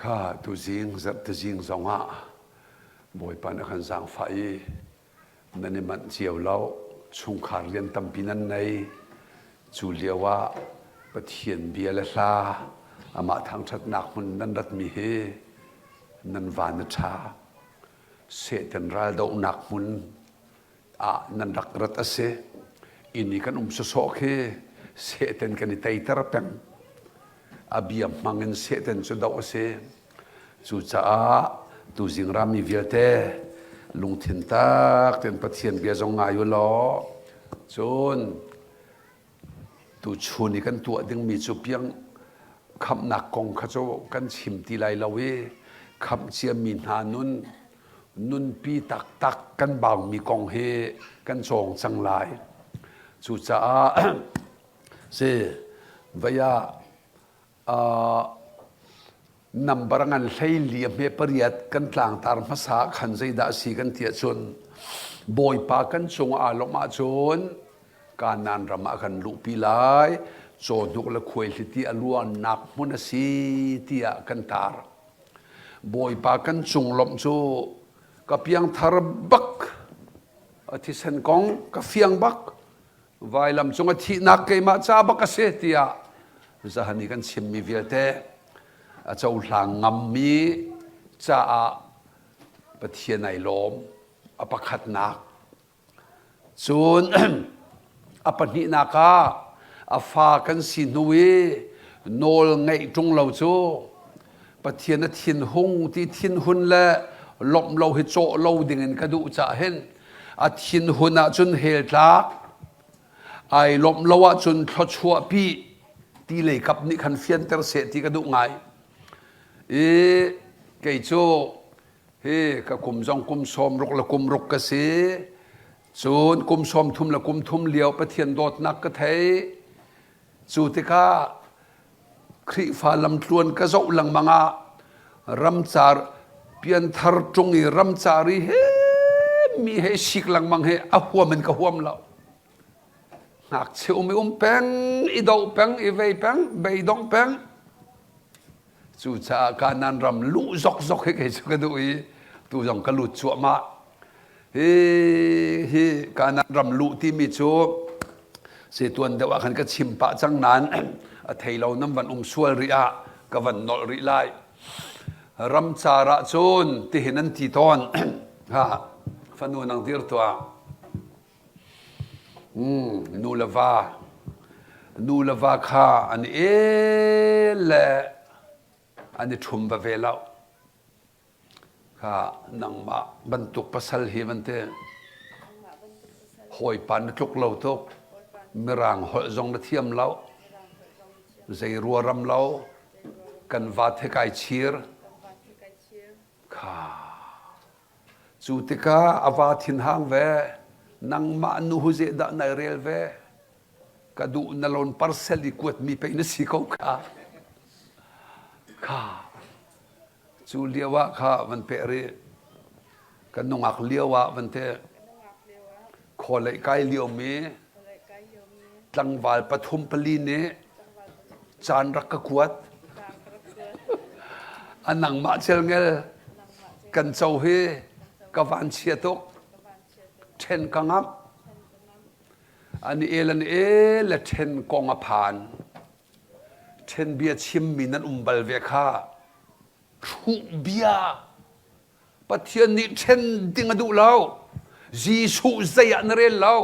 Kha tuzing zarhtezing zongah Bawipa na kan zaangfah i nan i manh cio lo, chungkhar rian tampi nan nei. Cu lio ah Pathian bia le hla amah thangṭhatnak hmun nan ratmi hi nan van a ṭha. Satan raldohnak hmun ah nan rak rat a si. Inn i kan um sawsawh khi Satan kan i teiter peng. A bia hmang in Satan cu doh a si. Cucaah tuzing rami vialte lungthin tak tein Pathian bia zong ngai u law cun tuchun i kan tuah dingmi cu piang khamhnak kong kha cu kan chim ti lai lo i khamh ciami hna nun nunpi taktak kan baumi kong hi kan cawng cang lai. Cucaah si vei ah Number ngan 14 a hme pariat kan tlangtar hmasa khan zeidah a si kan ti ahcun Bawipa kan cung aa lawmh ahcun Kanaan ram ah kan luhpi lai cawhnuk le khuaihliti a luannak hmun a si tiah kan tar. Bawipa kan cung lawmh cu ka piangthar bak a thisen kong ka fiang bak vailam cung a thihnak keimah ca bak a si tiah zahan i kan chimmi vialte a cohlang ngammi caah Pathian ai lawm a pakhatnak cun a pahnihnak ah a fa kan si hnu i nawl ngeih ṭung lo cu Pathian a thinhung ti thinhun le lawmh lo hi cawh lo ding in ka duh cah hin a thinhun ahcun hell tlak ai lawmh lo ahcun thluachuah pi ti lei kap nih khan fianter seh ti ka duh ngai i kei cu hi ka kum zong kum 60 le kum ruk ka si cun kum 30 le kum thum lio Pathian dawtnak ka thei cu tikah Khrihfa lamtluan ka zoh lengmang ah ramcar pianthar ṭung i ramcar i he mi he sik lengmang he a huam in ka huam lo. Ngakchia um i um peng, i doh peng, i vei peng, beidong peng. Cucaah Kanaan ram luh zokzok hi kei cu ka duh i tu zong ka lut cuahmah. Hi hi Kanaan ram luh timi cu si tuan deuh ah khan ka chim pah cang nain a thei lo nan van um sual rih ah ka van nolh rih lai. Ramcar ah cun tihin an ti tawn. Ha fanu nang dir tuah. Nu le va nu le va kha an i le an i ṭhum va ve lo. Kha nangmah bantuk pasal hi van ti hawipa na tluk lo tuk mirang holh zong na thiam lo zei ruaram lo kan va the kai chir kha cu tikah a va thinhang ve nangmah nu hu ze dah nai rel ve ka duh na lon parcel i kuat mi pei na si ko kha kha Cu lio ah kha van peh rih. Kan nungak lio ah van te khualei kai liomi tlangval pathum pali nih caan rak ka kuat. A nangmah celngel kan co hi ka van chia tuk. Ṭhen ka ngamh. An el an el le ṭhen kong a phan. Ṭhen bia chimmi nan um bal ve kha. Hruh bia. Pathian nih ṭhen ding a duh lo. Jesuh zei ah na rel lo.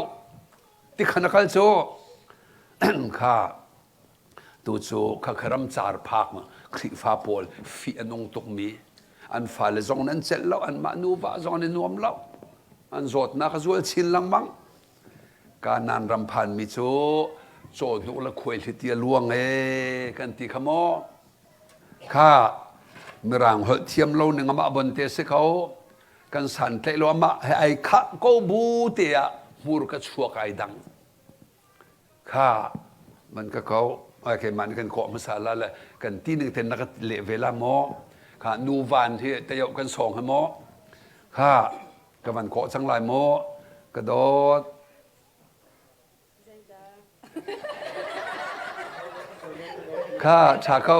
Ti khan a kal cu. Kha tu cu kha kha ramcar phak Khrihfa pawl fih a nung tukmi an fale zong an celh lo anmah nuva zong an i nuam lo an zawtnak a zual chin lengmang Kanaan ram phanmi cu cawhnuk le khuaihliti a luang ee kan ti kha maw? Kha Mirang holh thiam lo ning amah bon te si ko. Kan santlaih lo amah he ai khah ko bu te ah hmur ka chuak ai dang. Kha man ka ko ai keimah nih kan kawh hmasa la le kan ti ning ten na ka leh ve la maw? Kha nu van hi tayoh kan sawng he maw? Kha Ka van kawh cang lai maw? Ka dawt. Kha ṭha ko.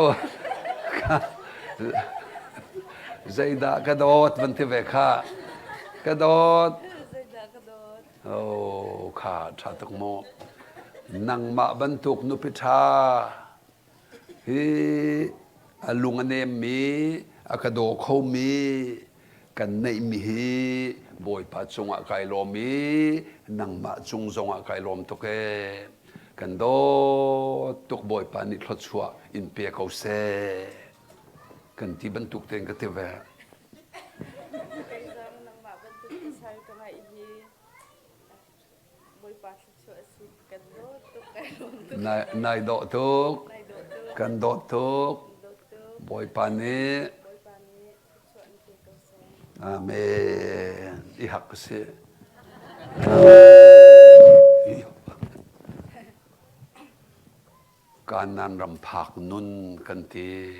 Zeidah ka dawt van ti ve kha. Ka dawt. Zeidah ka dawt. Oh, kha ṭha tuk mu. Nangmah bantuk nupi ṭha hi a lung a nemmi, a ka daw khomi kan neihmi hi Bawipa cungah kai lawm i nangmah cung zongah kai lawm tuk ee. Kan dawt tuk Bawipa nih thluachuah in pe ko seh. Kan ti bantuk tein ka ti ve. Kei zong nangmah bantuk pasal ka ngeih hi Bawipa thluachuah a si. Kan dawt tuk, kai lawm tuk. Nai, nai dawh tuk. Nai dawh tuk. Kan dawt tuk. Dawt tuk. Bawipa nih Bawipa nih thluachuah in pe ko seh. Amen. I hak ka si. Kanaan ram phak nun kan ti.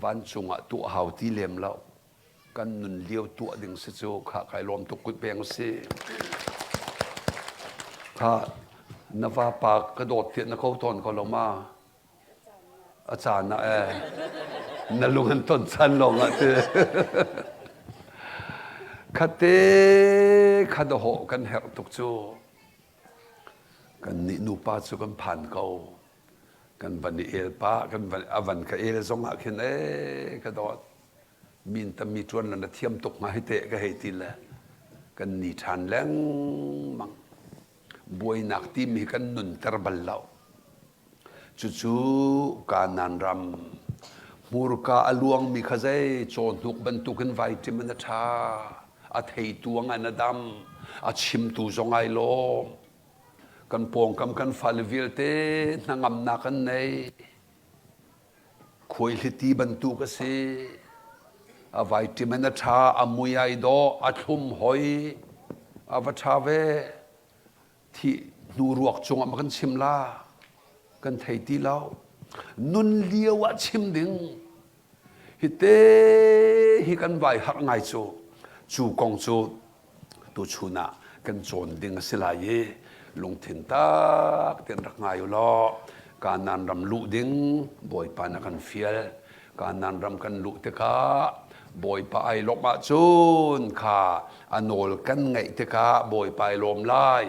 Vancung ah tuah hau ti lem lo. Kan nun lio tuah ding si cu kha kai lawm tuk kut peng si. Kha na vapa ka dawt tiah na ko tawn ko lo ma? A caan ah eh. Na lung an ton caan lawng ah ti. Khate kha dawhawh kan herh tuk cu. Kannih nupa cu kan phan ko. Kan van i el pah, kan van, a van ka el zong ah khin ee ka dawt. Min tammi ṭuan le na thiam tuk hnga hi teh ka hei ti le kan ni ṭhan lengmang. Buainak timi kan nunter bal lo. Cucu Kanaan ram hmurka a luangmi kha zei cawhnuk bantukin vaiṭim in a ṭha. A theitu a ngan a dam. A chimtu zong ai lawm. Kan pawngkam kan fale vialte hnangamnak an nei. Khuaihliti bantuk a si. A vaiṭim in a ṭha, a mui ai dawh, a thlum hoi. A va ṭha ve. Thih hnu ruak cungah ma kan chim la? Kan thei ti lo. Nun lio ah chim ding. Hite hi kan vai harh ngai cu. Cu kong cu tuchun ah kan cawn ding a si lai i lungthin tak tein rak ngai u law Kanaan ram luh ding Bawipa na kan fial. Kanaan ram kan luh tikah Bawipa ai lawmh ahcun kha a nawl kan ngaih tikah Bawipa ai lawm lai.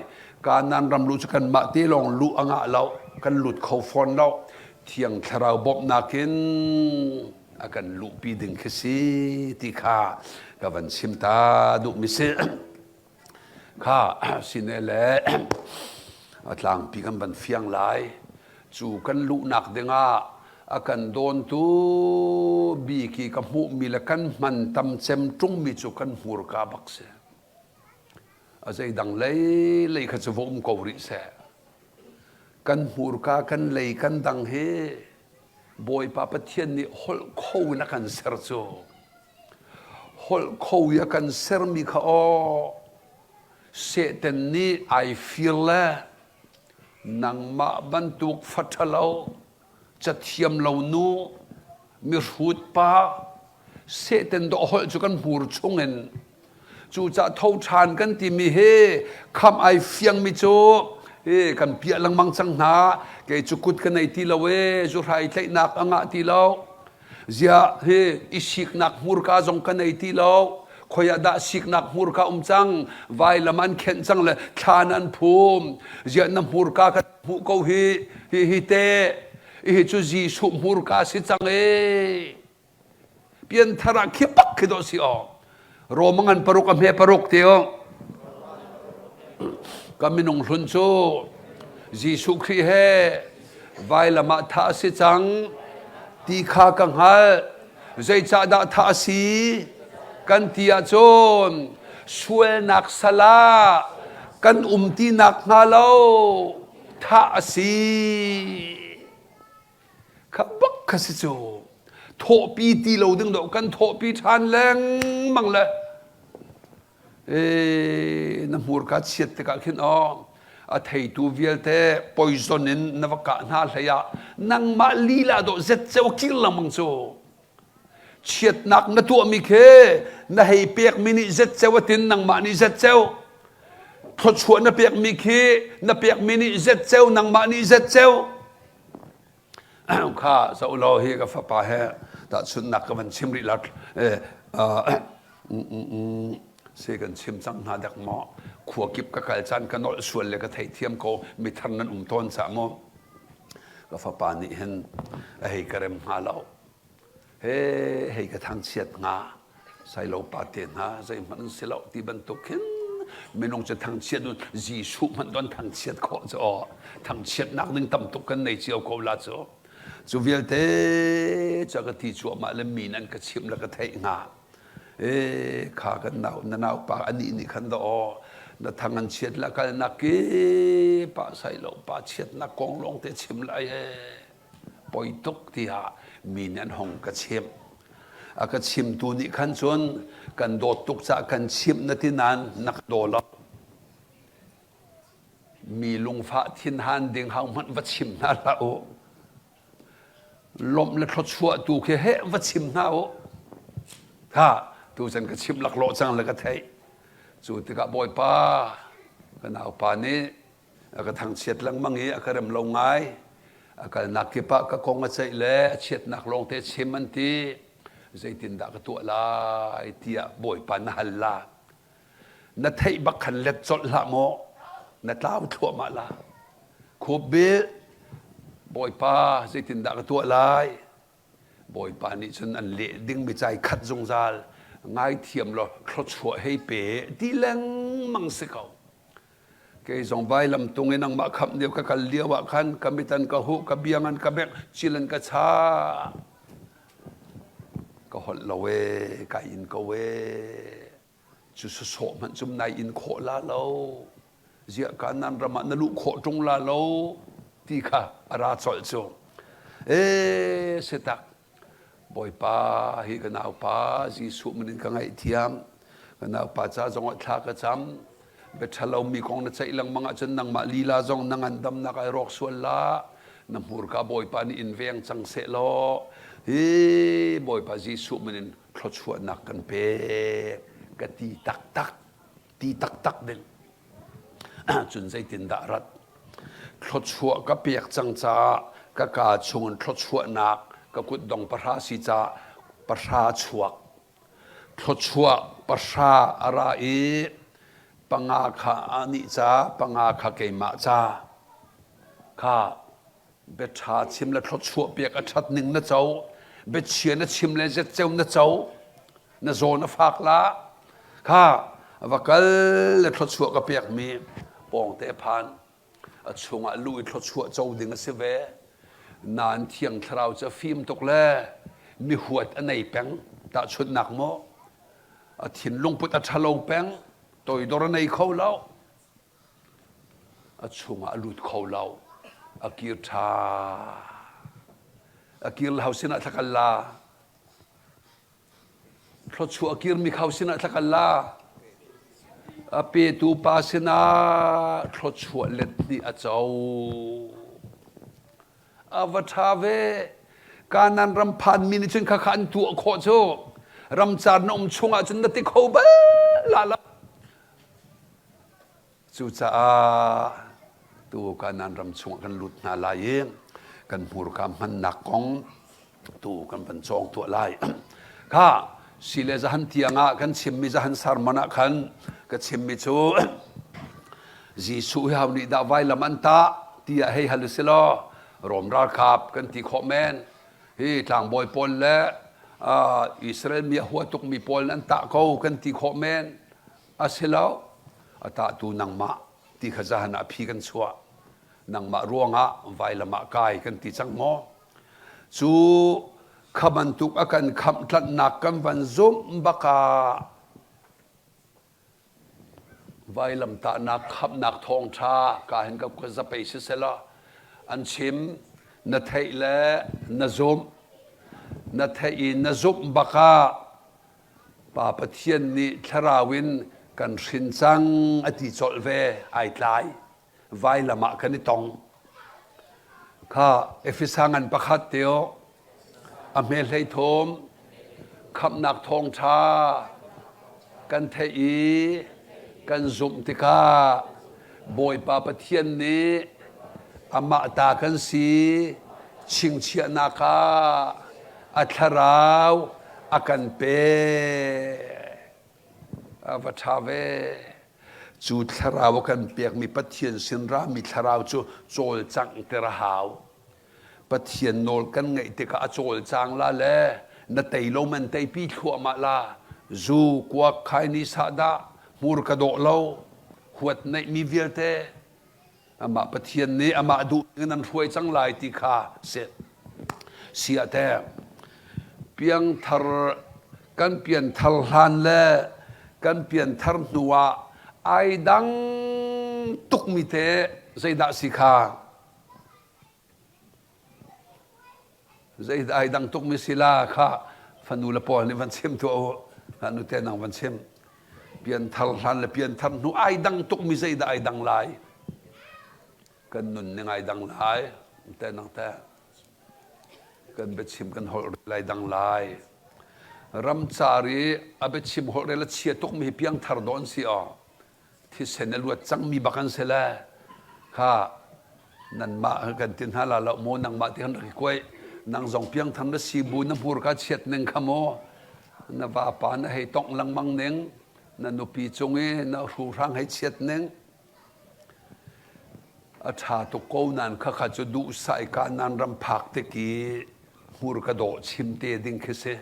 Kanaan ram luh cu kanmah te lawng luh a ngah lo, kan lut kho fawn lo. Thiang Thlarau bawmhnak in a kan luhpi ding khi si ti kha ka van chim ta duhmi si. Kha sine le a tlangpi kan van fiang lai. Cu kan luhnak dingah a kan dawntu bik i ka hmuhmi le kan hman tam cem ṭungmi cu kan hmurka bak si. A zeidang lei lei kha cu va um ko rih seh. Kan hmurka kan lei kan dang hi Bawipa Pathian nih holh kho in a kan ser cu. Holh kho i a kan sermi kha aw Satan nih ai fir le nangmah bantuk fa ṭhalo cathiam lo nu mihrut pa Satan dawh holh cu kan hmur chungin cucah tho ṭhan kan timi hi khamh ai fiangmi cu hi kan piah lengmang cang hna kei cu kut ka nei ti lo e zuhrai tlaihnak a ngah ti lo ziah hi i siknak hmurka zong ka nei ti lo khoi ah dah siknak hmurka um cang vailam an khenh cang le thlan an phum ziah na hmurka ka hmuh ko hi hi hi te hi cu Jesuh hmurka si cang e Pianthar ah khi bak khi dawh si aw. Rom ngan paruk a hme paruk ti o. Ka minung hlun cu Jesuh Khrih he vailam ah thah a si cang ti kha ka hngalh. Zeicahdah thah a si? Kan ti ahcun sualnak sal ah kan um ti nakhnga lo thah a si. Kha bak kha si cu. Thawhpi ti lo ding dawh kan thawhpi ṭhan lengmang le ee na hmurka chiat tikah khin aw a theitu vialte poison in na va kah hna hlei ah nangmah lila dawh zetceo kir lengmang cu. Chiatnak na tuahmi khi na hei pekmi nih zetceo a tin nangmah nih zetceo. Thluachuah na pekmi khi na pekmi nih zetceo nangmah nih zetceo. Kha zoh law hi ka fapa he. Tahchunhnak ka van chim rih la. Se kan chim cang hna dek maw? Khua kip ka kal caan ka nolh sual le ka theihthiam ko mithar nan um tawn cah maw? Ka fapa nih hin a hei ka rem hnga lo. He hei ka thangchiat hnga. Sailo pa te hna zeihmanh an si lo ti bantuk khin minung cu thangchiat un Jesuh hmanh don thangchiat khawh cu aw thangchiatnak ding tam tuk kan nei cio ko la cu. Cu vialte cu ka ti cuahmah le mi nan ka chimh le ka theih hnga. E kha kan nau na naupa anih nih khan da aw na thang an chiat la kalnak ki pa sai lo pa chiatnak kong lawng te chim lai e poi tuk tiah mi nih an hong ka chimh. A ka chimtu nih khan cun kan dawt tuk caah kan chimh na ti nain na ka daw lo. Mi lungfah thinhan ding hau hmanh va chim hna hlah u. Lawmh le thluachuah tu khi heh va chim hna u. Kha tu chan ka chim laklawh cang le ka theih. Cu tikah Bawipa ka naupa nih a ka thangchiat lengmang i a ka rem lo ngai. A kalnak kip ah ka kong a ceih le a chiatnak lawngte chim an ti. Zeitindah ka tuah lai tiah Bawipa na hal la. Na theih bak khan let colh hlah maw na tlau thluahmah la. Khup bil Bawipa zeitindah ka tuah lai? Bawipa nih cun an leh dingmi cai khat zungzal ngaithiam law thluachuah hei pe ti lengmang si ko. Kei zong vailam tung i nangmah khamh lio ka kal lio ah khan ka mit an ka huh, ka biang an ka bengh, cil an ka chah. Ka holh lo ee, ka in ko ee. Cu sawsawh hmanh cum nai in khawh la lo. Ziah Kanaan ram ah na luh khawh ṭung la lo ti kha a ra colh cu. Ee, sitak Bawipa hi ka naupa Jesuh min in ka ngaihthiam. Ka naupa ca zongah thla ka cam. Bia ṭhalomi kong na ceih lengmang ahcun nangmah lila zong na ngandamnak ai rawk sual la. Na hmurka Bawipa nih in veng cang seh law hi Bawipa Jesuh min in thluachuahnak kan pek ka ti taktak ti taktak ding. Cun zeitindah rat? Thluachuah ka pek cang caah ka kaa chungin thluachuahnak ka kutdong pahra si caah pahra chuak. Thluachuah pahra a ra i panga kha anih ca, panga kha keimah ca kha biaṭha chim le thluachuah pek a ṭhat ning na co, biachia na chim le zetceu na co. Na zawn a fak la kha va kal le thluachuah ka pekmi pawngte phan a chungah lu i thluachuah co ding a si ve nain thiang thlarau cu a fim tuk le mi huat a nei peng tahchunhnak maw a thinlung put a ṭhalo peng toidor a nei kho lo a chungah a lut kho lo a kir ṭha a kir lo sinah thlakal la Thluachuah kirmi khau sinah thla kal la. A petu pa sinah thluachuah let nih a co. A va ṭha ve. Kanan ram phanmi nih cun khakha an tuah khawh cu. Ramcar na um chungah cun na ti kho bal la lo. Cucaah tu Kanaan ram chungah kan lut hna lai i kan hmurka hmannak kong tu kan van cawng tuah lai. Kha si le zahan tiang ah kan chimmi zahan sermon ah khan ka chimmi cu Jesuh hi ho nih dah vailam an tah tiah hei hal usih law Rom ralkap kan ti khawh men. Hi tlangbawi pawl le Israel mi a hua tukmi pawl an tah ko kan ti khawh men. A si lo, a tahtu nangmah ti kha zahan ah phi kan chuah. Nangmah ruangah vailam ah kai kan ti cang maw? Cu kha bantuk a kan khamh tlanhnak kan van zumh bak ah vailam tahnak khamhnak thawngṭha ka hin ka zapei siselaw an chim na theih le na zumh na theih i na zumh bak ah Pa Pathian nih thlarau in kan hrin cang a ti colh ve ai tlai vailam ah kan i tong kha Efesa ngan pakhat teo a hme hlei thawm khamhnak thawngṭha kan theih i kan zumh tikah Bawipa Pathian nih amah ta kan si chingchiahnak ah. A thlarau a kan pek. A va ṭha ve. Cu thlarau a kan pekmi Pathian sin rami thlarau cu cawlcanghter a hau. Pathian nawl kan ngaih tikah a cawlcang la le na tei lo man teipi thluahmah la. Zu, kuak, khaini, sahdah, hmurka dawh lo, huat neihmi vialte amah Pathian nih amah duh in an hruai cang lai ti kha si. Siate piangthar kan pianthar hlan le kan pianthar hnu ah ai dang tukmi te zeidah si kha Zei ai dang tukmi si la kha fanu le pawl nih van chim tuah u. Nu te nang van chim. Pianthar hlan le pianthar hnu ai dang tukmi zei dah ai dang lai? Kan nun ning ai dang lai. Te nang te. Kan biachim kan holh lai dang lai. Ramcar i a biachim holh rel a chia tukmi hi piangthar dawn si aw. Thisen a luat cangmi bak an si le kha nanmah kan ti hna la lo maw nangmah ti kan rak i kuaih nang zong piangthar na si bu na hmurka chiat ning kha maw na vapa na hei tongh lengmang ning na nupi cung i na hruhrang hei chiat ning a ṭha tuk ko nan khakha cu duhsah i Kanaan ram phak tik i hmurka dawh chim te ding khi si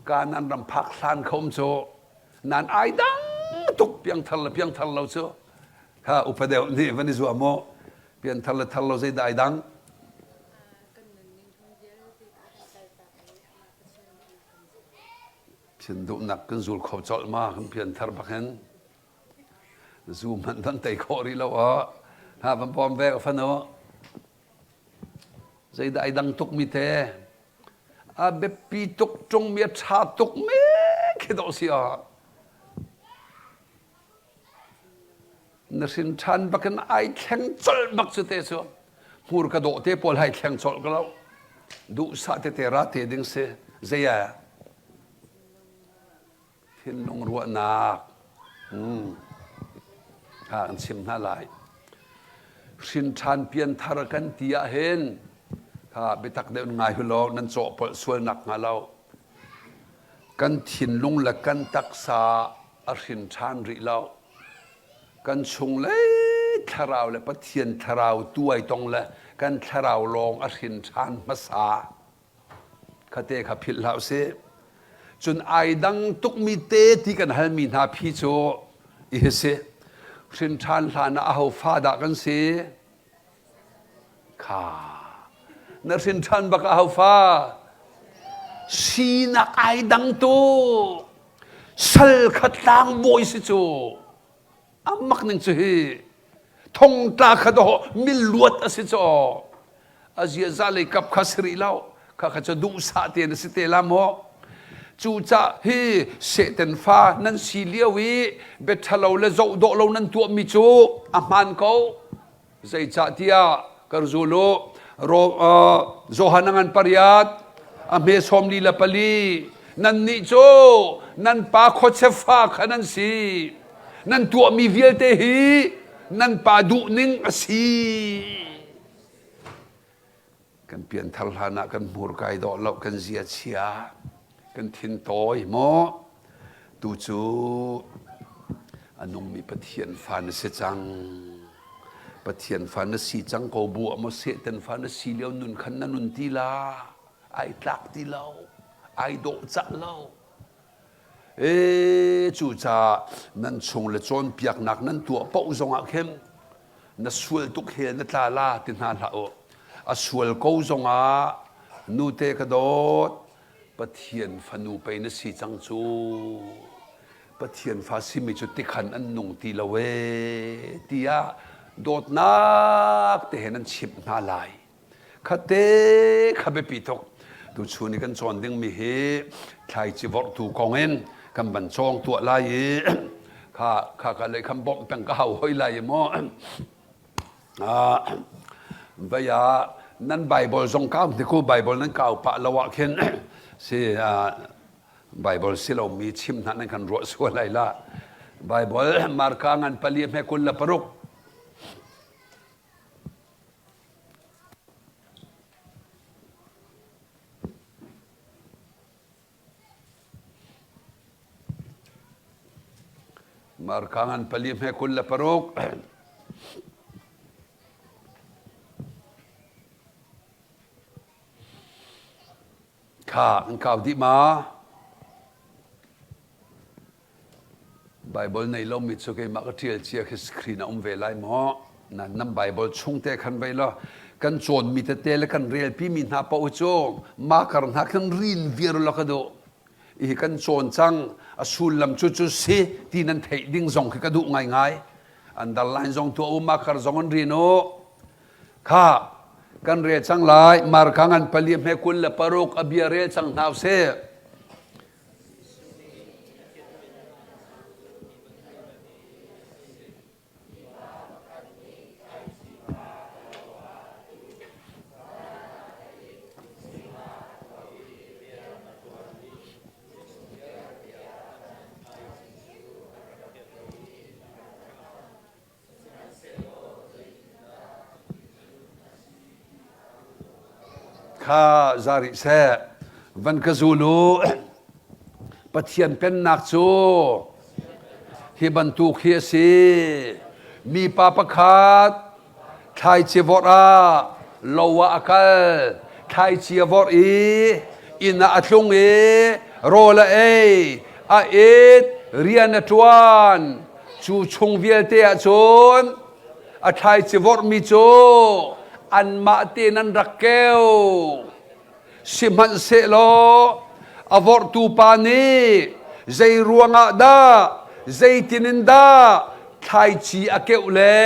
Kanaan ram phak hlan kha um cu nan ai dang tuk piangthar le piangthar lo cu kha upa deuh nih van i zuam mu pianthar le thar lo zeidah ai dang Thin duhnak kan zul kho colh ma kan pianthar bak hin zu hmanh van tei khawh rih lo ah ha van bawm ve ka fanu Zeidah ai dang tukmi te? A biapi tuk ṭungmi a ṭha tukmi khi dawh si ah. Na hrin ṭhan bakin ai thleng colh bak cu te cu. Hmurka dawh te pawl hai thleng colh ko lo. Duhsah tete ra te ding si. Zei ah? Thinlung ruahnak kha an chim hna lai. Hrinṭhan pianthar kan ti ahhin kha biatak deuh in ngai ulaw nan cawhpolh sual nakhnga lo. Kan thinlung le kan taksa a hrin ṭhan rih lo. Kan chunglei thlarau le Pathian thlarau tu ai tong le kan thlarau lawng a hrin ṭhan hmasa. Khate kha philh hlah usih. Cun ai dang tukmi te ti kan halmi hna phi cu i hi si. Hrin ṭhan hlan ah aho fa dah kan si? Kha. Na hrin ṭhan bak aho fa? Sinak ai dang tuk. Sal kha tlangbawi si cu. A mak ning cu hi. Thongtla kha dawh miluat a si caw. A ziaza lei kap kha si rih lo. Kha kha cu duhsah tein a si te la maw. Cucah hi Satan fa nan si lio i biaṭhalo le zohdawh lo nan tuahmi cu a hmaan ko. Zeicahtiah kan zul u. Johan a ngan pariat, a hme 44. Nannih cu nan pa khuachia fa kha nan si. Nan tuahmi vialte hi nan pa duhning a si. Kan pianthar hlan ah kan hmurka i dawh lo, kan zia chia, kan thin tawi maw? Tu cu a nungmi Pathian fa na si cang. Pathian fa na si cang ko bu ah maw Satan fa na si lio nun khan na nun ti la? Ai tlak ti lo, ai dawh cah lo. E cucaah nan chung le cawnpiaknak nan tuah paoh zongah khin na sual tuk he na tla la ti hna hlah u. A sual ko zongah nute ka dawt Pathian fanu pei na si cang cu. Pathian fa simi cu tikhan an nung ti lo ee tiah dawtnak te he nan chimh hna lai. Khatte kha biapi tuk. Tuchun i kan cawn dingmi hi thlaici vorhtu kong in kan van cawng tuah lai i kha kha ka lei khan bawmh peng ka hau hoi lai i maw vai ah nan Bible zong kau hnik u Bible nan kau pah lo ah khin si Bible si lomi chim hna nan kan ruah sual lai la Bible Marka ngan pali hme 26 Marka ngan pali hme 26. Kha an kau dih ma? Bible nei lomi cu keimah ka ṭial cia khi screen a um ve lai maw? Nan nan Bible chung te khan vei law kan cawnmi tete le kan relpimi hna paoh cu marker hna khan rin viar law ka duh. Hi kan cawn cang a sullam cu cu si ti nan theih ding zong khi ka duh ngaingai. Underline zong tuah u marker zong an rin u. Kha kan rel cang lai marka ngan pali hme 26 a bia rel cang hna usih. Kha za rih seh. Van ka zul u. Pathian pennak cu hi bantuk hi a si. Mipa pakhat thlaici vorh ah lo ah a kal. Thlaici a vorh i inn ah a tlung i rawl a ei, a it, rian a ṭuan. Cu chung vialte ah cun a thlaici vorhmi cu anmah tein an rak keu. Sihmanhsehlaw a vorhtu pa nih zei ruangah dah zeitin in dah thlaici a keuh le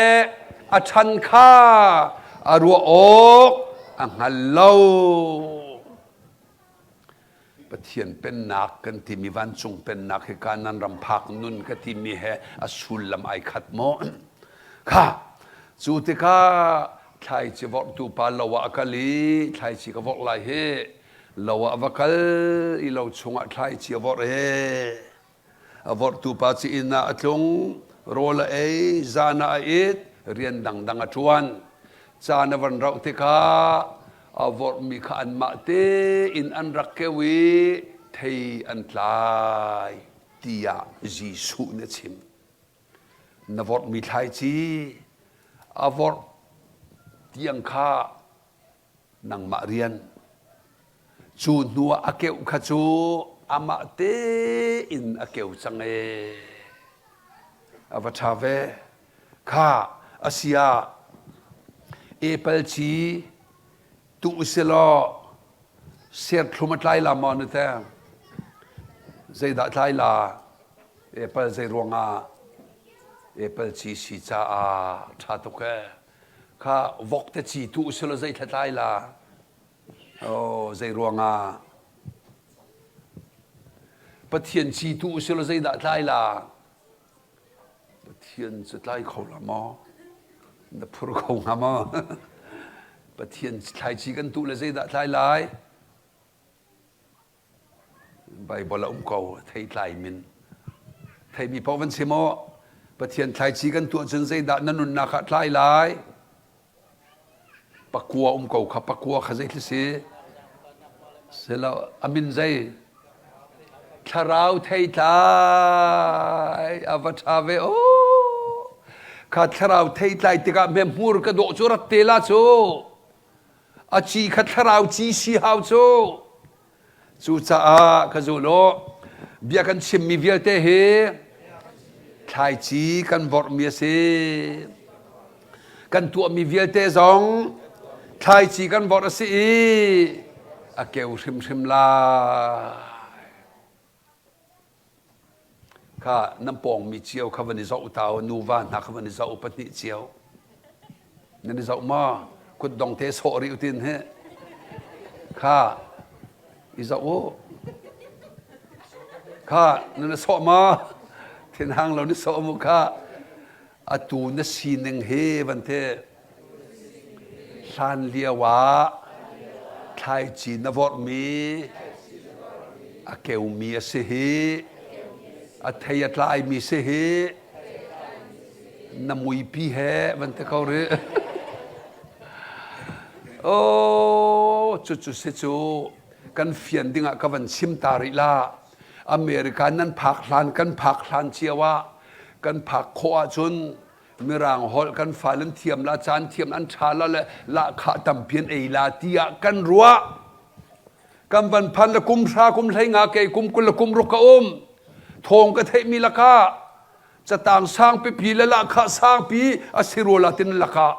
a ṭhan kha a ruah awk a hngal lo. Pathian pennak kan timi vancung pennak hi Kanaan ram phak nun ka timi he a sullam ai khat maw? Kha cu tikah thlaici vorhtu pa lo ah a kal i thlaici ka vorh lai hi lo ah va kal i lo chungah thlaici a vorh i A vorhtu pa cu inn ah a tlung, rawl a ei, zan ah a it, rian dangdang a ṭuan. Caan a van rauh tikah a vorhmi kha anmah tein an rak keu i thei an tlai tiah Jesuh nih a chim. Na vorhmi thlaici a vorh tiang kha nangmah rian. Cu hnu ah a keuh kha cu amah tein a keu cang ee. A va ṭha ve. Kha a si ah apple ci tuh silaw serthlum a tlai la maw na te? Zeidah tlai la? Apple zei ruangah? Apple ci si caah ṭha tuk ee. Kha vok te ci tuh silaw zei thla tlai la? Oh, zei ruangah? Pathian ci tu si lo zeidah tlai la? Pathian cu tlai kho la maw? Na phur kho hnga maw? Pathian thlaici kan tuh le zeidah tlai lai? Baibal a um ko, thei tlai min. Theimi paoh van si maw? Pathian thlaici kan tuah cun zeidah na nunnak ah tlai lai? Pakua um ko kha, pakua kha zei si? Silo, a min zei? Thlarau theitlai a va ṭha ve o. Kha thlarau theitlai tikah me hmur ka dawh cu rat te la cu. A ci kha thlarau ci si hau cu. Cucaah ka zul u, bia kan chimmi vialte hi thlaici kan vorhmi a si. Kan tuahmi vialte zong thlaici kan vorh a si i a keu hrimhrim lai. Kha nan pawngmi cio kha van i zoh ta u, nuva hna kha van i zoh u pahnih cio. Nan i zoh maw? Kutdong te sawh rih u tin hi. Kha i zoh u. Kha nan i sawh maw? Thinhang lo ni sawh mu kha. Atu na sining hi van te Hlan lio ah thlaici na vorhmi a keumi a si hi, a thei a tlaimi si hi, na muipi he van ti ko rih. Oh, cucu si cu kan fian dingah ka van chim ta rih la. America nan phak hlan kan phak hlan cio ah. Kan phak khawh ahcun Mirang holh kan fale an thiam la, caan thiam an ṭha la le lahkhah tampi an ei la tiah kan ruah. Kan van phan le kum hra kum hlei nga kei kum 20 le kum ruk ka um. Thawng ka theihmi lakah catang sang pipi le lahkhah sangpi a si rua la tin lakah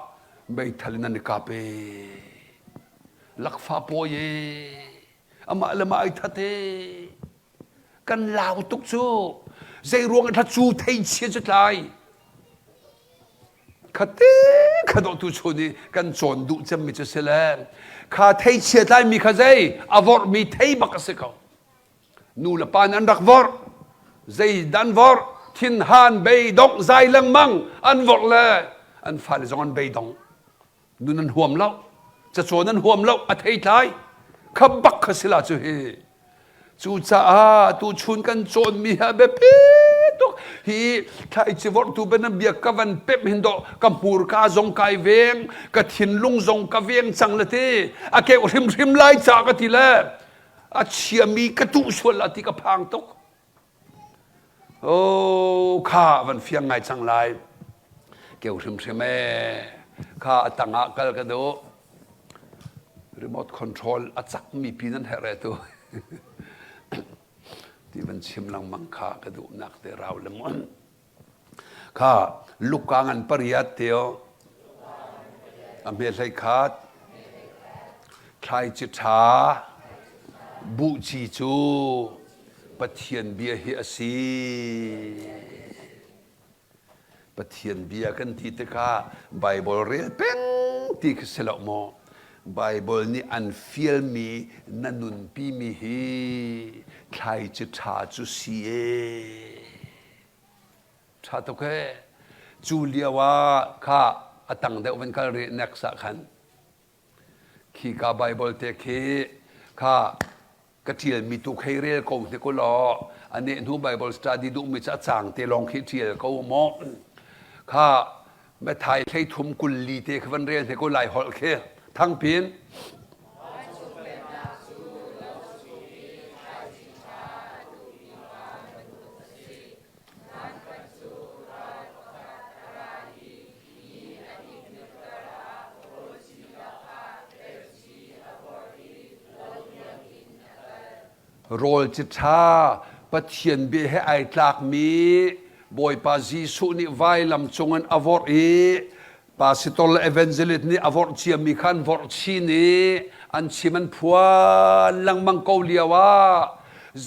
meithal in an i kap e. Lakfa pawi e. Amah le mah ai that e. Kan lau tuk cu. Zei ruang ah cu theichia cu tlai. Khate kha dawh tu chun i kan cawn duh cemmi cu si le kha theichia tlaimi kha zei a vorhmi thei bak a si ko. Nu le pa nih an rak vorh. Zei dan vorh thinhan beidongh zai lengmang an vorh le an fale zong an beidong. Nun an huam lo. Cacawn an huam lo. A theitlai. Kha bak kha si la cu hi. Cucaah tuchun kan cawnmi hi a biapi tuk. Hi thlaici vorhtu bianabia ka van pemh hin dawh ka hmurka zong kai veng, ka thinlung zong ka veng cang le ti. A keuh hrimhrim lai ca ka ti le a chiami ka tuh sual la ti ka phang tuk. Oh, kha van fiang ngai cang lai. Keu hrimhrim ee. Kha a tangah kal ka duh. Remote control a cakmi pi nan herh e tu. Ti van chim lengmang kha ka duhnak te rau le mun. Kha luka ngan pariat teo a hme hlei khat thlaici ṭha buhci cu Pathian bia hi a si. Pathian bia kan ti tikah Baibal rel peng ti khi si lo maw? Baibal nih an fialmi na nunpimi hi thlaici ṭha cu si ee. Ṭha tuk ee. Cu lio ah kha a tang deuh van kal rih next ah khan khi ka Baibal te khi kha ka ṭialmi tu khei rel ko hnik u law a neh hnu Bible study duhmi cu a caang te lawng khi ṭial ko maw kha Matthai 33 20 te kha van rel hnik u lai holh khi thangpin Rawl ci ṭha Pathian bia he ai tlakmi Bawipa Jesuh nih vailam cungin a vorh i pastor le evangelist nih a vorh ciami kha an vorh chin i an chim an phuan lengmang ko lio ah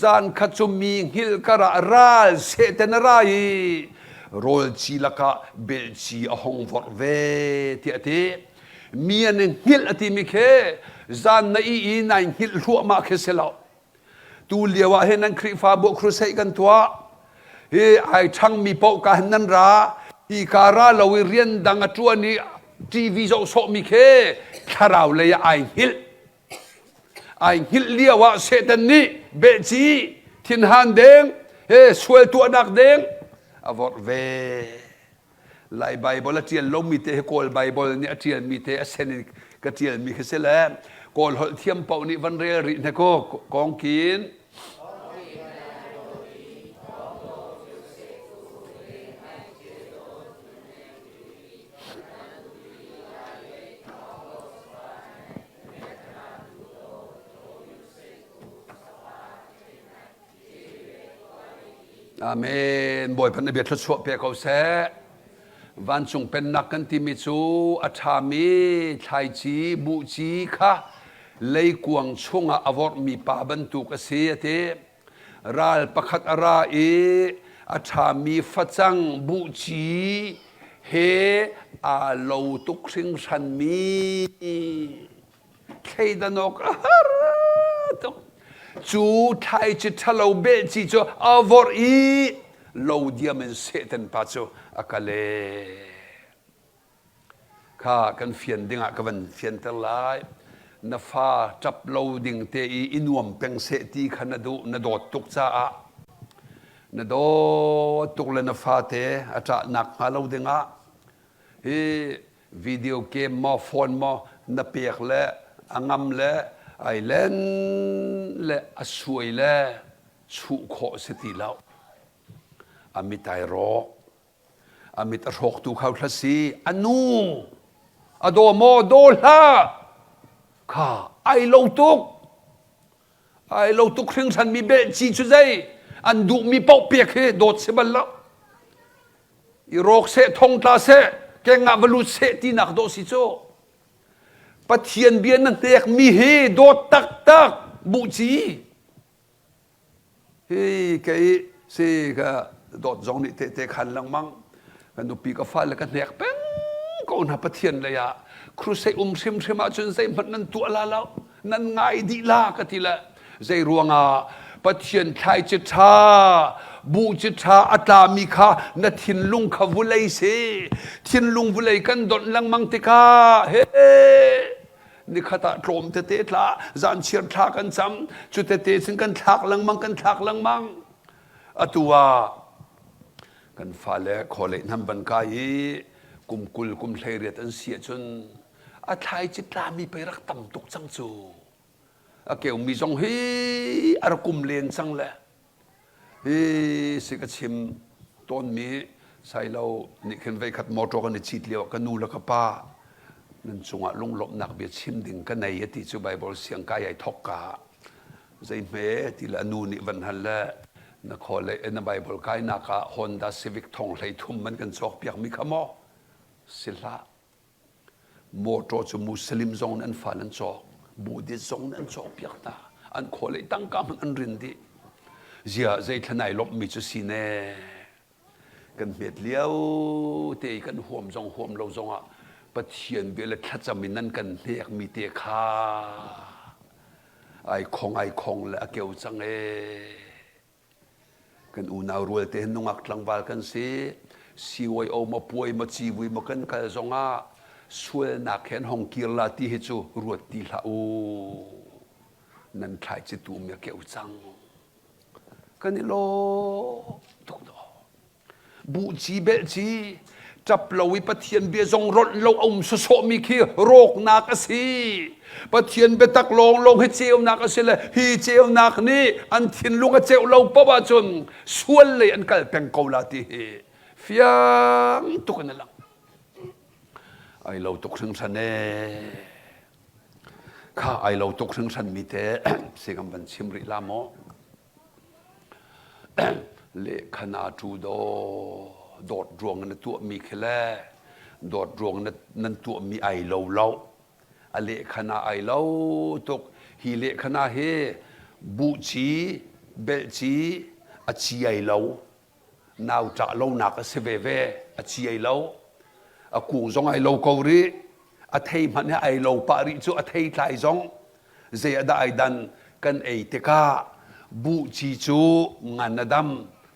zan khat cu mi hngilh kar ah ral sehten a ra i rawl ci lakah belci a hong vorh ve tiah a ti. Mi an i hngilh a timi khi zan na i i nai hngilh hluahmah khi si lo. Tu lio ah hin nan Khrihfabu crusade kan tuah. Hi ai ṭhangmi paoh ka hin nan ra. Hi ka ra lo i rian dang a ṭuan i TV zoh sawhmi khi thlarau lei ah ai hngilh. Ai hngilh lio ah Satan nih behci, thinhan deng, he sual tuahnak deng a vorh ve. Lai Baibal a ṭial lomi te hi Kawl Baibal nih a ṭialmi te a sen in ka ṭialmi khi si le Kawl holh thiam paoh nih van rel rih hna kaw kawngkin Amen. Bawipa na bia thluachuah pe ko seh. Vancung pennak kan timi cu a ṭhami thlaici, buhci kha leikuang chungah a vorhmi pa bantuk a si a ti. Ral pakhat a ra i a ṭhami facang buhci he aa lo tuk hringhranmi thleidan awk a har tuk. Cu thlaici ṭhalo behci cu a vorh i lo diam in Satan pa cu a kal e. Kha kan fian dingah ka van fianter lai. Na fa ṭap lo ding te i i nuam peng seh ti kha na duh, na dawt tuk caah na dawt tuk le na fate a ṭah nakhnga lo dingah hi video game maw phone maw na pek le a ngam le ai len le a suai le chuh khawh si ti lo. A mit ai rawk. A mit a hrawktu kha hla si. A nu a daw maw daw hlah. Kha ai lo tuk. Ai lo tuk hringhran mi belhci cu zei an duhmi paoh pek hi dawt si bal lo. I rawk seh thong tla seh keng ah va lut seh tinak dawh si cu. Pathian bia na hnekmi hi dawt taktak buhci. Hi kei si ka dawt zong nih tehte khan lengmang. Ka nupi ka fale ka hnek peng ko hna Pathian lei ah. Crusade um hrimhrim ahcun zeihmanh nan tuah la lo. Nan ngai dih la ka ti le. Zei ruangah Pathian thlaici ṭha, buhci ṭha a tlami kha na thinlung kha vulei si. Thinlung vulei kan donh lengmang tikah he nikhat ah tlawm tete tla zanchiar thla kan cam cu tete cun kan thlak lengmang kan thlak lengmang atu ah kan fale khawlei hnam van kai i kum 20 kum 18 an si ahcun a thlaici tlami pei rak tam tuk cang cu a keumi zong hi a rak kum len cang le Hi si ka chim tawnmi sailo nih khin veikhat motor kan i cit lio ka nu le ka pa nan cungah lunglawmhnak bia chim ding ka nei a ti cu Bible siang kai ai thok ka zei hme ti le a nu nih van hal le na khawle na Bible kai nak ah Honda Civic thong hlei thum man kan cawk piak mi kha maw si hlah Mawṭaw cu Muslim zong nih an fale an cawk, Buddhist zong nih an cawkpiak hna. An khualei tangka hmanh an rin dih. Ziah zeithla nai lawmhmi cu si ne? Kan hmet lio te i kan huam zong huam lo zongah Pathian bia le thlacam in nan kan hnekmi te kha ai khong ai khong le a keu cang ee. Kan unau rual te nungak tlangval kan si. CYO maw puai maw civui maw kan kal zongah sualnak he an hong kir la ti hi cu ruat ti hlah u. Nan thlaici tu mi a keu cang. Kan i lawm tuk dawh. Buhci belhci ṭap lo i Pathian bia zong rolh lo a um sawsawhmi khi rawknak a si. Pathian biatak lawnglawng hi ceunak a si le hi ceunak nih an thinlung a ceuh lo paoh ahcun sual lei an kal peng ko la ti hi fiang tuk in a lang. Ai lo tuk hringhran ee. Kha ai lo tuk hringhran mi te si kan van chim rih la maw? Lehkha naa ṭu daw dawt ruang na tuahmi khi le dawt ruang nan tuahmi ai lo lo. A lehkha na ai lo tuk. Hi lehkha na hi buhci, belhci a ci ai lo. Nau ṭah lonak a si veve. A ci ai lo. A kung zong ai lo ko rih. A thei hmanh hi ai lo pah rih cu a thei tlai zong. Zei ah dah ai dan kan ei tikah buhci cu ngan a dam,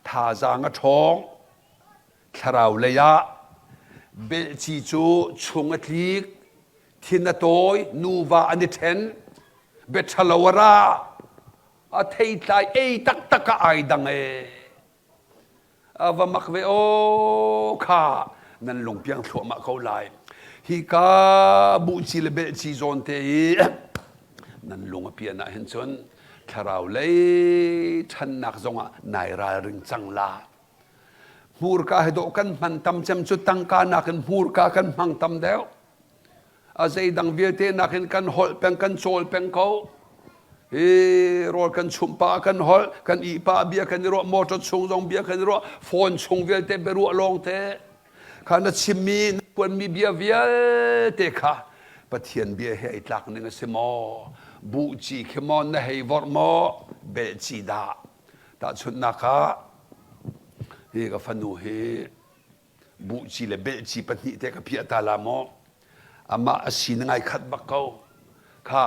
thazaang a ṭhawng, thlarau lei ah belhci cu chung a tlik, thin a tawi, nuva an i ṭhen, bia ṭhalo a ra, a theitlai ei taktak ah ai dang ee. A va mak ve aw kha nan lungpiang thluahmah ko lai. Hika buhci le belhci zawn te i nan lung a pian ah hin cun thlarau lei ṭhannak zongah nai ralring cang la. Hmurka hi dawh kan hman tam cem cu tangka nakin hmurka kan hmang tam deuh. A zeidang vialte nakin kan holh peng kan cawl peng ko. Hi rawl kan chumh pah kan holh, kan ih pah bia kan i ruah, motor chung zong bia kan i ruah, phone chung vialte biaruah lawng te. Kha na chimmi, na phuanmi bia vialte kha Pathian bia he ai tlak ning a si maw? Buhci khi maw na hei vorh maw? Belhci dah. Tahchunhnak ah, hi ka fanu hi buhci le belhci pahnih te ka piah ta la maw amah a si na ngai khat bak ko kha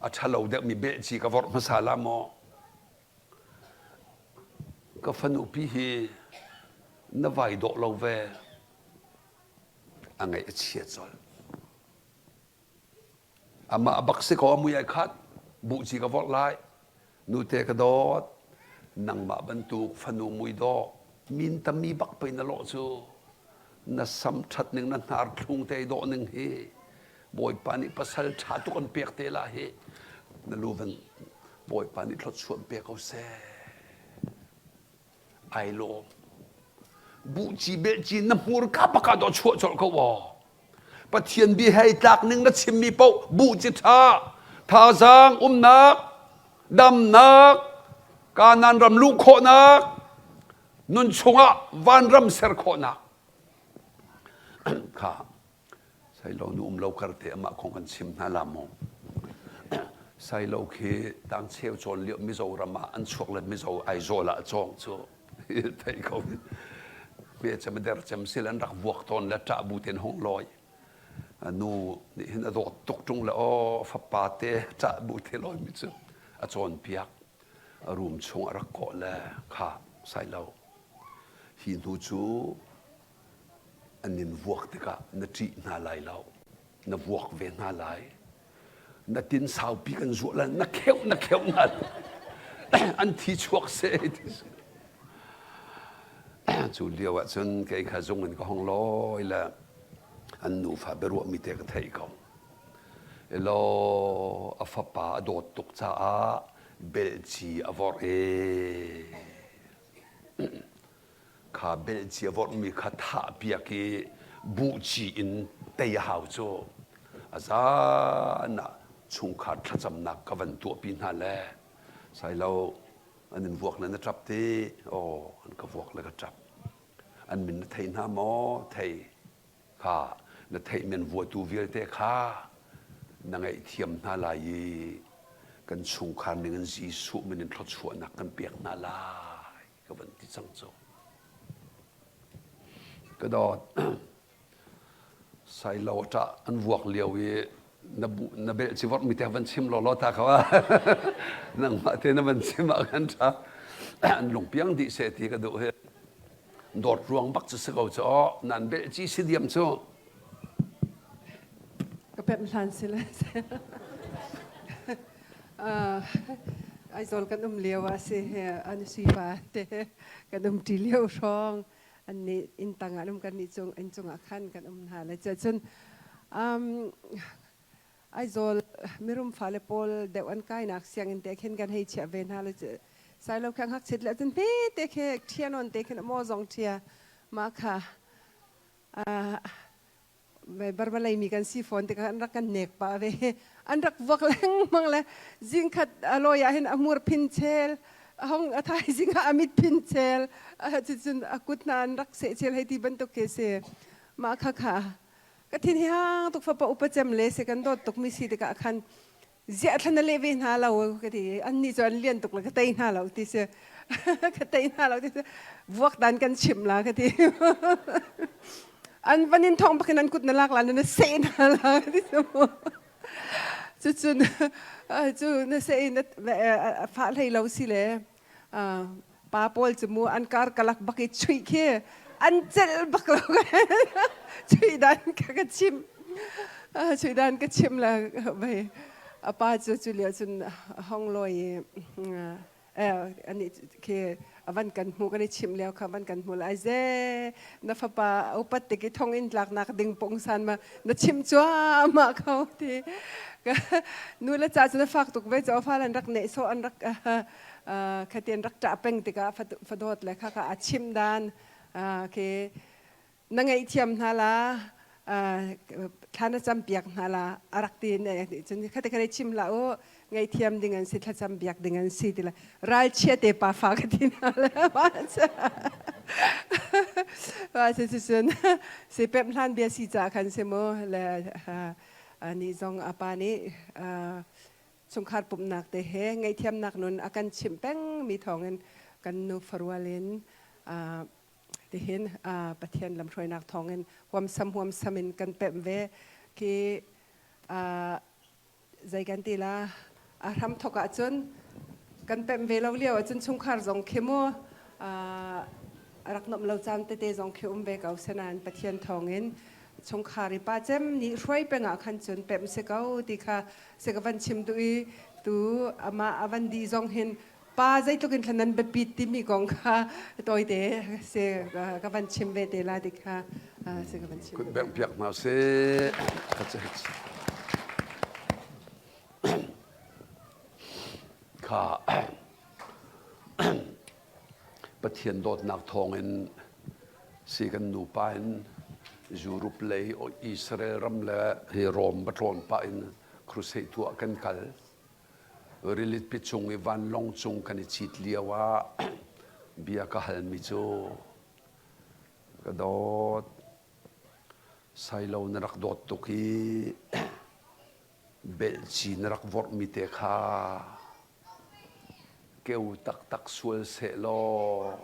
a ṭhalo deuhmi belhci ka vorh hmasa la maw ka fanu pi hi na vai dawh lo ve a ngaih a chia colh Amah bak si ko a mui ai khat. Buhci ka vorh lai. Nute ka dawt. Nangmah bantuk fanu mui dawh. Min tammi bak pei na lawh cu. Na sam ṭhat ning na hnar thlung te dawh ning hi. Bawipa nih pasal ṭha tuk an pek te la hi. Na lu van Bawipa nih thluachuah pe ko seh. Ai lawm. Buhci belci na hmurka bak ah dawh chuah colh ko aw. Pathian bia hei tlak ning na chimmi paoh buhci ṭha, thazaang umnak, damnak, Kanaan ram luh khawhnak, nun chungah vanram ser khawhnak. Kha Sailo nu um lo kar te amah kong kan chim hna la maw? Sailo khi tangcheu cawn lio Mizoram ah an chuak le Mizo Aizawl ah a cawng cu thei ko hme cem der cem sil an rak vuak tawn le ṭah bu ten hong lawi nu nih hin a dawt tuk ṭung le aw fapa te ṭah bu te lawi mi cu a cawnpiak a room chung a rak kawh le kha Sailo hi hnu cu an in vuak tikah na ṭih hna lai lo na vuak ve hna lai na tin saupi kan zuah lai na kheuh na kheuh hna an thi chuak seh ti cu lio ah cun kei kha zung in ka hong lawi le an nufa biaruah mi te ka theih ko elaw a fapa a dawt tuk caah belci a vorh e Kha belci a vorhmi kha thahpiak i buhci in tei a hau cu. A zan ah chungkhar thlacamnak ka van tuahpi hna le sailo an in vuak le na ṭap ti? Aw, an ka vuak le ka ṭap. An min na thei hna maw? Thei. Kha na theih men vuatu vialte kha na ngaihthiam hna lai i kan chungkhar ning in Jesuh min in thluachuahnak kan pek hna lai. Ka van ti cang cu. Ka dawt. Sailo ṭah an vuak lio i na bu na belh ci vorh mi te van chim law law ta kha nangmah te na van chim ah khan ṭha an lungpiang dih seh ti ka duh hi dawt ruang bak cu si ko cu aw nan belh ci si diam cu Ka pemh hlan si le Aizawl kan um lio ah si an sui pa te kan um ṭi lio hrawng an nih inn tang ah um kan nih cung inn cungah khan kan um hna le cun um, Aizawl mirum fale pawl deuh an kainak sianginn te khin kan hei chiah ve hna le sailo kha ngakchit le cun hme te khe ṭhia nawn te khin maw zong ṭhia mah kha Barbalei mi kan si fawn tikah an rak kan nek pah ve. An rak vuak lengmang le zingkhat a lawi ah hin a hmur phin chel, a hong a thaizing ah a mit phin chel, cucun a kut hna an rak seh chel hei ti bantuk khi si. Mah kha kha ka thin hi hang tuk fapa upa cem le si kan dawt tuk mi si tikah khan ziah thla na leh ve hna lo ka ti annih cu an lian tuk le ka tei hna lo ti si ka tei hna lo ti si vuak dan kan chimh la ka ti an van in thong bakin an kut na lak la na seh hna la ka ti cucun cu na seh in fa hlei lo si le pa pawl cu mu an kar kalak bak i chuih khi an celh bak lo chuih dan ka ka chim chuih dan ka chim la vei a pa cu cu lio cun hong lawi i ani khi avan kan hmu kan i chim lio kha van kan hmu lai ze na fapa upat tik i thong in tlak nak ding pungsan ma na chim cuahmah ko ti nu le ca cu na fak tuk ve cu fa an rak neh so an rak khatian rak ṭah peng tikah fadawt le khakha a chim dan khi na ngaihthiam hna la thla na campiak hna la a rak ti cun khate khate chim la u ngaihthiam ding an si thlacam biak ding an si ti la ralchia te pa fa ka ti hna le wa si cun si pem hlan bia si ca khan si mu le ni zong a pa nih chungkhar pumhnak te he ngaihthiamnak nun a kan chimh peng mi thawngin kan nu farual in tihin Pathian lamhruainak thawngin huamsam huamsam in kan pemh ve khi zei kan ti la a hram thok ahcun kan pemh ve lo lio ahcun chungkhar zong khi mu a rak nuamh lo caan tete zong khi um ve ko senain Pathian thawngin chungkhar i pa cem nih hruai peng ah khan cun pemh si ko ti kha si ka van chim duh i tu amah a van dih zong hin pa zeitluk in thlan nan biapit timi kong kha tawite si ka van chim ve te la ti kha si ka van chim. Kut bengh piak hna sih. Kha Pathian dawtnak thawngin. Si kan nupa in Europe lei Israel ram le hi Rom va tlawn pah in crusade tuah kan kal. Rilipi cung i vanlawng cung kan i cit lio ah bia ka halmi cu ka dawt. Sailo na rak dawt tuk i belhci na rak vorhmi te kha keu taktak sual seh law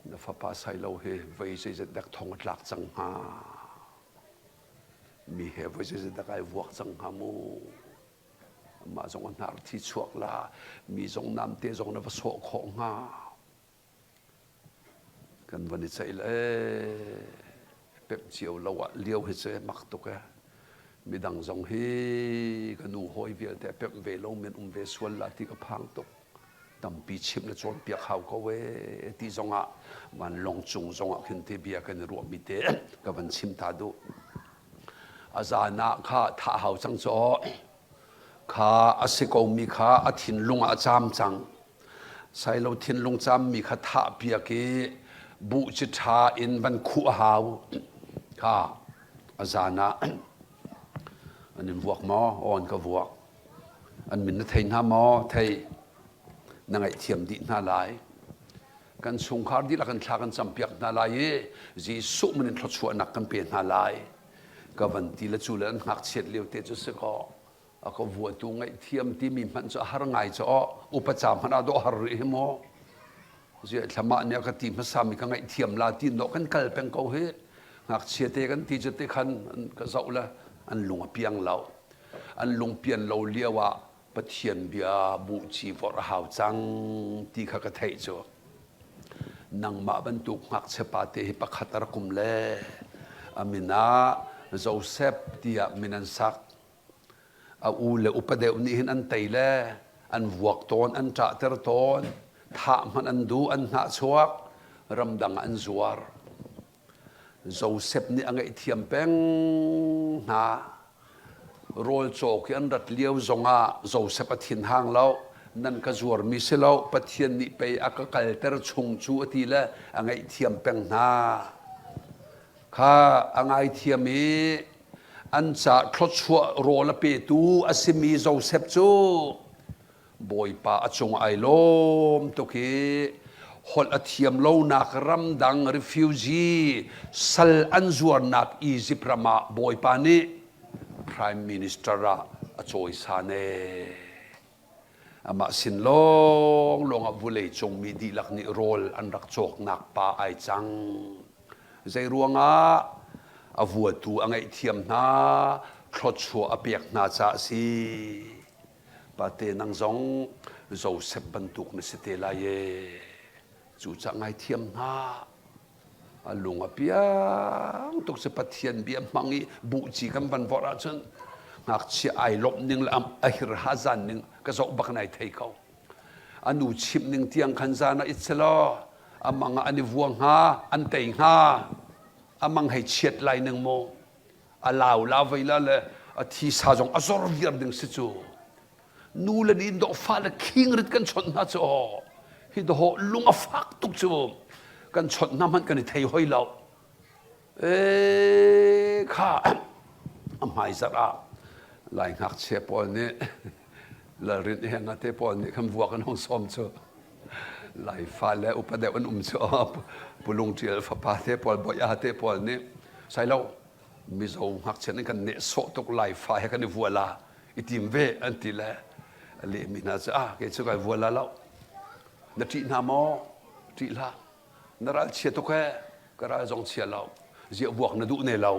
na fapa Sailo hi voi zeizat dek thong a tlak cang hnga. Mi he voi zeizat dek ai vuak cang hnga mu. Amah zong a hnar thi chuak la, mi zong namte zong na va sawh khawh hnga. Kan van i ceih le pemh cio lo ah lio hi cu mak tuk ee. Midang zong hi ka nu hawi vialte pemh ve lo men um ve sual la ti ka phang tuk. Tampi chimh le cawnpiak hau ko ee ti zongah vanlawng cung zongah khin te bia kan i ruahmi te ka van chim ta duh. A zan ah kha thah hau cang caw kha a si komi kha a thinlung ah a caam cang. Sailo thinlung cammi kha thahpiak i buh ci ṭha in van khuh a hau. Kha a zan ah an in vuak maw? Aw an ka vuak. An min na thei hna maw? Thei. Na ngaihthiam dih hna lai. Kan chungkhar dihlak in thla kan campiak hna lai i Jesuh min in thluachuahnak kan pe hna lai. Ka van ti le cu le an ngakchiat lio te cu si kaw a ka vuatu ngaihthiam timi hmanh cu a har ngai cu aw upa ca hmanh ah dawh har rih hi maw ziah thlamah nih a ka ti hmasa mi ka ngaihthiam la ti dawh kan kal peng ko hi ngakchia te kan ti cu te khan an ka zoh le an lung a piang lo an lung pian lo lio ah Pathian bia buhci vorh a hau cang ti kha ka theih cu nangmah bantuk ngakchia pa te hi pakhat a rak um le a min ah Joseph tiah min an sak A u le upa deuh nih hin an tei le an vuak tawn, an ṭahter tawn, thah hmanh an duh, an hnahchuak, ramdang ah an zuar. Joseph nih a ngaihthiam peng hna. Rawl cawk i an rat lio zongah Joseph a thinhang lo. Nan ka zuarmi si lo, Pathian nih pei a ka kalter chung cu a ti le a ngaihthiam peng hna. Kha a ngaithiam i an ca thluachuah rawl a petu a simi Joseph cu Bawipa a cung ai lawm tuk i holh a thiam lonak ramdang refugee sal an zuarnak Egypt ram ah Bawipa nih Prime Minister ah a cawisan ee. Amah sin lawnglawng ah vawleicung mi dihlak nih rawl an rak cawknak pa ai cang. Zei ruangah a vuatu a ngaihthiam hna, thluachuah a pek hna caah a si. Pate nang zong Joseph bantuk na si te lai ee. Cucaah ngaithiam hna. A lung a piang tuk si Pathian bia hmang i buhci kan van vorh ahcun ngakchia ai lawmh ning le a hirha zan ning ka zoh bak nai thei ko. A nu chimh ning tiang khan zan ah it selaw a mang ah an i vua hnga, an tei hnga, a mang hei chiat lai ning mu. A lau la vei la le a thisa zong a zor viar ding si cu. Nu le nih dawh fale khingrit kan chawnh hna cu aw hi dawh lung a fak tuk cu kan chawnh hna hmanh kan i thei hoi lo ee kha a hmaizarh ah lai ngakchia pawl nih lalrin henga te pawl nih khan vuak an hong sawm cu lai fale upa deuh an um cu pulung ṭial fapa te pawl boya te pawl nih sailo mizo ngakchia nih kan nehsawh tuk lai fa he kan i vuala i tim ve an ti le a lehmi hna cu ah kei cu kai vual la lo na ṭih hna maw ṭih hlah na ral chia tuk he ka ral zong chia lo ziah vuak na duh ne lo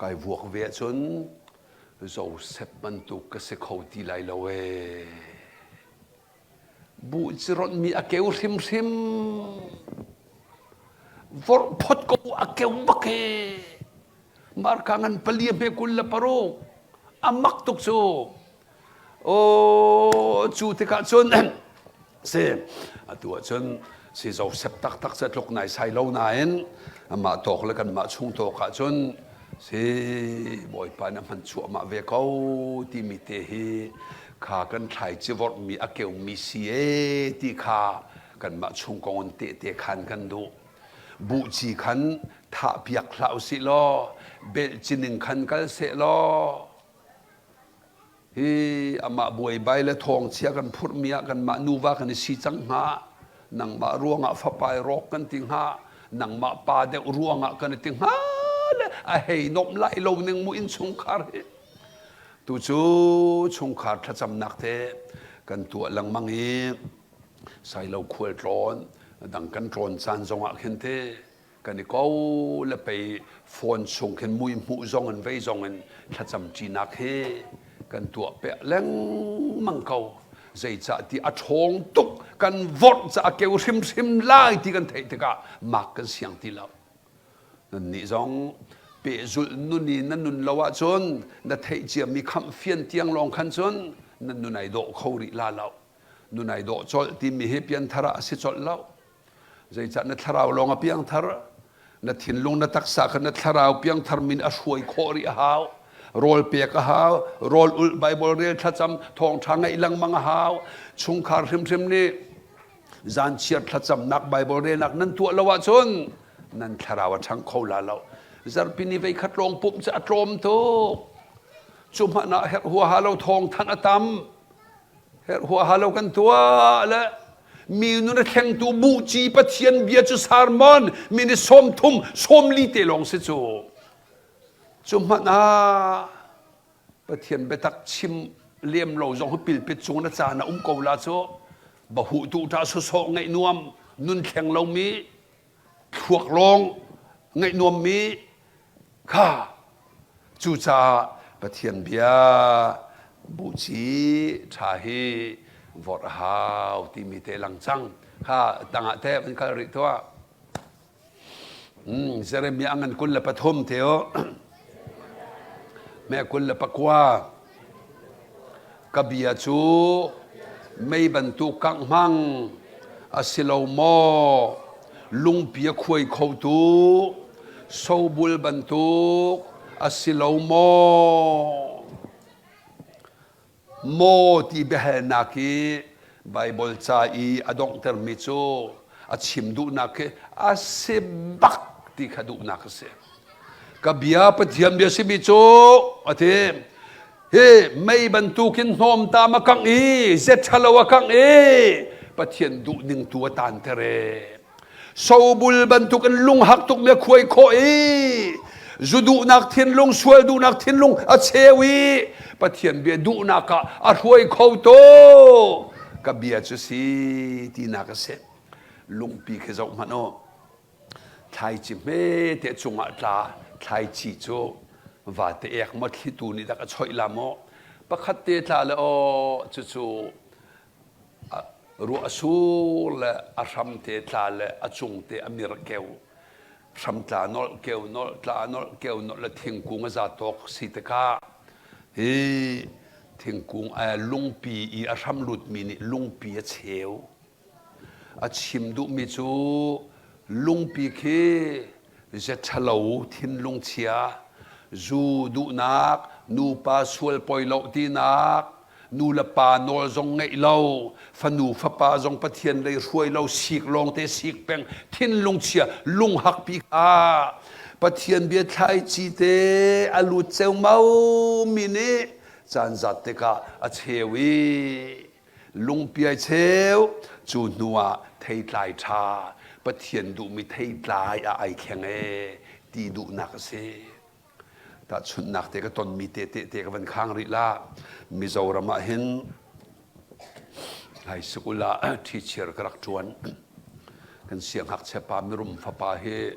kai vuak ve ahcun Joseph bantuk ka si kho ti lai lo ee buh ci ronhmi a keu hrimhrim vorh phot ko a keu bak ee Marka ngan pali hme 26 a mak tuk cu o cu tikah cun si atu ahcun si Joseph taktak cu tluk nai sai lo nain amah tawk le kanmah chung tawk ahcun si Bawipa nih a hman chuahmah ve ko timi te hi kha kan thlaici vorhmi a keumi si e ti kha. Kanmah chung kong in tehte khan kan duh. Buhci khan thah piak hlah usih law belh cining khan kal seh law hi amah buaibai le thawngchia kan phurhmi ah kanmah nuva kan i si cang hnga. Nangmah ruangah fapa i rawk kan ti hnga. Nangmah pa deuh ruangah kan i ti hnga le a hei nomh lai lo ning mu innchungkhar hi. Tu cu chungkhar thlacamnak te kan tuah lengmang i sailo khual tlawn dang kan tlawn caan zongah khin te kan i ko le pei phone chung khin mui hmuh zong in vei zong in thlacam ṭinak hi kan tuah peh lengmang ko. Zeicah ti a ṭhawng tuk kan vorh ca a keu hrimhrim lai ti kan theih tikah mak kan siang ti lo. Nannih zong pehzulh nun i na nun lo ahcun na theih ciami khamh fian tiang lawng khan cun nan nun ai dawh kho rih la lo. Nun ai dawh colh timi hi pianthar ah a si colh lo. Zeicah na thlarau lawng a piangthar, na thinlung na taksa kha na thlarau piangthar min a hruai khawh rih a hau. Rawl pek a hau, rawl ulh Bible rel thlacam thawngṭha ngaih lengmang a hau. Chungkhar hrimhrim nih zanchiar thlacamnak Bible relnak nan tuah lo ahcun nan thlarau a ṭhang kho la lo. Zarhpi ni veikhat lawng pumh cu a tlawm tuk. Cu hmanh ah herh huaha lo thawng thanh a tam. Herh huaha lo kan tuah le mi nun a thlengtu buhci Pathian bia cu sermon mi ni 30 sawmli te lawng si cu. Cu hmanh ah Pathian biatak chim lem lo zong hi pilpit cung na caan a um ko la cu bahu tu ṭa sawsawh ngaih nuam nun thleng lomi thluak lawng ngaih nuammi kha cucaah Pathian bia buci ṭha hi vorh a hau timi te lang cang kha tangah te van kal rih tuah. Jeremiah a ngan 23 te u. Me 29. Ka bia cu mei bantuk kangh hmang a si lo maw? Lungpi a khuai khotu sobul bantuk a si lo maw? Maw ti biahalnak i Baibal ca i a donghtermi cu a chim duhnak khi a si bak ti kha duhnak a si. Ka bia Pathian bia simi cu a ti. Hi mei bantukin hnawmtam a kangh i zet ṭhalo a kangh i Pathian duhning tu a tanter e. Sobul bantuk in lunghak tukmi a khuai khawh i zu duhnak thinlung, sual duhnak thinlung a cheu i Pathian bia duhnak ah a hruai kho to. Ka bia cu si tinak a si. Lungpi khi zoh hmanh u. Thlaici hmete cungah tla thlaici cu vate ek maw thlitu nih dak a choih la maw pakhat te tla le aw cucu Ruah a sur le a hram te tla le a cung te a mir keu. Hram tla nolh keu nolh tla nolh keu nolh le thingkung a za tawk si tikah hi thingkung lungpi i a hram lutmi nih lungpi a cheu. A chim duhmi cu lungpi khi zetthalo thinlung chia, zu duhnak, nupa sual poi lo tinak, nu le pa nawl zong ngeih lo, fanu fapa zong Pathian lei hruai lo, sik lawngte sik peng, thinlung chia, lunghak pi kha Pathian bia thlaici te a lut ceumau mi nih caan zat tikah a cheu i lungpiai cheu cu hnu ah theitlai ṭha Pathian duhmi theitlai ah ai thleng e ti duhnak a si. Tahchunhnak te ka tonmi te te te ka van khang rih la. Mizoram ah hin high school ah teacher ka rak ṭuan. Kan siangngakchia pa mirum fapa hi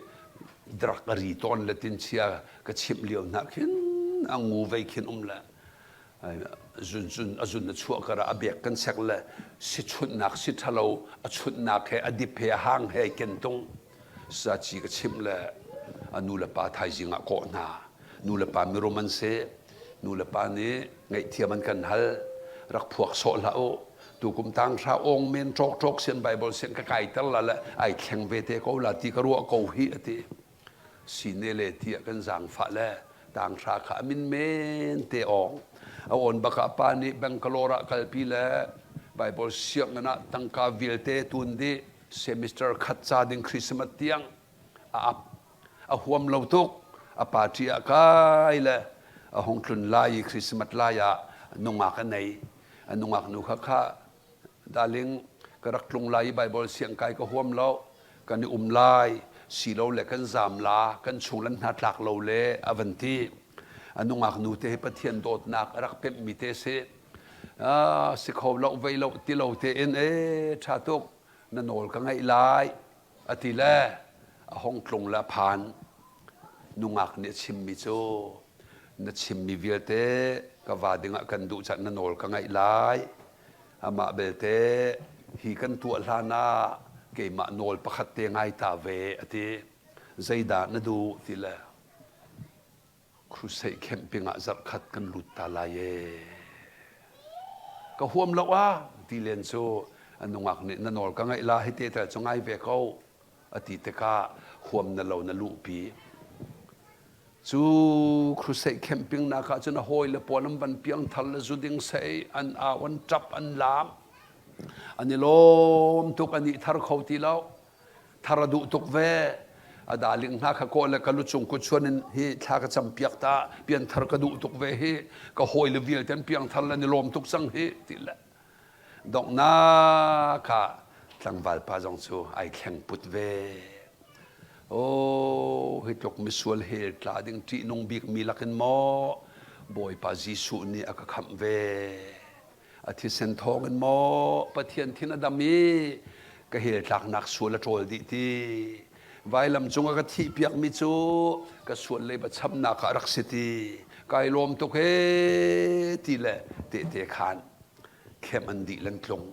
drug a ri tawn le tinchia ka chimh lio hna khin a ngu vei khin um le zun zun a zun a chuah kar ah a bek kan sek le si chunhnak si ṭhalo a chunhnak he a dip he a hang he ken tung saci ka chimh le a nu le pa thaizing ah kawh hna nu le pa mirum an si nu le pa nih ngaihthiam an kan hal rak phuak sawh hlah u tukum tang hra ong men ṭawk ṭawk sian Bible sian ka kaiter la le ai thleng ve te ko la ti ka ruah ko hi ati sine le tiah kan zaangfah le tanghra kha a min men te awng a awn bak ah pa nih Bangalore ah kalpi le Bible sianginn ah tangka vialte tun dih. Semester khat ca ding Christmas tiang a ap. A huam lo tuk. A party ah kai le a hung tlun lai i Christmas lai ah nungak a nei. A nungak nu kha kha darling ka rak tlung lai i Bible siang kai ka huam lo. Kan i um lai silo le kan zam la kan chung lan hna tlak lo le a van ti. A nungak nu te hi Pathian dawtnak a rak pemh mi te si. Ah, si kho lo vei lo ti lo te in e tha tuk na nawl ka ngaih lai a ti le a hong tlung le a phan. Nungak nih a chimmi cu na chimmi vialte ka va dingah kan duh caan na nawl ka ngaih lai. Amah belte hi kan tuah hlan ah keimah nawl pakhat te ngai ta ve a ti. Zeidah na duh ti le crusade camping ah zarhkhat kan lut ta lai ee. Ka huam lo ah ti len cu a nungak nih na nawl ka ngaih la hi te tel cu ngai ve ko a ti tikah huam na lo na luhpi. Cu crusade camping nak ah cun a hawi le pawl an van piang thar le zuding sei an au an ṭap an laam an i lawm tuk an i thar kho ti lo thar a duh tuk ve a darling hna kha kaw le ka lucung kut chuan in hi thla ka cam piak ta pianthar ka duh tuk ve hi ka hawi le vialte an piangthar le ni lawm tuk cang hi ti le donghnak ah tlangval pa zong cu ai thleng put ve oh hi tluk misual hel tla ding ṭihnung bik mi lakin maw Bawipa Jesuh nih a ka khamh ve a thisen thawng in maw Pathian thin a dam i ka hel tlaknak sual a ṭawl dih ti vailam cung a ka thih piakmi cu ka sual leiba chamnak ah rak si ti kai lawm tuk he ti le tehte khan khem an dih lan tlung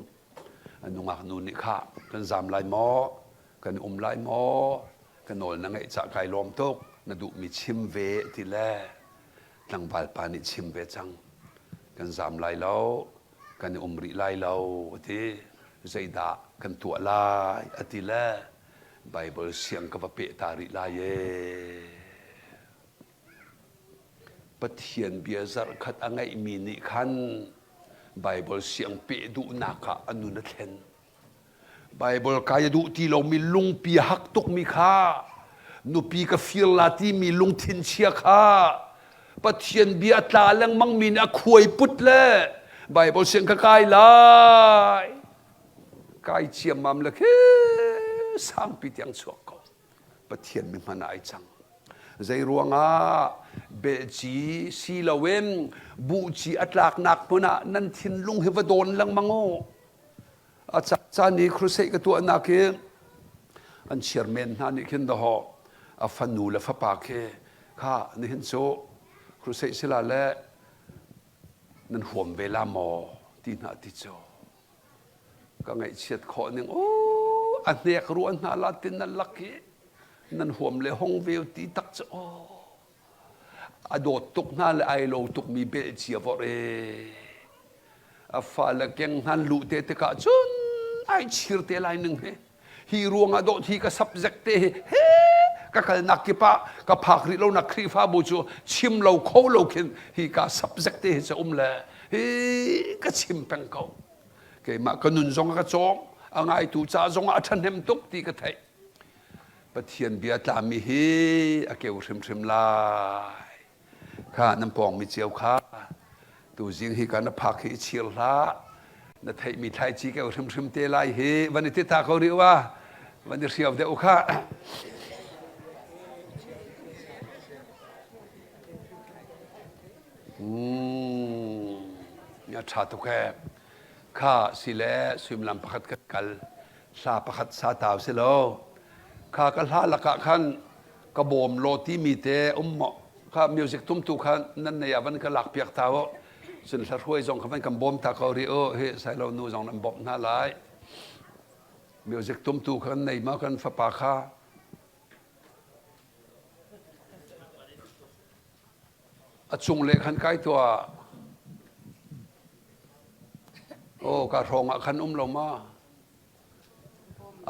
a nungak nu nih kha kan zam lai maw kan um lai maw ka nawl na ngeih cah kai lawm tuk na duhmi chim ve ti le tlangval pa nih chim ve cang kan zam lai lo kan i um rih lai lo a ti zeidah kan tuah lai a ti le Bible siang ka va peh ta rih lai e Pathian bia zarhkhat a ngeihmi nih khan Bible siang peh duhnak ah a nun a thlen Baibal kai a duh ti lomi lungpi a hak tukmi kha nupi ka fir la timi lungthin chia kha Pathian bia a tla lengmangmi nih a khuai put le Baibal siang ka kai lai kai ciammam le khi sangpi tiang chuak ko Pathian mi hman ah ai cang zei ruangah belci si loin buhci a tlaknak hmun ah nan thinlung hi va dawn lengmang u A caan i crusade ka tuahnak hi an chairman hna nih khin dawh a fanu le fapa khi kha nihin cu crusade sila le nan huam ve la maw ti hna ti cu ka ngaihchiat khawh ning u a hnek ruah hna la tin nan lak hi nan huam le hong ve ti tak cu aw A dawt tuk hna le ai lo tukmi belhcia vorh ee. A fale keng hnan luh te tikah cun ai chir te lai ning hi. Hi ruangah dawt hi ka subject te hi he ka kalnak kip ah ka phak rih lonak Khrihfabu cu chim lo kho lo khin hi ka subject te hi ca um le hi ka chim peng ko. Keimah ka nun zong a ka cawm, a ngaitu ca zong ah a ṭhahnem tuk ti ka theih. Pathian bia tlami hi a keu hrimhrim lai. Kha nan pawngmi cio kha tuzing hi ka na phak hi i chir hlah. Na theihmi thlaici keu hrimhrim te lai hi van i ti ta ko rih wa van i hriau deuh kha. Mm, a ṭha tuk ee. Kha si le suimilam pakhat kan kal hla pakhat sa ta si lo kha ka hla lakah khan ka bawm law timi te um maw kha music tumtu kha nan nei ah van ka lak piak ta u cun hla hruai zong kha van kan bawm ta ko rih u hi sailo nu zong nan bawmh hna lai music tumtu kha kan nei ma kan fapa kha A cung le khan kai tuah. Oh, ka hrawng ah khan um lo ma?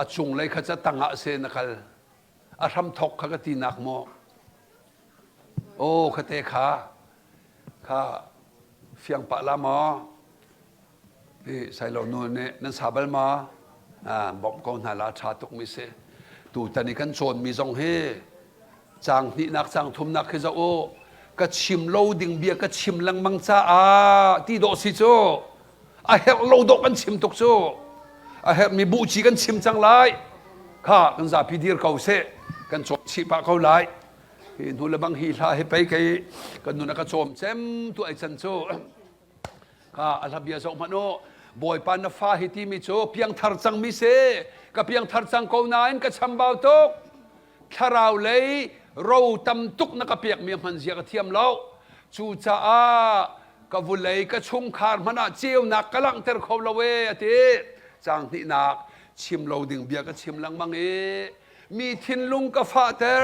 A cung lei kha ca tang ah se na kal. A hram thok kha ka ti nak maw? Oh, kha te kha. Kha fiang pah la maw? Hi sailo nu nih nan sa bal ma? Bawmh ko hna la ṭha tukmi si. Tutan i kan cawnmi zong hi caang hnihnak caang thumnak khi zoh u. Ka chim lo ding bia ka chim lengmang caah ti dawh si cu. A herh lo dawh kan chim tuk cu. A herhmi buhci kan chim cang lai. Kha kan zapi dir ko seh. Kan cawm chih pah ko lai. Hi hnu le bang hi hla hi pei kei kan nun a ka cawm cem tu ai can cu. Kha a hla bia zoh hmanh u. Bawipa na fa hi timi cu piangthar cangmi si. Ka piangthar cang ko nain ka chambau tuk. Thlarau lei ro tam tuk na ka pekmi a hman zia ka thiam lo. Cucaah ka vulei ka chungkhar hmanh ah ceunak ka langhter kho lo ee a ti. Caang hnihnak chim lo ding bia ka chim lengmang i mi thinlung ka fahter.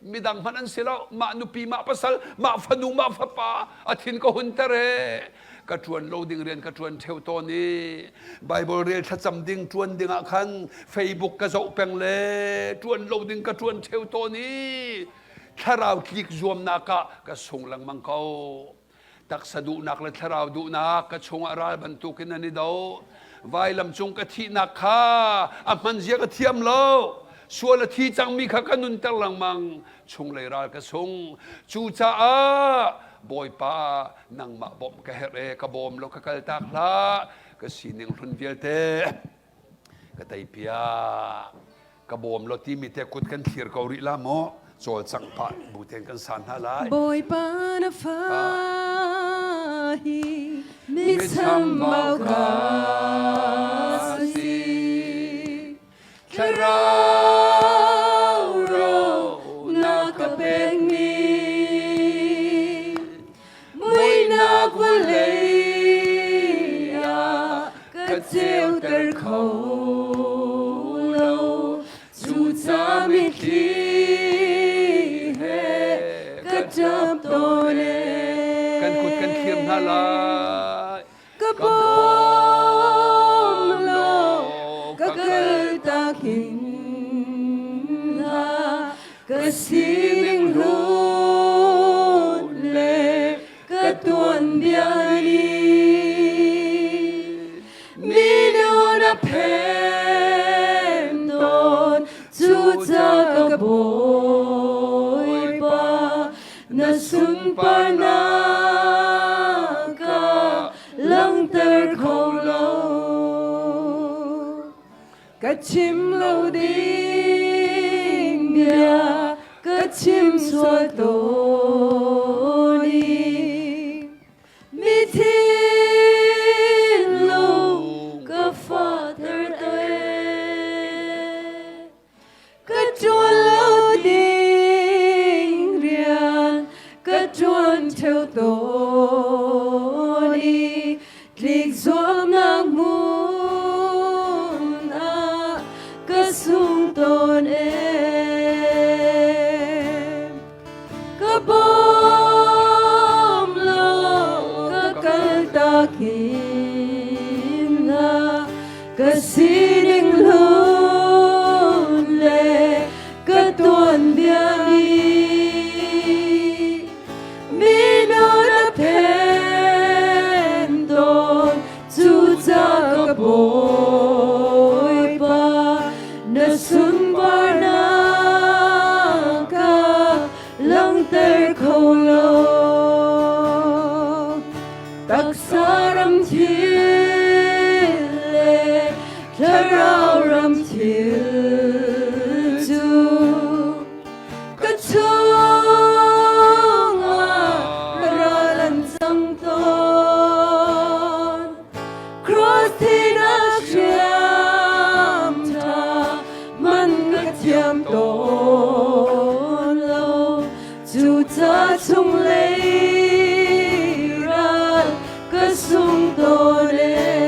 Midang hmanh an si lo. Mah nupi, mah pasal, mah fanu, mah fapa a thin ka hunter e. Ka ṭuan lo ding rian ka ṭuan ṭheo tawn i Bible rel thlacam ding ṭuan ding ah khan Facebook ka zoh peng le ṭuan lo ding ka ṭuan ṭheo tawn i thlarau tlik zuamnak ah ka sung lengmang ko. Taksa duhnak le thlarau duhnak ka chungah ral bantukin an i do. Vailam cung ka thihnak kha a hmanzia ka thiam lo. Sual a thi cangmi kha ka nunter lengmang. Chunglei ral ka sung. Cucaah Bawipa nangmah bawmh ka herh e ka bawm lo ka kaltak hlah. Ka sining hlun vialte ka teipiak. Ka bawm lo timi te kut kan thlir ko rih la maw cawlcangh pah bu tein kan san hna lai. Bawipa na fa hi mi chambau ka si. Thlarau ro na ka pekmi muihnak vawlei ah ka ceuter kho lo cuca mitthli he ka ṭap tawn e Kan kut kan thlir hna lai. Ka bawm law ka kaltak hin hlah ka sining hlun le ka tuanbia nih minun a phen tawn cuca ka Bawipa na sunparnak ah langhter kho lo. Ka chim lo ding bia ka chim sual tawn i mi thinlung ka fahter te. Ka ṭuan lo ding rian ka ṭuan ṭheo tawn i tlik zuamnak hmun ah ka sung tawn ee. Ka bawm law ka kaltak hin hlah Ka sining hlun le ka tuanbia nih minun a phen tawn cuca ka Bawipa na sunparnak ka langhter kho lo. Taksa ram thil le thlarau ram thil cu ka chungah ral an cang tawn. Cross thinak hriam ṭha man ka thiam tawn lo. Cuca chunglei ral ka sung tawn e.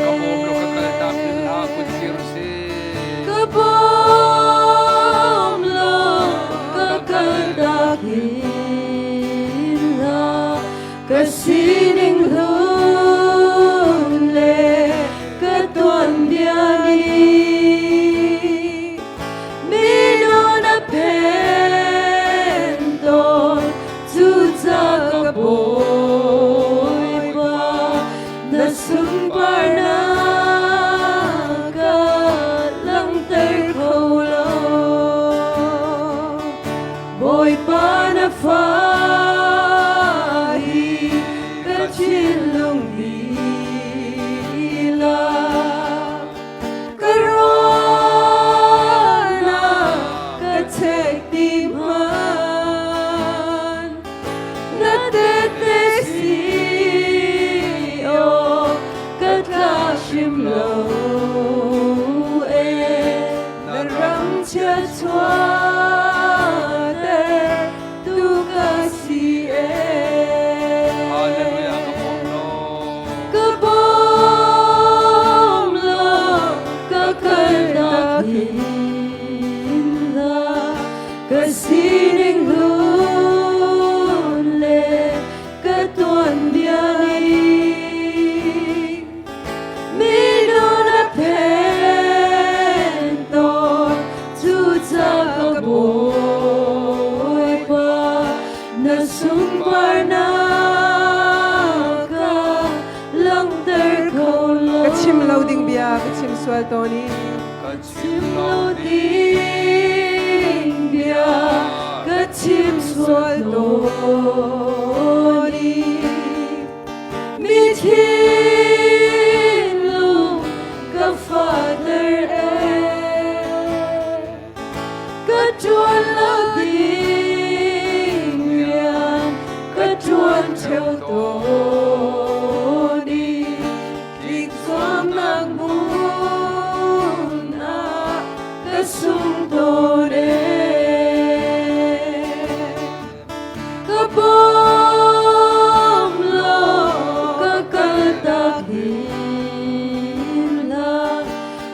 Ka bawm lo ka kaltak hin hlah kut thir si. Ka bawm. sual tawn i Ka chim lo ding bia ka chim sual tawn i mi thinlung ka fahter e ka ṭuan lo ding rian ka ṭuan ṭheo tawn i tlikzuamnak hmun ah ka sung tawn e. Ka bawm law ka kaltak hin hlah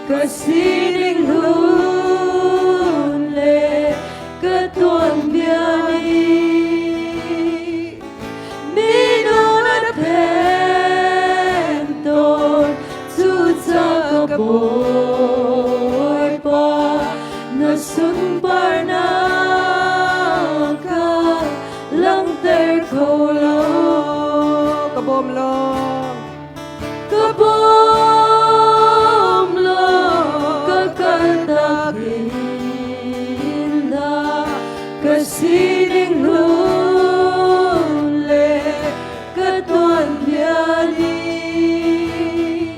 ka sining hlun le ka tuanbia nih minung a phen tawn cucaah ka Bawipa na sunparnak kha langhter kho law ka bawm law Ka bawm law ka kaltak hin hlah ka sining hlun le ka tuanbia nih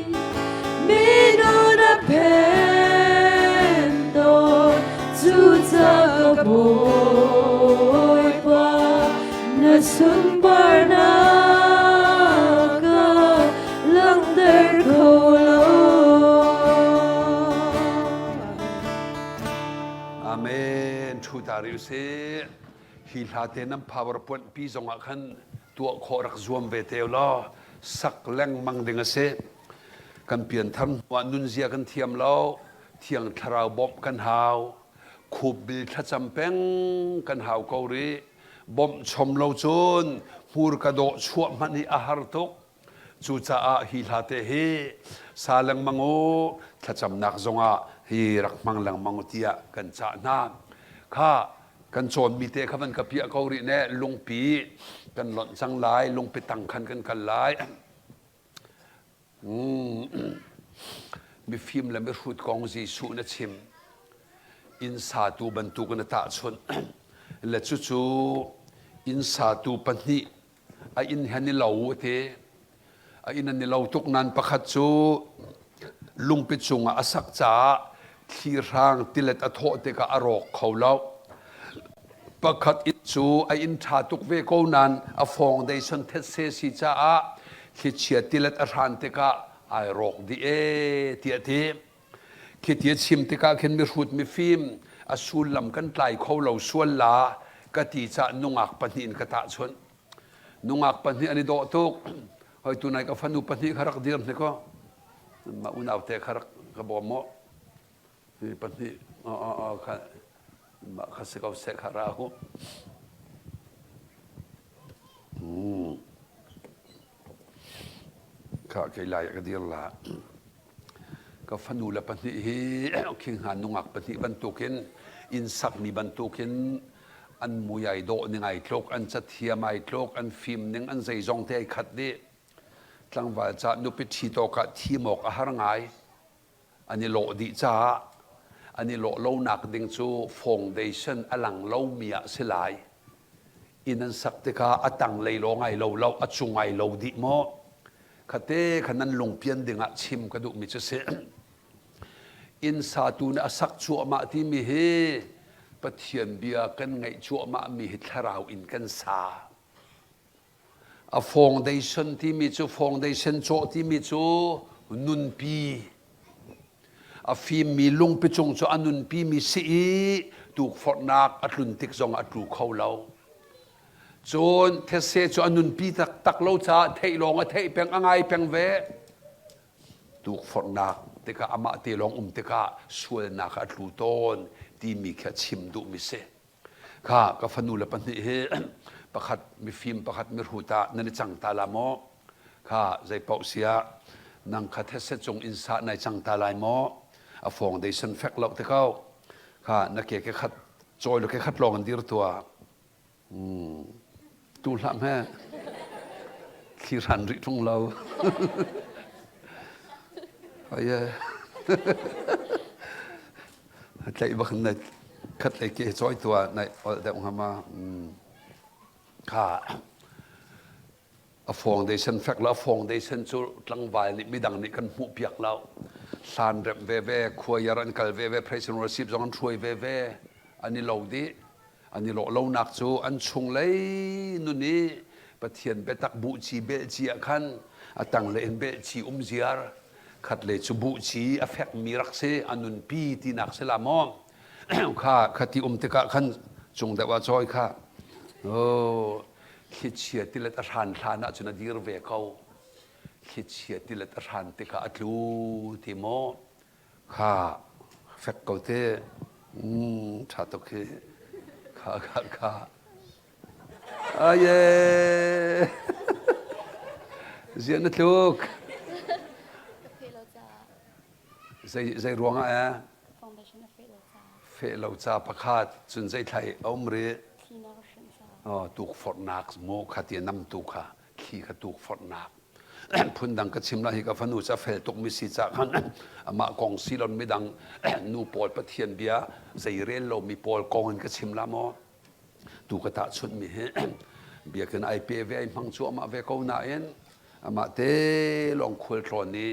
minun a phen tawn cucaah ka Bawipa na sunparnak ah langhter kho law. Amen. Thu ta rih usih. Hi hla te nan PowerPoint pi zong ah khan tuah khawh rak zuam ve te law sak lengmang ding a si. Kan pianthar hnuah nunzia kan thiam lo, thiang thlarau bawmh kan hau, khupbil thlacam peng kan hau ko rih. Bawmh chom lo cun hmurka dawh chuah hmanh hi a har tuk. Cucaah hi hla te hi sa lengmang u, thlacamnak zongah hi rak hmang lengmang u tiah kan cah hna. Kha kan cawnmi te kha van ka piah ko rih ne lungpi kan lonh cang lai, lungpi tang khan kan kal lai. Mifim le mihrut kong Jesuh na chim. Inn satu bantuk na tahchunh. Le cucu inn satu pahnih a inn he an i lo a ti. A inn an i lo tuk nain pakhat cu lungpi cungah a sak caah thli hrang tilet a thawh tikah a rawk kho lo. Pakhat inn cu a inn ṭha tuk ve ko nain a foundation thetse si caah thlichia tilet a hran tikah ai rawk dih ee tiah a ti. Khi ti a chim tikah khin mihrut mifim a sullam kan tlai kho lo sual la ka ti caah nungak pahnih in ka tahchunh. Nungak pahnih an i dawh tuk. Hoi tunai ka fanu pahnih kha rak dir hnik aw. Mah unau te kha rak ka bawm maw. Hi pahnih kha mah kha si ko seh kha ra hu. Kha kei lai ka dir la. Ka fanu le pahnih hi khing hna nungak pahnih bantukin inn sakmi bantukin an mui ai dawh ning ai tluk, an cathiam ai tluk, an fim ning an zeizong te ai khat dih. Tlangval ca nupi ṭhi tawk ah thim awk a har ngai. An i lawh dih caah an i lawh lonak ding cu foundation a lang lomi ah si lai. Inn an sak tikah a tanglei lawng ai lo lo, a cung ai lo dih maw? Khate kha nan lungpian dingah chim ka duhmi cu si. Inn satu nih a sak cuahmah timi hi Pathian bia kan ngaih cuahmahmi hi thlarau in kan sa. A foundation timi cu foundation cawh timi cu nunpi a fimmi lungpi cung cu a nunpimi si i tukforhnak a tlun tik zong a tlu kho lo. Cun thetse cu a nunpi taktak lo caah theih lawng a theih peng a ngai peng ve. Tukforhnak tikah amah te lawng um tikah sualnak a tlu tawn timi khi a chim duhmi si. Kha ka fanu le pahnih hi pakhat mifim pakhat mihrut ah nan i cang ta la maw? Kha zeipaoh siah nang kha thetse cung inn sa nai cang ta lai maw? A foundation fek lo te ko. Kha na ke ke khat cawi lo ke khat lawng in dir tuah. Tu hlah hme. Thli hran rih ṭung lo. Aye. Tlaih bak na khat lei ke cawi tua na ol deuh hnga ma. Kha a foundation fek lo a foundation cu tlangval nih midang nih kan hmuh piak lo. Hlan rep ve ve, khuayar an kal ve ve, praise and worship zong an hruai ve ve. An i lo dih. An i lawh lonak cu an chunglei nun i Pathian biatak buhci belhci ah khan a tanglei in belhci um ziar khatlei cu buhci a fekmi rak si a nunpi tinak si la maw kha khati um tikah khan cung deuh ah cawi kha oh thlichia tilet a hran hlan ah cun a dir ve ko thlichia tilet a hran tikah a tlu ti maw Kha fek ko te. Mm, ṭha tuk hi. Kha kha kha. Aye. Ziah na tluk. Ka feh lo caah. Zei zei ruang ah eh? Foundation a feh lo caah. Feh lo ca pakhat cun zei thlai a um rih. Thlinak a hrenh caah. Oh, tukforhnak mu kha ti nam tu kha thli kha tukforhnak. Phundang ka chim la hi ka fanu ca fel tuk mi si ca khan amah kong si lon midang nu pawl Pathian bia zei rel lo mi pawl kong in ka chim la maw tu ka tah chunh mi hi biakinn ai pe ve ai hmang cu amah ve ko nain amah te lawng khual tlawn i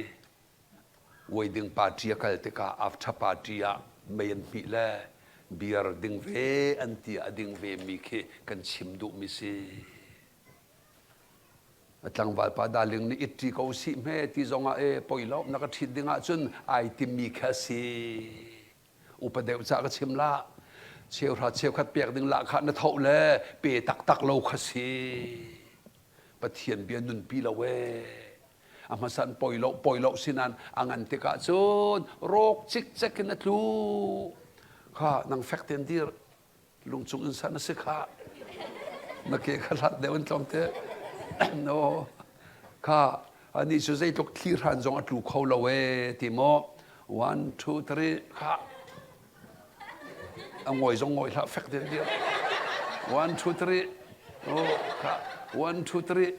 wedding party a kal tikah after party ah mei an hmih le beer ding ve an ti a ding ve mi khi kan chim duh mi si. A tlangval pa darling nih it ṭi ko sih hme ti zongah e poi lo na ka ṭhit ding ahcun ai timmi kha si. Upa deuh ca ka chim la. Cheuhra cheukhat pek ding lah kha na tho le pe taktak lo kha si. Pathian bia nunpi lo e. A hmasan poi lo poi lo sinan a ngan tikah cun rawk cikcek in a tlu. Kha nang fek ten dir. Lungcung in san a si kha. Na ke kha hlat deuh in tlawmte. No. Kha ani cu zeitluk thli hran zong a tlu kho lo e ti maw. One, two, three, kha. A ngawi zong ngawi hlah fek den dir. One, two, three. Oh, kha. One, two, three.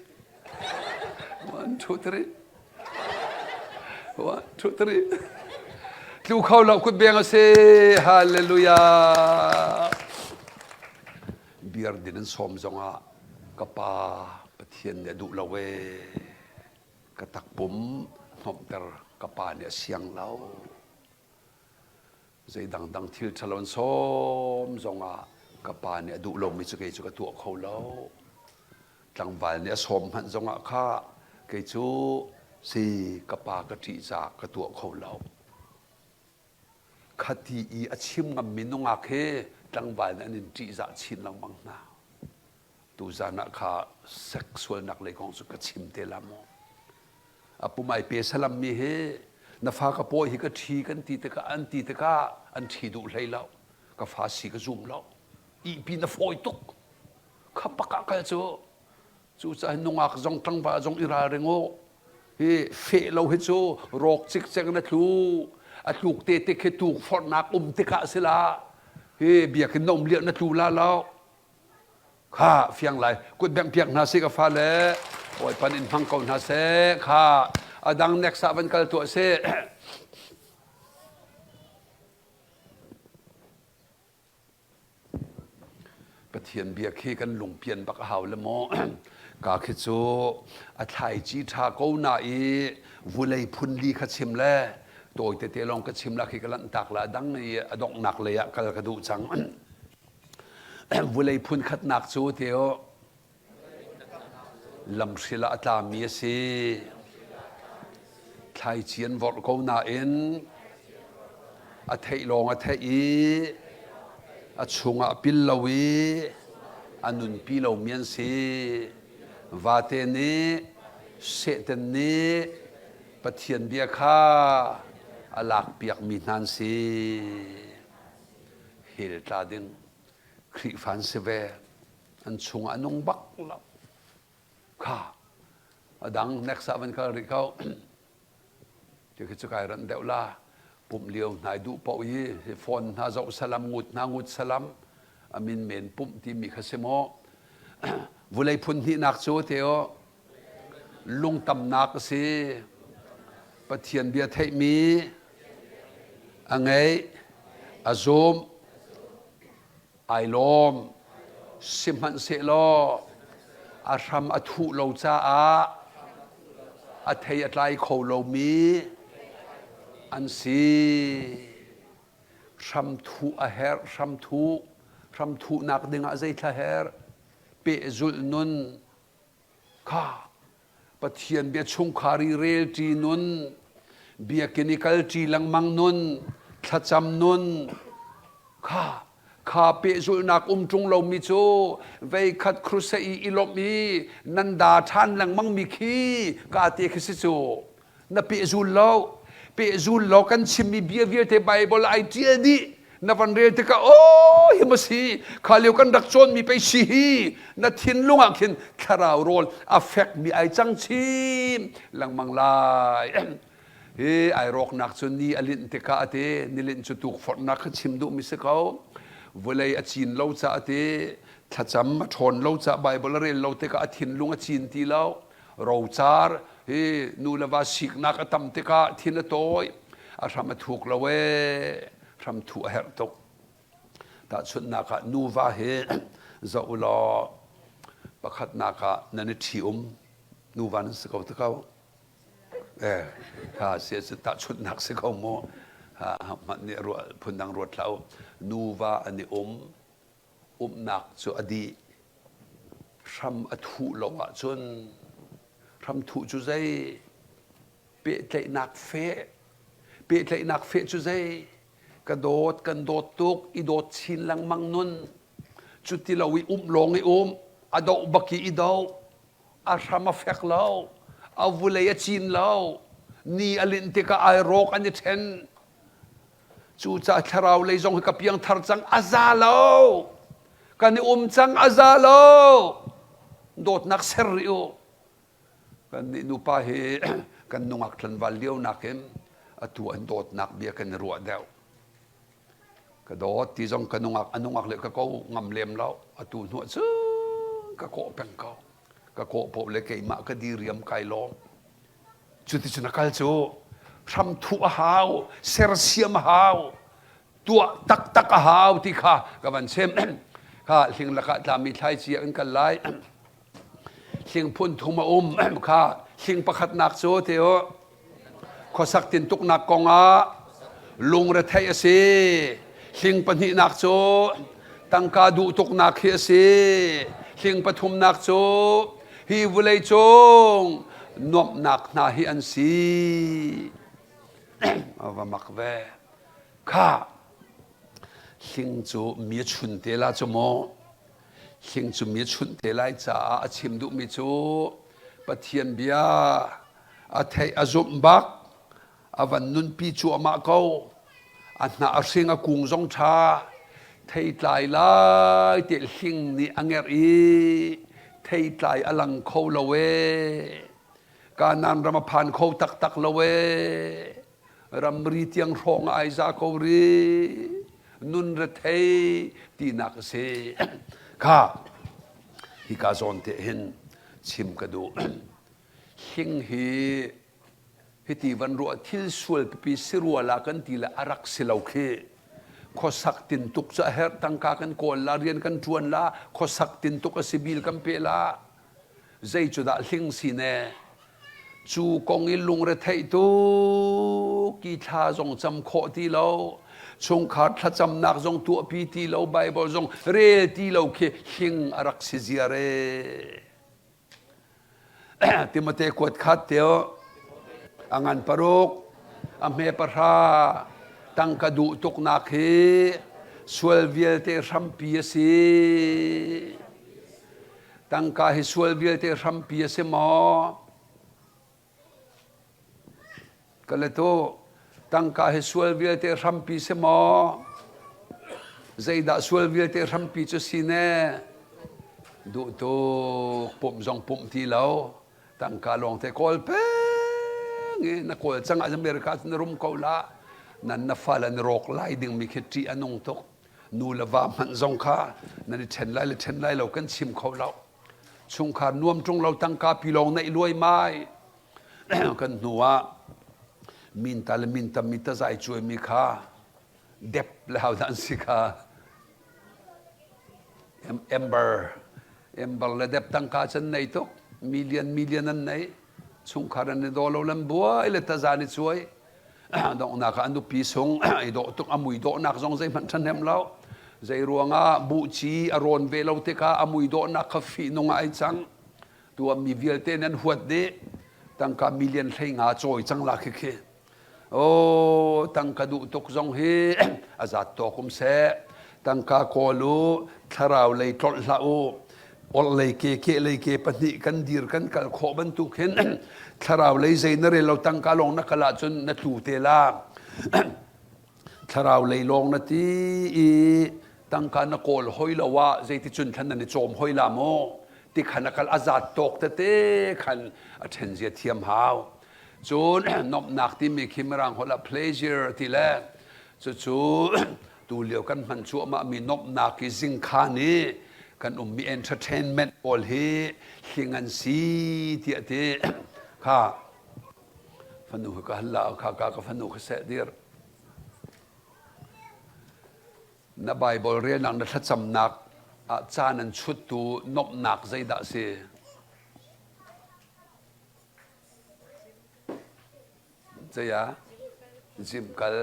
One, two, three. One, two, three. Tlu kho lo kut beng a si. Hallelujah. Beer din an sawm zongah ka pa Pathian nih a duh lo ee. Ka takpum hnomhter ka pa nih a siang lo. Zei dangdang thil ṭhalo an sawm zongah ka pa nih a duh lomi cu kei cu ka tuah kho lo. Tlangval nih a sawm hmanh zongah kha kei cu si ka pa ka ṭih caah ka tuah kho lo. Khati i a chim ngammi nungak hi tlangval nih an in ṭihzah chin lengmang hna. Tuzan ah kha sex sualnak lei kong cu ka chim te la maw? A pum ai pe salammi hi na fa ka pawi hi ka ṭhi kan ti tikah an ti tikah an ṭhi duh hlei lo. Ka fa si ka zum lo. Ihpi na fawi tuk. Kha pakah kal cu cucaah nungak zong tlangval zong i ralring u. Hi feh lo hi cu rawk cikcek na tlu. A tluk te tik hi tukforhnak um tikah si la. Hi biakinn na um lio na tlu la lo. Kha fiang lai kut bengh piak hna si ka fale Bawipa in hmang ko hna seh kha a dang next ah van kal tuah seh Pathian bia khi kan lungpian bak a hau le maw ka khi cu a thlaici ṭha ko na i vulei phun li kha chim le tawi tete lawng ka chim la khi ka lanh tak la a dang i a donghnak lei ah kal ka duh cang Vulei phunkhatnak cu teo lamhril ah a tlami a si. Thlaici an vorh ko nain a theih lawng a theih i a chungah a pil lo i a nunpi lomi an si. Vate nih Satan nih Pathian bia kha a lakpiakmi hna an si. Hell tla ding Khrihfa an si ve. An chungah a nung bak lo. Kha a dang next ah van kal rih ko. Ti khi cu kai ranh deuh la. Pumh lio hna i duh paoh i phone hna zoh salam ngut hna ngut salam a min men pumh timi kha si maw. Vulei phun hnihnak cu teo lungtamnak a si. Pathian bia theihmi. A ngeih, a zum, ai lawm. Sihmanhsehlaw a hram a thuh lo caah a thei a tlai kho lomi an si. Hramthuh a herh, hramthuh. Hramthuhnak dingah zeithla herh? Pehzulh nun kha Pathian bia chungkhar i relṭi nun, biakinn i kalṭi lengmang nun, thlacam nun kha kha pehzulhnak um ṭung lomi cu veikhat crusade i i lawmh i nan da ṭhan lengmangmi khi ka te khi si cu. Na pehzul lo. Pehzul lo kan chimmi bia vialte Bible ai ṭial dih. Na van rel tikah aw hi maw si kha lio kan rak cawnmi pei si hi na thinlung ah khin thlarau rawl a fekmi ai cang chin lengmang lai. Hi ai rawknak cu ni a linh tikah a ti nilinh cu tukforhnak kha chim duhmi si ko. Vawlei a cin lo caah a ti thlacam a ṭhawn lo caah Bible a rel lo tikah a thinlung a cin ti lo. Rocar hi nu le va siknak a tam tikah thin a tawi a hram a thuk lo ee hram thuh a herh tuk tahchunhnak ah nuva hi zoh u law pakhatnak ah nan i ṭhi um nuva nan si ko te ko eh ha si si tahchunhnak si ko mu ha hmanh nih ruah phundang ruat hlah u nuva an i um umnak cu a dih hram a thuh lo ahcun hram thuh cu zei pehtlaihnak feh pehtlaihnak feh cu zei ka dawt kan dawt tuk i dawt chin lengmang nun cu ti lo i um lawng i um a doh bak i i doh a hram a fek lo a vulei a cin lo ni a linh tikah ai rawk an i ṭhen Cucaah thlarau lei zong hi ka piangthar cang a za lo. Kan i um cang a za lo. Dawtnak ser rih u. Kan nih nupa hi kan nungak tlanval lio nakin atu an dawtnak bia kan i ruah deuh. Ka dawt ti zong ka nungak a nungak le ka ko ngam lem lo. Atu hnuah cun ka kawh peng ko. Ka kawh poh le keimah ka diriam kai lawm. Cuticun a kal cu hramthuh a hau, sersiam a hau, tuah taktak a hau ti kha ka van chim. Kha hling lakah tlami thlaici ah kan kal lai. Hling phun thum a um. Kha hling pakhatnak cu te u khuasak tintuknak kong ah lungretheih a si. Hling pahnihnak cu tangka duh tuknak hi a si. Hling pathumnak cu Hi vulei cung nuamhnak hna hi an si. A va mak ve. Kha hling cu mi a chun te la cu maw? Hling cu mi a chunh te lai caah a chim duhmi cu Pathian bia a theih a zumh bak a van nunpi cuahmah ko. A hnah a hring a kung zong ṭha. Theitlai lai te hling nih a ngerh i theitlai a lang kho lo ee. Kanaan ram a phan kho taktak lo ee. Ramri tiang hrawng ah ai za ko rih. Nun rethei tinak a si. Kha hika zawn te hin chim ka duh. Hling hi Hiti van ruah thil sual pipi si rua la kan ti le a rak si lo khi. Khuasak tintuk cu a herh tangka kan kawl la rian kan ṭuan la khuasak tintuk a si bil kan pe la zei cu dah hling si ne cu kong i lungre theih tuk ki thla zong cam khawh ti lo chungkhar thlacamnak zong tuahpi ti lo Bible zong rel ti lo khi hling a rak si ziar ee. Timote kuat khat teo a ngan paruk a hme pahra tangka duh tuknak hi sual vialte hrampi a si. Tangka hi sual vialte hrampi a si maw? Ka let u, tangka hi sual vialte hrampi si maw? Zeidah sual vialte hrampi cu si ne? Duh tuk, pumh zong pumh ti lo. Tangka lawngte kawl peng i na kawl cang ah America cu na rum ko la. Nan na fale na rawk lai dingmi khi ṭih a nung tuk. Nu le va hmanh zong kha nan i ṭhen lai le ṭhen lai lo kan chim kho lo. Chungkhar nuam ṭung lo tangka pi lawng neih luaimai. Kan hnu ah minta le mintam mi tazai cuaimi kha. Dep le hau dah an si kha. Ember Ember le dep tangka cun nei tuk. Million million an nei. Chungkhar an i daw lo lan buai le taza ni cuai. Donghnak ah an nupi sung i dawh tuk a mui dawhnak zong zeihmanh ṭhahnem lo. Zei ruangah buhci a rawn ve lo tikah a mui dawhnak kha fihnung ah ai cang. Tuahmi vialte nan huat dih. Tangka million 15 cawi cang la khi khi. Oh, tangka duh tuk zong hi a zat tawk um seh. Tangka kawl u, thlarau lei tlolh hlah u. Orh lei ke, ke lei ke pahnih kan dir kan kal khawh bantuk hin thlarau lei zei na rel lo tangka lawng na kal ahcun na tlu te la. Thlarau lei lawng na ti i tangka na kawl hoi lo ah zeiticun thlan nan i cawm hoi la maw? Ti khan a kal a zat tawk tete khan a ṭhen zia thiam hau. Cun nuamhnak timi khi Mirang holh ah pleasure ti le cucu tulio kan hman cuahmahmi nuamhnak i zingkhan i kan ummi entertainment pawl hi hling an si tiah ti kha fanu ka hal la kha ka ka fanu ka seh dir na Bible relnak na thlacamnak ah caan an chuttu nuamhnak zeidah si? Zei ah zim kal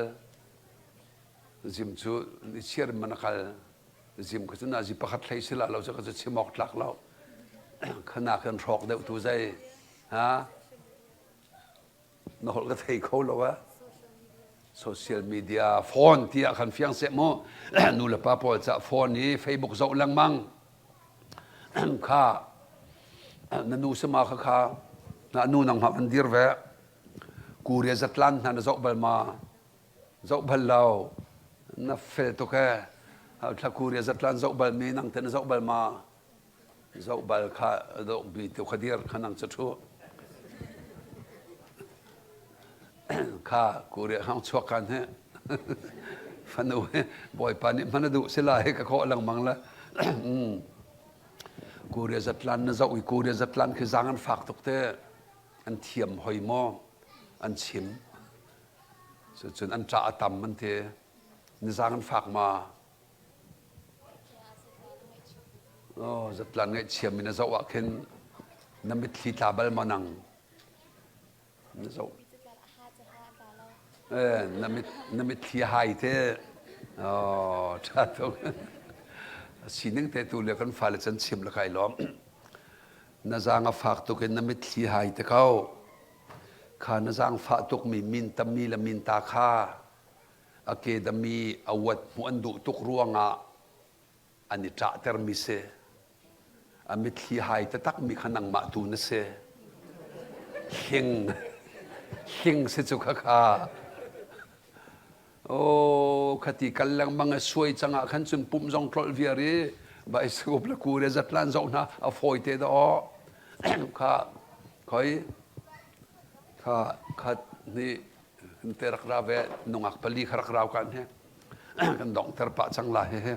zim cu ni chiar man a kal zim kha cu nazi pakhat hlei si la lo cu ka cu chim awk tlak lo khana kan hrawk deuh tu zei ha na holh ka thei kho lo a social media phone tiah khan fiang seh mu nu le pa pawl ca phone i Facebook zoh lengmang Kha na nu sama kha kha na nu nang hmah van dir ve. Korea zatlan hna na zoh bal ma? Zoh bal lo. Na fel tuk he. Thla Korea zatlan zoh bal mi nang te na zoh bal ma? Zoh bal kha dok bi tu kha dir kha nang cha thu. Kha Korea hang chuak kan he. Fanu he Bawipa nih hman a duh si lai ka khawh lengmang la. Korea zatlan na zoh i Korea zatlan khi zaang an fak tuk te. An thiam hoi maw? An chim. Cucun an ṭah a tam an ti. Ni zaang an fak ma? Oh, zatlan ngaihchiam in a zoh ah khin na mitthli tla bal maw nang? Na zoh. Eh, na mit na mitthli a hai te. Oh, ṭha tuk. Sining te tu le kan fale can chim le kai lawm. Na zaang a fak tuk in na mitthli hai te ko. Kha na zaang fah tuk mi min tammi le min ta kha a ke dami a uat hmuh an duh tuk ruangah an i ṭahtermi si. A mitthli hai taktakmi kha nangmah tu na si. Hling, hling si cu khakha. Oh, khati kal lengmang a suai cangah khan cun pum zong tlolh viar i baisakup le kure zatlan zoh hna a fawi te dah aw. Kha khoi kha khat nih te rak ra ve nungak pali kha rak rau kan he kan donghter pah cang la he he.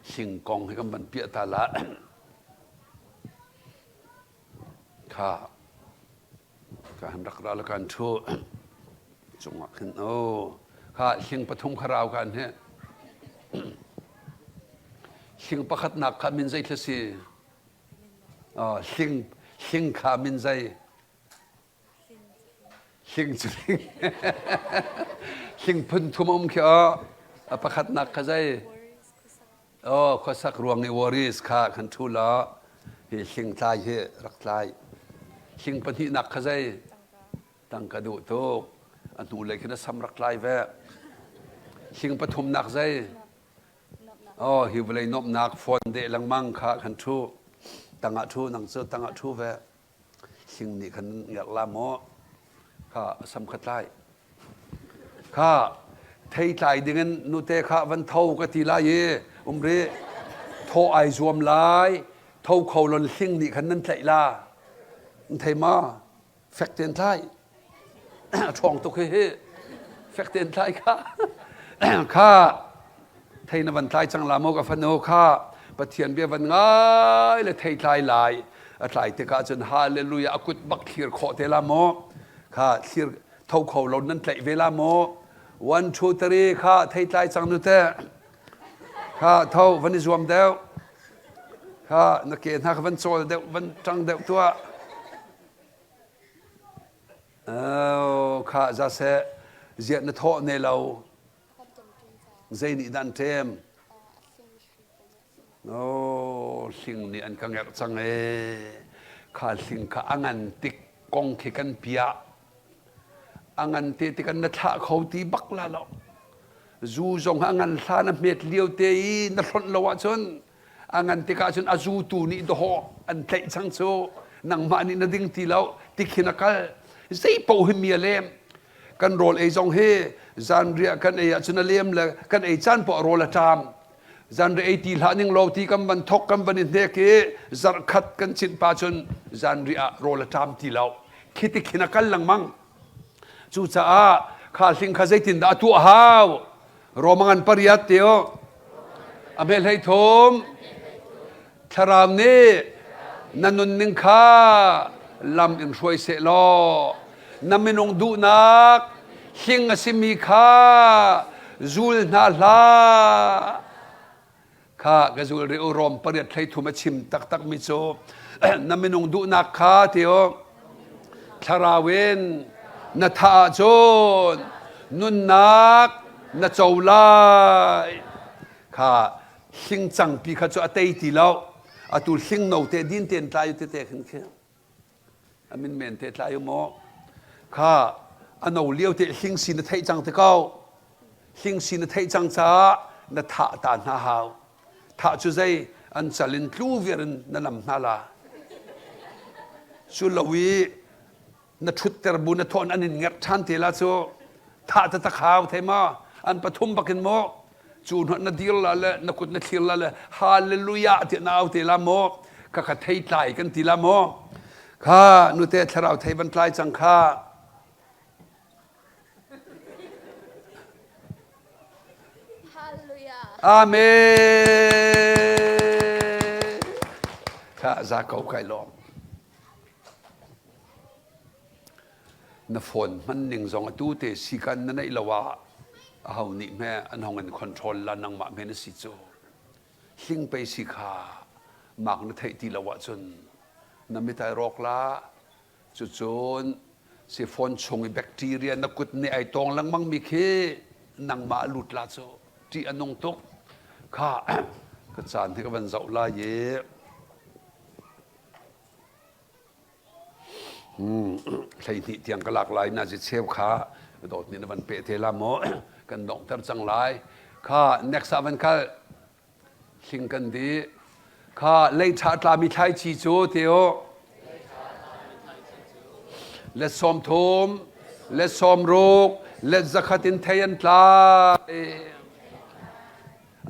Hling kong hi kan van piah ta la. Kha ka han rak ra la kan thu cungah khin o kha hling pathum kha rau kan he hling pakhatnak kha min zei thla si hling hling kha min zei Hling cu hling. Hling phun thum a um khi aw. A pakhatnak kha zei? Oh, khuasak ruang i worries kha kan thu la. Hi hling tlai hi rak tlai. Hling pahnihnak kha zei? Tangka duh tuk. A hnu lei khin a sam rak tlai ve. Hling pathumnak zei? Oh, hi vawlei nuamhnak phone deh lengmang kha kan thu. Tangah thu nang cu tangah thu ve. Hling nih khan ngerh la maw? Kha sam kha tlai. Kha thei tlai dingin nute kha van tho ka ti lai i um ri thaw ai zuam lai tho kho lon hling nih khan nan tlaih la. Nan thei ma? Fek tein tlai. A ṭhawng tuk hi hi. Fek tein tlai kha. Kha thei na van tlai cang la maw ka fanu kha Pathian bia van ngai le thei tlai lai a tlai tikah cun hallelujah a kut bak thlir khawh te la maw kha thlir. Tho kho lo nan tlaih ve la maw? One, two, three kha thei tlai cang nu te. Kha tho van i zuam deuh. Kha na ke hna kha van cawl deuh, van ṭang deuh tuah. Oh, kha za seh. Ziah na thawh ne lo. Zei nih dah an ṭem? Oh, hling nih an ka ngerh cang ee. Kha hling kha a ngan tik kong khi kan piah. A ngan te tik an na thlah kho ti bak la lo. Zu zong a ngan hla na hmet lio te i na hlonh lo ahcun a ngan tikah cun a zutu nih dawhawh an tlaih cang cu nangmah nih na ding ti lo tikhin a kal zei paoh hi mi a lem kan rawl ei zong hi zanriah kan ei ahcun a lem le kan ei caan poah rawl a ṭam zanriah ei ti hlah ning law ti kan van thok kan van i hnek i zarhkhat kan chinh pa cun zanriah ah rawl a ṭam ti lo khi tikhin a kal lengmang cucaah kha hling kha zeitindah a tuah hau Romangan pariat tio a hme hlei thum thlarau nih na nunning kha lam in hruai seh law na minung duhnak hling a simi kha zul hna hlah kha ka zul rih u Rom pariat hlei thum a chim taktak mi cu na minung duhnak kha tio thlarau in na thah ahcun nunnak na co lai kha hling cangpi kha cu a tei ti lo atu hling no te din ten tlai te te khin khi a min men te tlai maw kha a no lio te hling si na theih cang te ko hling si na theih cang caah na thah ta hna hau thah cu zei an cal in tlu viar in na nam hna la cu lo i na ṭhutter bu na thawn an in ngerh ṭhan te la cu thah taktak hau thei ma an pathum bakin maw cu hnuah na dir la le na kut na thlir la le hallelujah tiah na au te la maw kha kha thei tlai kan ti la maw kha nute thlarau thei van tlai cang kha Hallelujah. Amen. Kha za ko kai lawm. Na phone hman ning zong atu te sikan na neih lo ah aho nih hme an hong in control la nangmah hme na si cu. Hling pei si kha mak na theih ti lo ahcun na mitai rawk la cucun si phone chung i bacteria na kut nih ai tawng lengmang mi khi nangmah lut la cu ṭih a nung tuk kha ka caan hi ka van zoh lai i 12 tiang ka lak lai na ci cheu kha dawt nih na van peh te la maw kan donghter cang lai kha next ah van kal hling kan di kha lei ṭha tlami thlaici cu teo let sawm thum let sawm ruk let zakhat in thei an tlai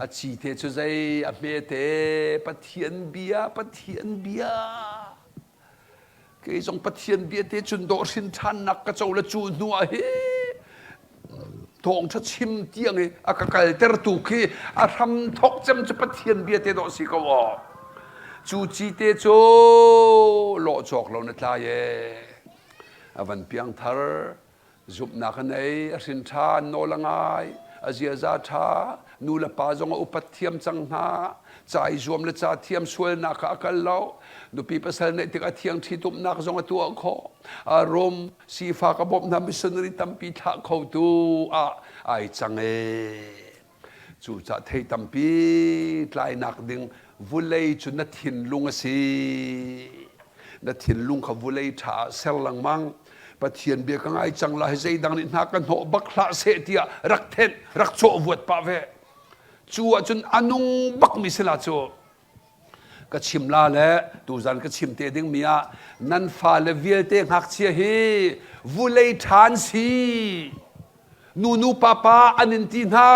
A ci te cu zei a hme te Pathian bia Pathian bia kei zong Pathian bia te cun dawh hrin ṭhannak ka co le cu hnu ah hi thawngṭha chim tiang i a ka kaltertu khi a hram thok cem cu Pathian bia te dawh si ko aw cu ci te cu lawh cawk lo na tlai e a van piang thar Zumhnak a nei, a hrin ṭhan, nawl a ngai, a ziaza ṭha, nu le pa zong a upat thiam cang hna. Ca i zuam le ca thiam sualnak ah a kal lo. Nupi pasal neih tikah thiang ṭhitumnak zong a tuah khawh. A rum, sifak a bawmh hna missionary tampi thlah khotu ah ai cang ee. Cucah thei tampi tlainak ding vulei cu na thinlung a si. Na thinlung kha vulei ṭha ah ser lengmang. Pathian bia ka ngai cang la hi zeidang nih hna ka hnawh bak hlah seh tiah rak thenh, rak cawh vuat pah ve. Cu ahcun a nung bakmi si la cu. Ka chim la le tuzan ka chim te dingmi ah nan fale vialte ngakchia hi vulei ṭha an si. Nu nu pa pa an in ti hna.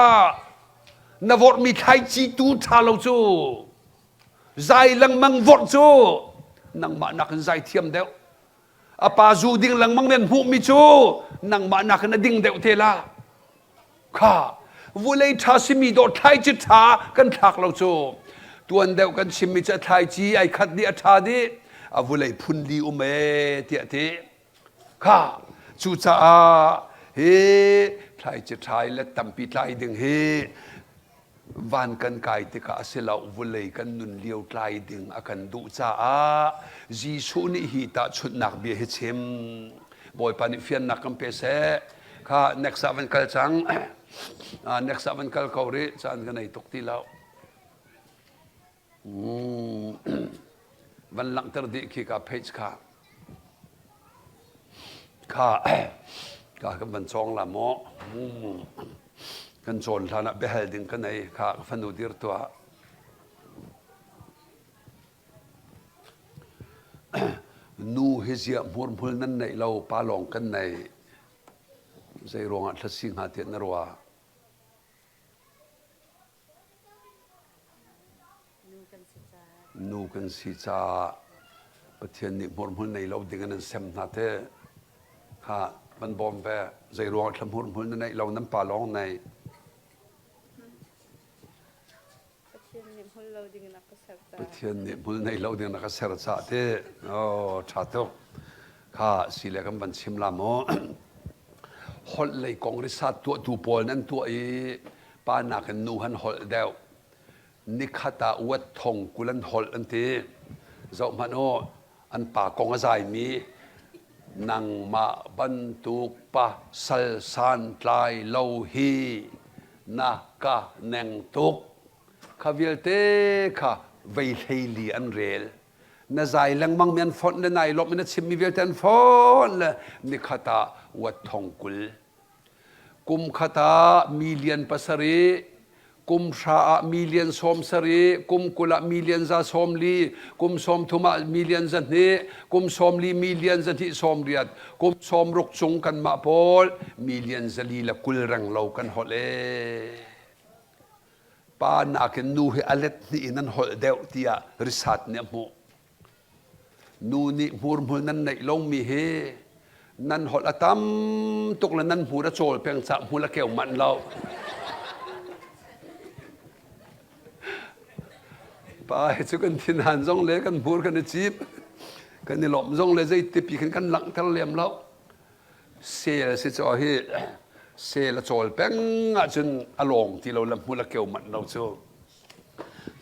Na vorhmi thlaici tu ṭha lo cu. Zai lengmang vorh cu nangmah nakin zai thiam deuh. A pa zu ding lengmang nan hmuhmi cu nangmah nakin a ding deuh te la. Kha vulei ṭha simi dawh thlaici ṭha kan thlak lo cu. Tuan deuh kan chimmi cu a thlaici ai khat dih a ṭha dih. A vulei phun li um ee tiah ti. Kha. Cucaah hi thlaici ṭhai le tampi tlai ding hi van kan kai tikah a si lo vulei kan nun lio tlai ding a kan duh caah Jesuh nih hi tahchunhnak bia hi chim. Bawipa nih fiannak kan pe seh. Kha next ah van kal cang. Next ah van kal ko rih caan ka nei tuk ti lo. Van langhter dih khi ka page kha. Kha ka kan van cawng la maw? Kan cawn hlan ah biahal ding ka nei kha ka fanu dir tuah. Nu hi ziah hmurhmul nan neih lo pa lawng kan nei. Zei ruangah thlasi hnga tiah na ruah? Nu kan si caah Pathian nih hmurhmul nei lo ding in an sem hna te kha van bawm ve. Zei ruang thla hmurhmul na neih lo nan pa lawng nei. Pathian nih hmul lo ding in a ka ser caah. Pathian nih hmul nei lo ding in a ka ser caah te. Oh, ṭha tuk. Kha si le kan van chim la maw? Holh lei kong risat tuahtu pawl nan tuah i pa nakin nu han holh deuh. Nikhat ah uat thong kul an holh an ti. Zoh hmanh u, an pa kong a zaimi nangmah bantuk pa sal santlai lo hi na ka neng tuk. Kha vialte kha vei hleili an rel. Na zai lengmang mi an fonh le nai lawmh in a chimmi vialte an fonh le nikhat ah uat thong 20. Kum khat ah million pasarih, kum hra ah million 70, kum 20 ah million 140, kum 30 ah million 200, kum 40 million 280, kum 60 cung kanmah pawl million 420 reng lo kan holh ee. Pa nakin nu hi a let hnih in an holh deuh tiah risat nih a hmuh. Nu nih hmurhmul nan neih lomi hi nan holh a tam tuk le nan hmur a cawl peng caah hmul a keu manh lo. Pa hi cu kan thinhan zong le kan hmur kan i cip kan i lawmh zong le zeitipi khin kan langhter lem lo. Sel si caw hi sel a cawl peng ahcun a lawng ti lo le hmul a keu manh lo cu.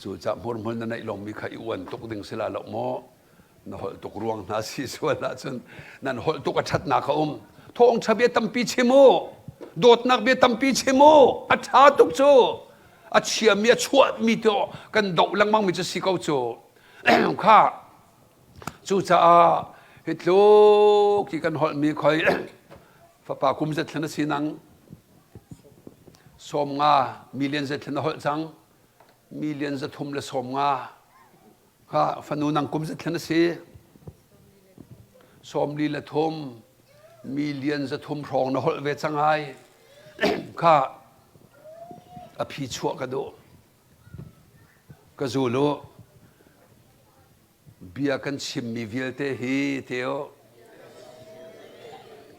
Cucaah hmurhmul na neih lomi kha i uan tuk ding si la lo maw? Na holh tuk ruang hna si sual ahcun nan holh tuk a ṭhatnak a um. Thawngṭha bia tampi chim u. Dawtnak bia tampi chim u. A ṭha tuk cu. A chiami a chuahmi tu kan doh lengmangmi cu si ko cu. Kha cucaah hi tluk hi kan holhmi khoi fapa kum zet thlen a si nang 50 million zet thlen a holh cang million 350 kha fanu nang kum zet thlen a si 43 million 300 hrawng na holh ve cang ai kha a phi chuah ka duh ka zul u Bia kan chimmi vialte hi teo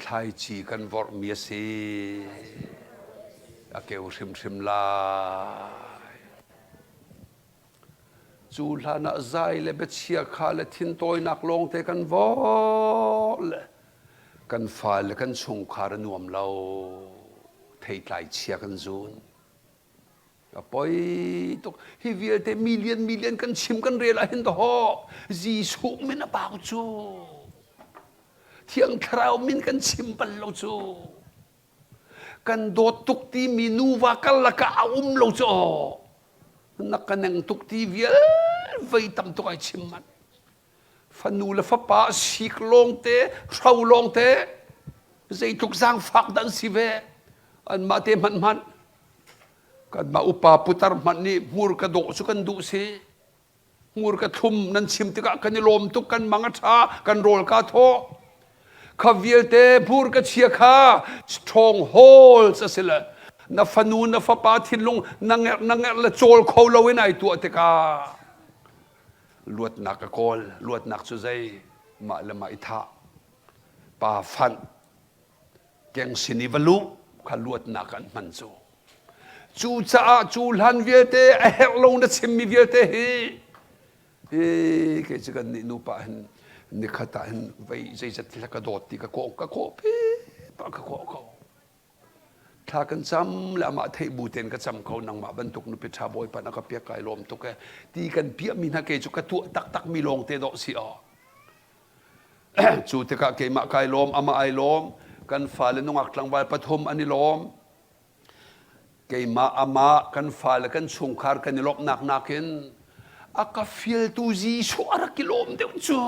thlaici kan vorhmi a si. A keu hrimhrim lai. Cu hlan ah zai le biachia kha le thintawinak lawngte kan vorh le kan fale kan chungkhar a nuam lo. Theitlai chia kan zun. A poi tuk. Hi vialte million million kan chim kan rel ah hin dawh Jesuh min a bau cu. Thiang Thlarau min kan chim bal lo cu. Kan dawt tuk timi nuva karlak ah a um lo cu. Na ka neng tuk ti vial vei tam tuk ai chim manh. Fanu le fapa sik lawngte, hro lawngte, zeitluk zaangfak dah an si ve. Anmah te hmanh hmanh Kanmah upa putar hmanh nih hmur ka dawh cu kan duh si. Hmur ka thlum nan chim tikah kan i lawm tuk, kan mang a ṭha, kan rawl kaa thawh. Kha vialte hmur ka chia kha strongholds a si le na fanu na fapa thinlung na ngerh na ngerh le cawl kho loin ai tuah tikah luatnak ka kawl luatnak cu zei mah le mah i thah pa fanh keng sin i va luh kha luatnak an hman cu cucaah cu hlan vialte a herh lo na chimmi vialte hi hi kei cu kan nih nupa hin nikhat ah hin vei zeizat thil ka dawt ti ka kawh ka kawh pi. a ka kawh ko. Thla kan cam le amah theih bu tein ka cam ko nangmah bantuk nupi ṭha Bawipa na ka piak kai lawm tuk e ti kan piahmi hna kei cu ka tuah taktak mi lawng te dawh si aw. Cu tikah keimah kai lawm amah ai lawm kan fale nungak tlangval pathum an i lawm. Keimah amah kan fale kan chungkhar kan i lawmhnak nakin a ka fialtu Jesuh a rak i lawm deuh cu.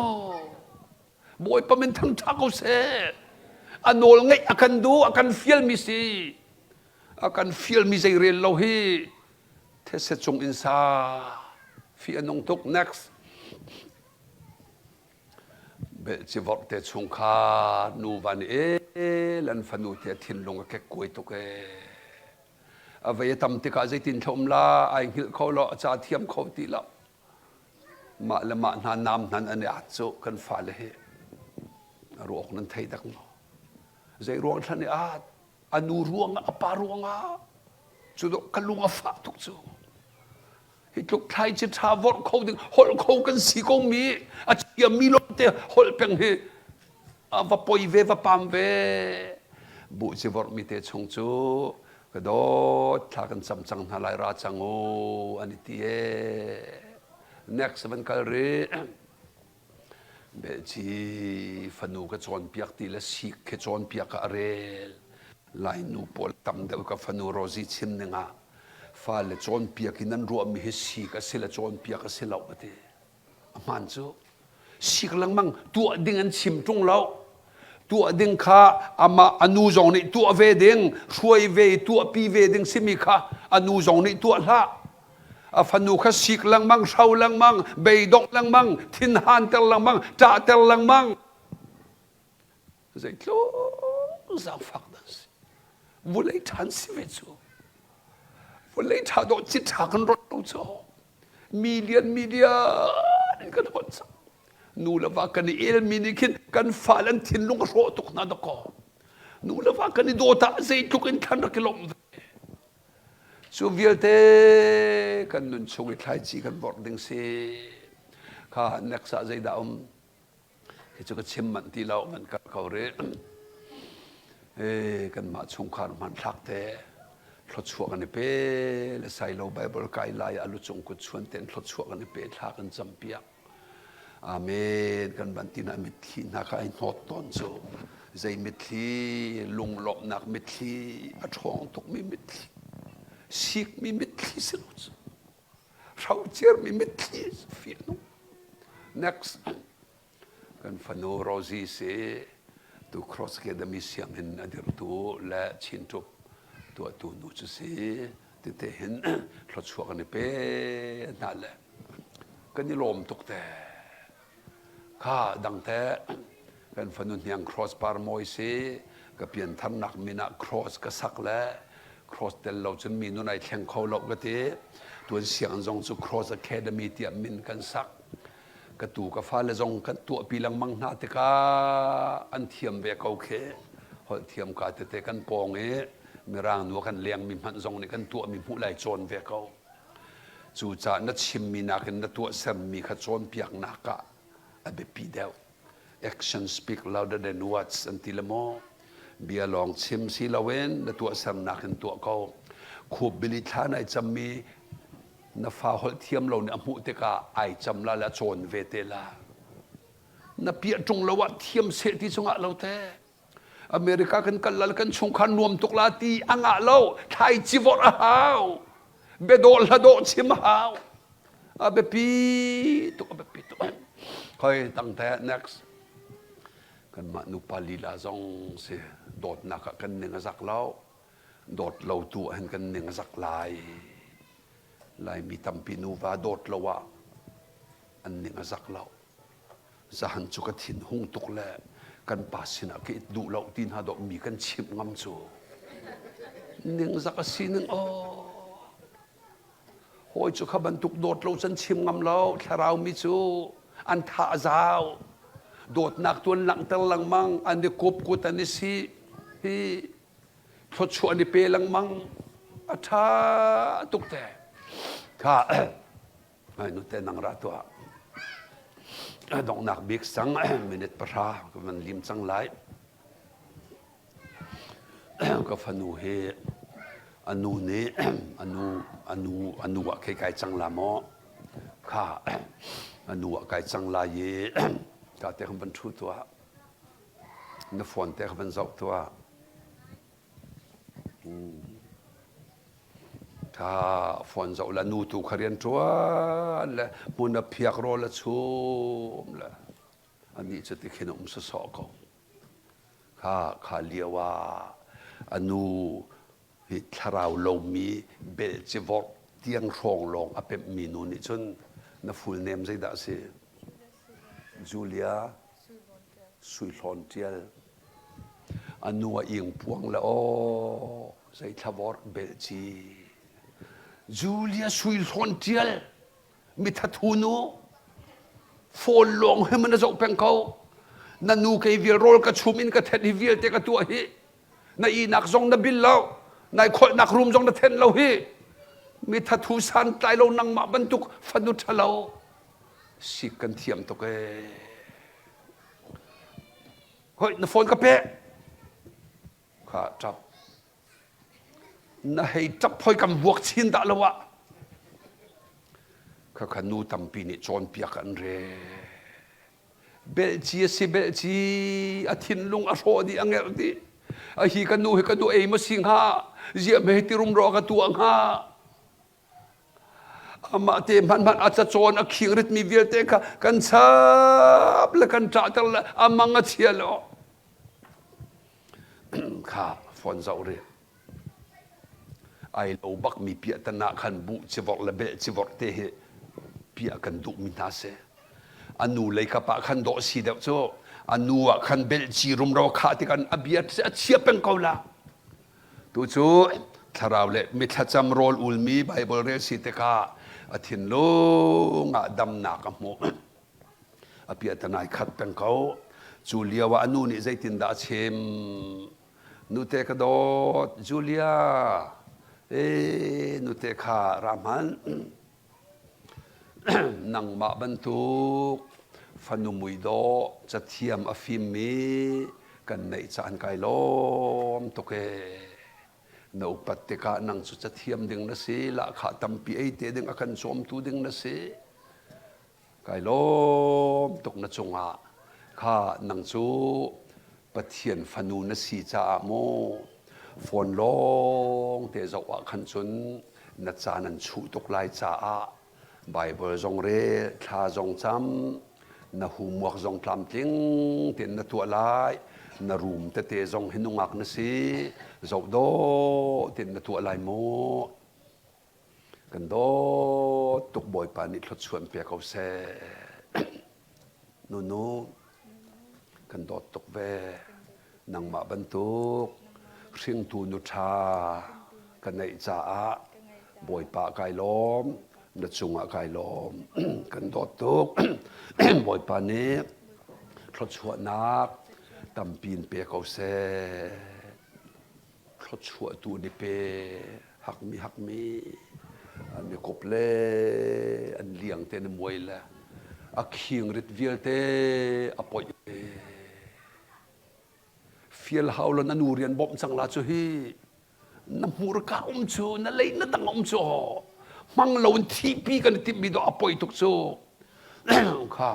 Bawipa min thangṭha ko seh. A nawl ngeih a kan duh, a kan fialmi si. A kan fialmi zei rel lo hi these cung in sa fi a nung tuk. Next. Belh civorh te chungkhar nuva nih e lan fanu te thinlung a kek kuai tuk e. A vei a tam tikah zeitin thla um la, ai hngilh kho lo, a ca thiam kho ti lo. Mah le mah hna nam hnan an i at cu kan fale hi a ruak nan thei dak maw? Zei ruang thlan i at? A nu ruangah, a pa ruangah. Cu dawh ka lung a fah tuk cu. Hi tluk thlaici ṭha vorh kho ding, holh kho kan si ko mi, a thiammi lawngte holh peng hi a va poi ve, va pam ve. Buh ci vorhmi te chung cu ka dawt thla kan cam cang hna lai ra cang u an i ti ee. Next van kal rih. Belci fanu ka cawnpiak ti le sik khi cawnpiak ah a rel. Lainu pawl tam deuh ka fanu Rosie chim ning ah fale cawnpiak in an ruahmi hi sik a si le cawnpiak a si lo a ti. A hmaan cu sik lengmang tuah ding an chim ṭung lo. Tuah ding kha amah a nu zong nih tuah ve ding, hruai ve i tuahpi ve ding simi kha a nu zong nih tuah hlah. A fanu kha sik lengmang, hro lengmang, beidongh lengmang, thinhanter lengmang, ṭahter lengmang. Zeitluk zaangfak dah si. Vulei ṭhan si ve cu. Vulei ṭha dawh cit ṭha kan rawt lo cu. Million million in kan hawt cang. Nu le va kan i elmi nih khin kan fale an thinlung a hrawh tuk hna dakaw. Nu le va kan i dawt ah zeitluk in khan rak i lawmh ve. Cu vialte kan nun chung i thlaici kan vorh ding si. Kha next ah zeidah um? Hi cu ka chim manh ti lo, van kal ko rih. E, kanmah chungkhar hmanthlak te thluachuah kan i pe le sailo Bible kai lai ah lucung kut chuan ten thluachuah kan i pe thla kan campiak. Amen kan van ti na mitthli hna kha ai hnawt tawn cu zei mitthli lunglawmhnak mitthli a ṭhawng tukmi mitthli sikmi mitthli si lo cu hrocermi mitthli fihnung next kan fanu Rosie si tu Cross Academy sianginn a dirhtu le Chinṭup tuahtu nu cu si tete hin thluachuah kan i pe hna le kan i lawm tuk te Kha dangte kan fanu hniang cross par mawi si ka piantharnak min ah cross ka sak le cross tel lo cun mi nun ai thleng kho lo ka ti. Tuan sianginn zong cu Cross Academy tiah min kan sak. Ka tu ka fale zong kan tuahpi lengmang hna tikah an thiam ve ko khi. Holh thiam ka tete kan pawng i mirang nu kan lengmi hmanh zong nih kan tuahmi hmuh lai cawn ve ko. Cucaah na chimmi nakin na tuahsermi kha cawnpiaknak ah a biapi deuh. Action speak louder than words an ti le maw? Bia lawng chim si loin na tuahsernak in tuah ko. Khup bili thla nai cammi na fa holh thiam lo nih a hmuh tikah ai cam la le a cawn ve te la. Na piah ṭung lo ah thiam seh ti cu ngah lo te. America kan kal lal kan chungkhar nuam tuk la ti a ngah lo thlaici vorh a hau biadawh hladawh chim a hau a biapi tuk a biapi tuk khoi tangte next kanmah nupa lila zong si dawtnak ah kan ning a zak lo dawt lo tu ah hin kan ning a zak lai laimi tampi nuva dawt lo ah an ning a zak lo Zahan cu ka thin hung tuk le kan pa sinah ka it duh lo ti hna dawh mi kan chimh ngam cu. Ningzak a si ning aw. Hawi cu kha bantuk dawt lo can chim ngam lo thlarau mi cu an tha a zau. Dawtnak tu an langhter lengmang an i kup kut an i si hi thluachuah an i pe lengmang a ṭha tuk te. Kha Nute nang ra tuah. Donghnak bik sang minute pahra ka van lim cang lai. Ka fanu hi a nu nih a nu a nu a nu ah khei kai cang la maw? Kha a nu ah kai cang lai i ka te khan van ṭhu tuah. Na phone te kha van zoh tuah. Kha phone zoh le nu tu kha rian ṭuan le hmun a phiak rawl a chum le anih cu tikhin a um sawsawh ko. Kha kha lio ah a nu hi thlarau lomi belcivorh tiang hrawng lawng a pemhmi nu nih cun na full name zeidah a si? Julia Sui Hlawn Ṭial. A nu a ingpuang le aw zei thlavorh belci. Julia Sui Hlawn Ṭial mithathu nu phone lawng he na zoh peng ko. Na nu kei vial rawl ka chum in ka then hi vialte ka tuah hi. Na ihnak zong na bil lo. Nai kholhnak room zong na then lo hi. Mithathu santlai lo nangmah bantuk fanu ṭhalo. Sik kan thiam tuk ee. Hoi na phone ka pe. Kha ṭap. Na hei ṭap hoi kan vuak chin dah lo ah. Kha kha nu tampi nih cawnpiak an re. Belci a si belci a thinlung a hrawh dih a ngerh dih. A hi ka nu hi ka nu ei ma si hnga ziah me hi ti rumro ka tuah hnga. Amah te hmanhmanh a cacawn a khing ritmi vialte kha kan chap le kan ṭahter le a mang a chia lo. Kha phone zoh rih. Ai lo bakmi piahtana khan buh civorh le bel civorh te hi piah kan duhmi hna si. A nu lei kap ah khan dawh si deuh cu. A nu ah khan belci rumro khah tikhan a bia a chia peng ko la. Tucu thlarau le mithlacam rawl ulmi Baibal rel si tikah a thinlung ah damnak a hmuh. A piahtana i khat peng ko. Cu lio ah a nu nih zeitindah a chim? Nute ka dawt, Julia, ee nute kha ra hmanh. Nangmah bantuk fanu muidawh cathiam a fimmi kan neih caan kai lawm tuk ee. Na upat tikah nang cu cathiam ding na si, lahkhah tampi ei te ding a kan cawmtu ding na si. Kai lawm tuk na cungah. Kha nang cu Pathian fanu na si caah maw phone lawng te zoh ah khan cun na caan an chuh tuk lai caah Bible zong rel, thla zong cam, na homework zong tlamtling tein na tuah lai, na room tete zong hi nungak na si, zoh dawh tein na tuah lai mu. Kan dawt tuk Bawipa nih thluachuah pe ko seh. Nunu, kan dawt tuk ve. Nangmah bantuk hringtu nu ṭha ka neih caah Bawipa kai lawm, na cungah kai lawm. Kan dawt tuk. Bawipa nih thluachuahnak tampi in pe ko seh. Thluachuah tu an i pe hakmi hakmi an i kop le an liang te an i muai le a khing rit vialte a poih fial hau lo na nu rian bawmh cang la cu hi na hmurka um cu na lei na tang um cu hmang lo in thihpi kan i timhmi dawh a poi tuk cu kha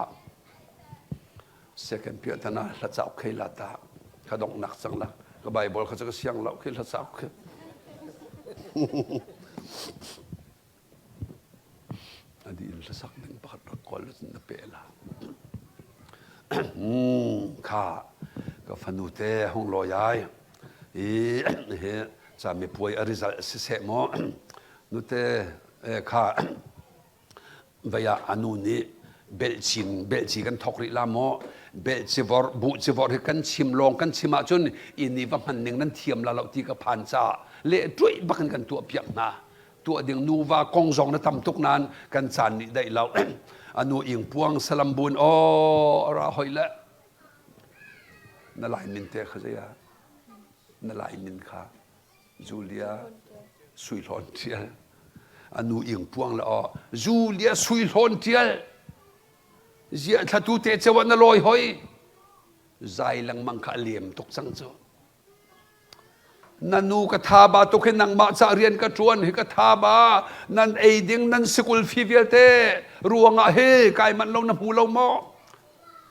Second piahtana hla cauk khei la ta ka donghnak cang la ka Bible kha cu ka siang lo khi hla cauk khi. Adi in hlasak ding pakhat rak kawl na pe la. Kha ka fanu te hung lawi ai i hi cami puai a result siseh maw nute kha Vei ah a nu nih belhcin belhci kan thawk rih la maw belhci vorh buhci vorh hi kan chim lawng kan chim ahcun inn i va hman ning nan thiam la lo ti ka phan caah leh ṭuih bak in kan tuah piak hna tuah ding nuva kong zong na tam tuk nain kan caan nih daih lo a nu ingpuang salam bun aw ra hoi le na lai min te kha zei ah na lai min kha Julia Sui Hlawn Ṭial a nu ingpuang le aw Julia Sui Hlawn Ṭial ziah thlatu te ceu ah na lawi hoi zai lengmang kha a lem tuk cang cu. Na nu ka tha ba tuk hi nangmah ca rian ka ṭuan hi ka tha ba nan ei ding nan sikul fi vialte ruangah hi kai manh lo na hmu lo maw?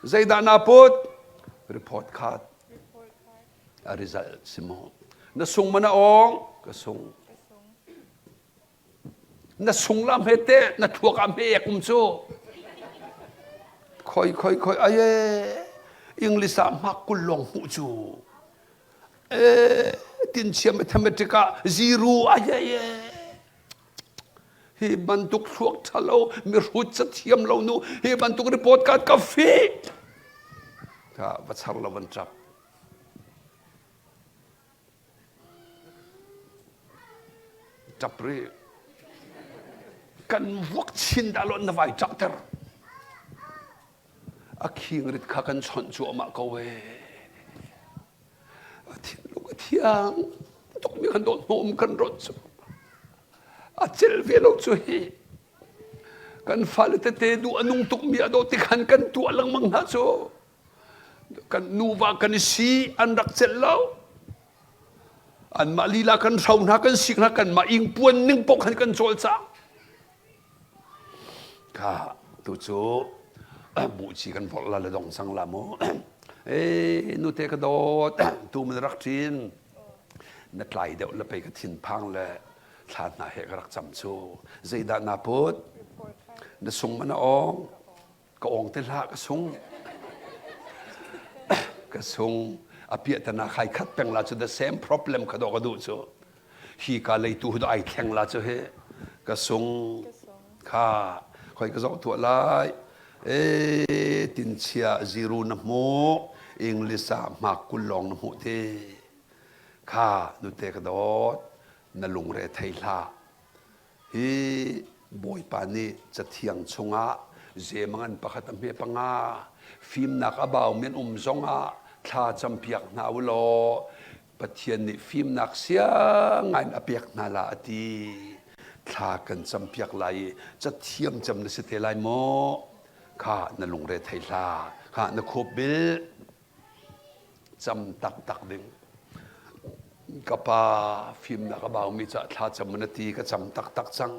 Zeidah naa put? Report card. A result si maw? Na sung ma na awng? Ka sung. Na sung la hme te na thluak ah hme ek um cu. Khoi khoi khoi aye English ah hmak kul lawng hmuh cu. Eh tinchia mathematics ah zero aye aye. Hi bantuk thluak ṭhalo mihrut cathiam lo nu hi bantuk report card ka fi. Ka va char lo van ṭap. Ṭap rih. Kan vuak chin dah lo na vai ṭahter. A khingrit kha kan chawnh cuahmah ko ee. A thinlung a thiang tukmi kan dawt hnawm kan rawt cu. A cel ve lo cu hi. Kan fale tete duh a nung tukmi a dawt ti khan kan tuah lengmang hna cu. Kan nuva kan i si an rak celh lo. Anmah lila kan hro hna kan sik hna kanmah ingpuan ning paoh khan kan cawlcang. Kha tu cu buhci kan vorh la le dong cang la mu. Ei nute ka dawt tu man rak ṭin na tlai deuh le pei ka thinphang le thla hna he ka rak cam cu zeidah naa put na sung man a awng ka awng te hlah ka sung ka sung a piahtana khai khat peng la cu the same problem kha dawh ka duh cu hi ka leitu hu ai thleng la cu hi ka sung kha khoi ka zoh tuah lai e tinchia zero na hmu english ah hmak kul lawng na hmuh te kha nute ka dawt na lungre thei hlah Hi Bawipa nih Cathiang chungah zemangan pakhat a hme panga fimnak a baumi an um zongah thla campiak hna u law Pathian nih fimnak siang ngai in a pek hna la a ti. Thla kan campiak lai i cathiang cam na si te lai maw? Kha na lungre thei hlah. Kha na khup bil. Cam taktak ding. Ka pa fimnak a baumi caah thla cam na ti ka cam taktak cang.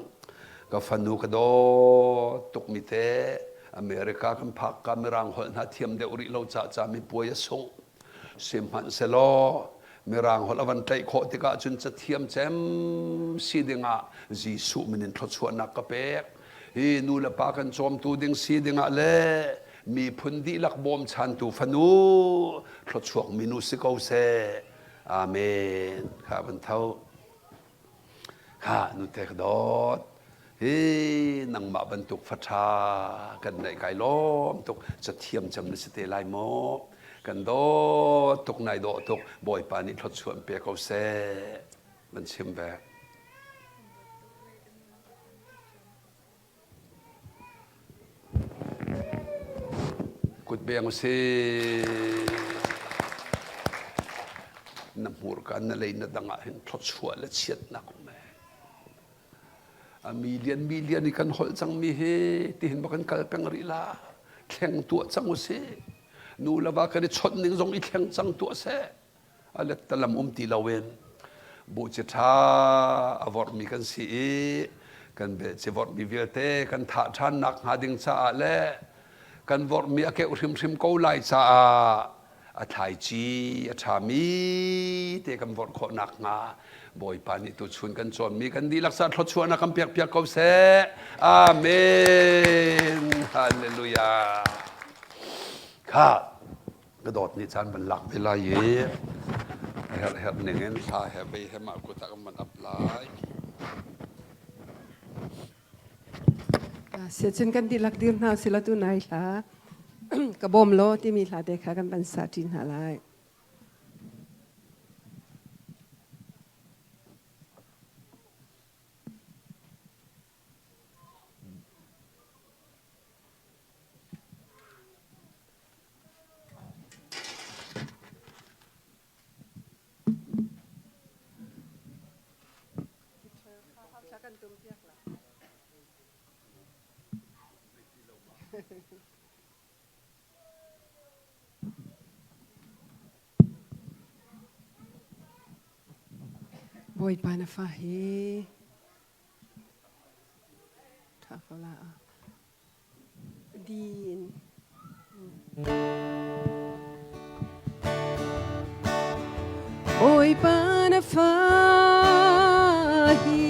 Ka fanu ka dawt tukmi te America kan phak ka mirang holh hna thiam deuh rih lo caah cami puai a sungh. Sihmanhsehlaw mirang holh a van tlaih khawh tikah cun cathiam cem si dingah Jesuh min in thluachuahnak ka pek. Hi nu le pa kan cawmtu ding si dingah le miphun dihlak bawmchantu fanu thluachuak minu si ko seh. Amen. Kha van tho. Kha nute ka dawt. Hi nangmah bantuk faṭha kan neih kai lawm tuk. Cathiam cem na si te lai maw? Kan dawt tuk nai dawh tuk. Bawipa nih thluachuah in pe ko seh. Van chim ve. Kutbeng usih. Na hmurka na lei na dang ah hin thluachuah le chiatnak um ee. A million million i kan holh cangmi hi tihin ba kan kal peng rih la. Thleng tuah cang usih. Nu le va kan i chawnh ning zong i thleng cang tuah seh. A lettalam um ti loin buhci ṭha a vorhmi kan si i kan belci vorhmi vialte kan thah ṭhan nakhnga ding caah le kan vorhmi a keuh hrimhrim ko lai caah a thlaici a ṭhami te kan vorh khawh nakhnga Bawipa nih tuchun kan cawnmi kan dihlak sa thluachuahnak kan pekpiak ko seh. Amen. Hallelujah. Kha ka dawt nih caan van lak ve lai i a herh herh ning in thla he vei he mah kut ah kan van ap lai. Siacun kan dihlak dir hna sila tu nai hla ka bawm law timi hla te kha kan van sa ṭi hna lai. Bawipa na fa hi ṭha ko la din. Bawipa na fa hi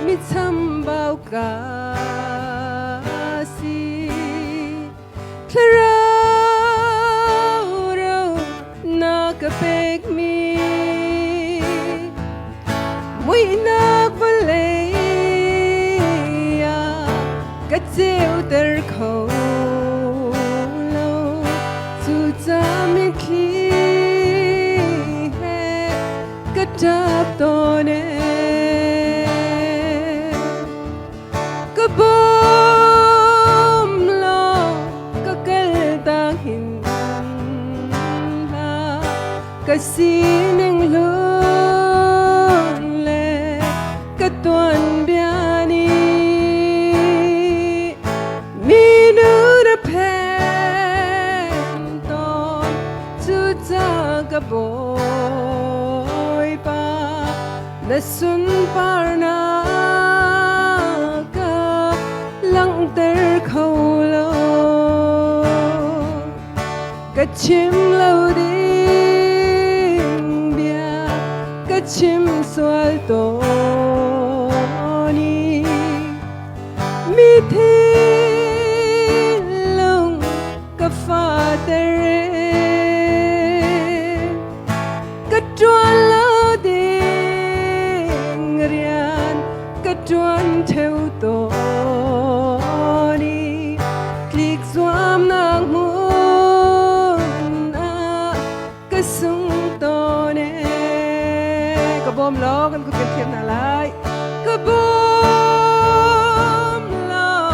mi chambau ka si. Thlarau ro na ka pekmi muihnak vawlei ah ka ceuter kho lo. Cuca mitthli he ka ṭap tawn ee. Ka bawm law ka kal tak hin hlah. Ka sining hlun le ka tuanbia nih minu na phen tawn. Cuca ka Bawipa, na sunparnak ka langhter kho lo. Ka chim lo ding bia ka chim sual tawn i mi thinlung ka fater e. Ka ṭuan lo ding rian ka ṭuan ṭheu tawn i tlik zuamnak hmun ah ka sung tawn e. Ka bawm law kan kut kan thiam hna lai. Ka bawm law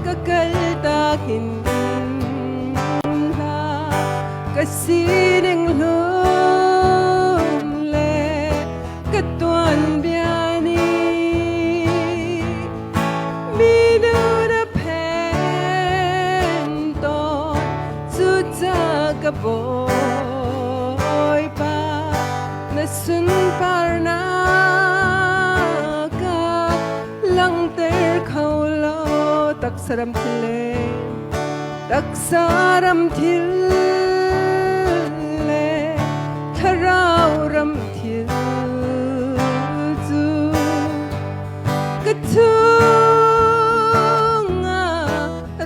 ka kal tak hin hlah. Ka sining hlun le ka tuanbia nih minu na phen tawn. Cuca ka Bawipa, na sunparnak ka langhter kho lo. Taksa ram thil le taksa ram thil le thlarau ram thil cu ka chungah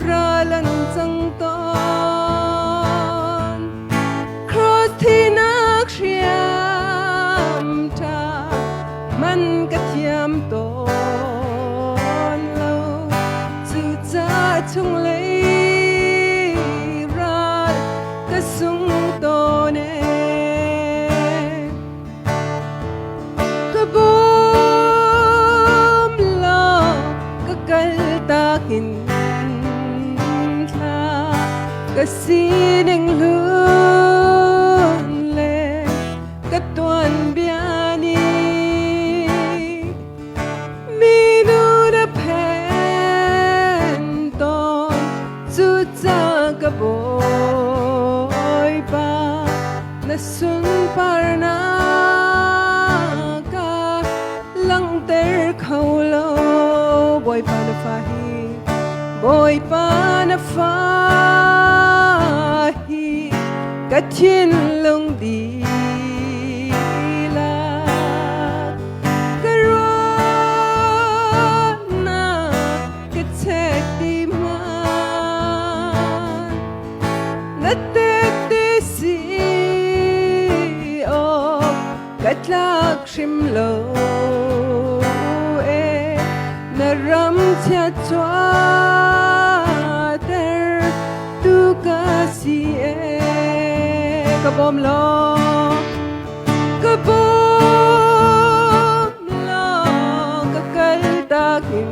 ral an cang tawn. Cross thinak hriam ṭha man ka thiam tawn lo. Cucaah chunglei ral ka sung tawn e. Ka bawm law ka kal tak in thla. Ka sining hlun le ka tuanbia nih minu na phen tawn. Cuca ka Bawipa, na sunparnak ka langhter kho lo. Bawipa na fa hi, Bawipa na fa hi ka thinlung dihlak ka ruahnak ka chek ti hmanh na tehte si awk ka tlak hrim lo e. Na ram chia chuahter tu ka si e. Ka bawm law, ka bawm law ka kal tak hin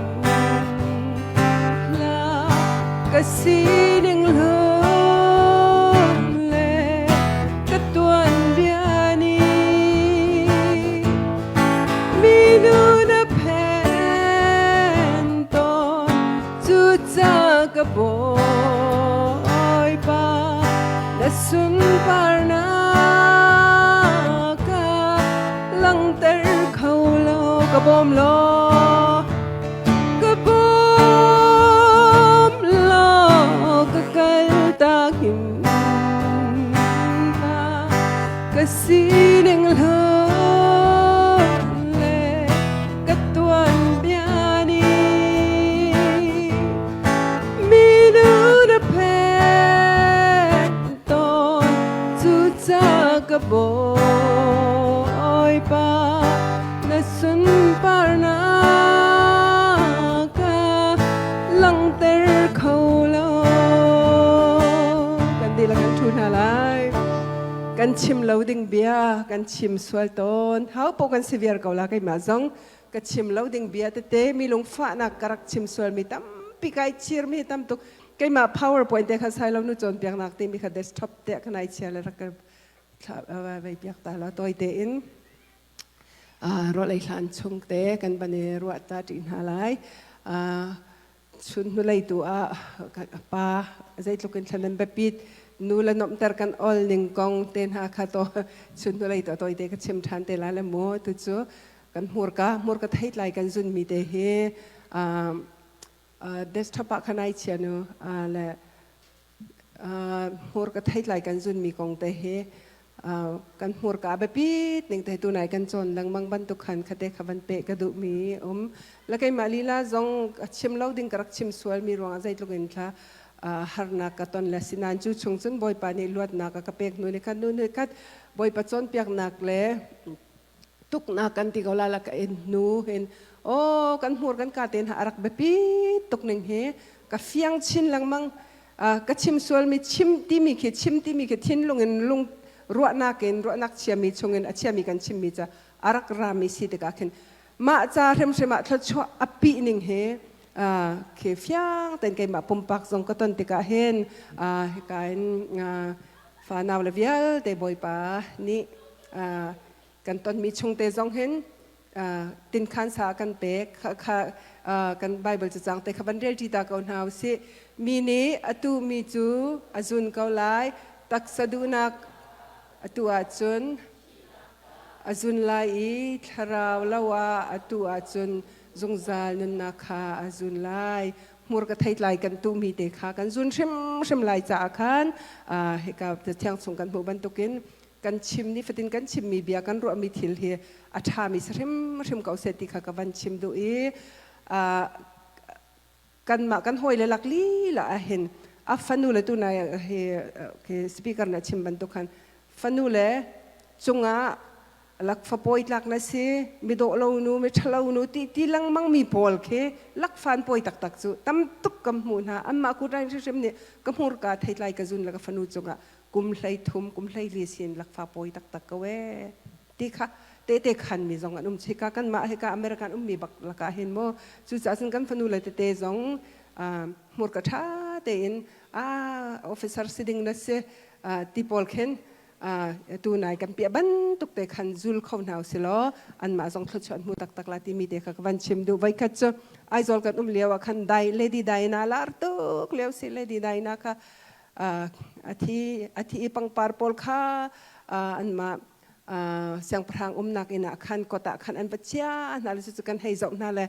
hlah. Ka sining hlun le ka tuanbia nih minu na phen tawn. Cuca ka Bawipa, na sunparnak ka langhter kho bawm law ka bawm law ka kal tak him ka sining hlan le ka tuan bia nih minu na phen tawn cuca ka Bawipa na sunparnak ka langhter kho lo. Kan dihlak kan ṭhu hna lai. Kan chim lo ding bia kan chim sual tawn. Hau paoh kan si viar ko la keimah zong ka chim lo ding bia tete mi lungfahnak ka rak chim sualmi tampi kai chirmi tam tuk. Keimah PowerPoint te kha sai lo nu cawnpiaknak timi kha desktop te khan ai chia le rak ka vei piak ta la tawi tein rawlei hlan chung te kan van i ruah ta ṭi hna lai. Chun hnulei tu ah pa zeitluk in thlan nan biapit nu le nuamhter kan ol ning kong te hna kha to chun hnulei tu tawi te ka chim ṭhan te lai le mu tu cu kan hmurka hmurka theitlai kan zun mi te hi desktop ah khan ai chia nu le hmurka theitlai kan zunmi kong te hi kan hmurka a biapit ning te tunai kan cawn lengmang bantuk khan khate kha van pe ka duhmi um la keimah lila zong chim lo ding ka rak chim sual mi ruangah zeitluk in thla harnak ka ton le sinan cu chung cun Bawipa nih luatnak a ka pek hnu ni khat nu ni khat Bawipa cawnpiaknak le tuknak kan ti ko la la ka in hnu hin oh kan hmur kan ka ten ha arak biapi tuk ning hi ka fiang chin lengmang. Ka chim sualmi chim timi khi chim timi khi thinlung in lung ruahnak in ruahnak chiami chungin a chiami kan chimmi ca arak rami si tikah khin mah ca hrimhrim ah thluachuah a pih ning hi khi fiang ten keimah pumpak zong ka ton tikah hin hika in fanau le vialte Bawipa nih kan tonmi chungte zong hin tinkhan sa kan pek kha kan Bible cacang te kha van rel ṭi ta ko hna usih. Mi nih atu mi cu a zun ko lai, taksa duhnak atu ahcun a zun lai i thlarau lo ah atu ahcun zungzal nunnak kha a zun lai. Hmurka theitlai kan tuhmi te kha kan zun hrimhrim lai caah khan hika thiang chung kan hmuh bantukin kan chim nifatin kan chimmi bia kan ruahmi thil hi a ṭhami si hrimhrim ko seh ti kha ka van chim duh i kanmah kan hawile lak lila ah hin a fanu le tunai hi speaker nih a chim bantuk khan fanu le cungah lakfa pawi tlak na si mi dawh lo nu mi ṭhalo nu ti ti lengmang mi pawl khi lakfan pawi taktak cu tam tuk ka hmuh hna. Anmah kutrain hrimhrim nih ka hmurka theitlai ka zun le ka fanu cungah kum 13 kum 14 sin lakfa pawi taktak ko ee ti kha tete khan mi zong an um. Chika kanmah hika American ummi bak lakah hin mu cucaah cun kan fanu le tete zong hmurka ṭha tein a officer si ding na si ti pawl khin tu nai kan piah bantuk te khan zul kho hna si law anmah zong thluachuah hmu taktak la timi te kha ka van chim duh. Voikhat cu Aizawl kan um lio ah khan dai Lady Diana lar tuk lio si. Lady Diana kha a thi a thi i pangpar pawl kha anmah siangpahrang umnak inn ah khan kot ah khan an va chia hna le cucu kan hei zoh hna le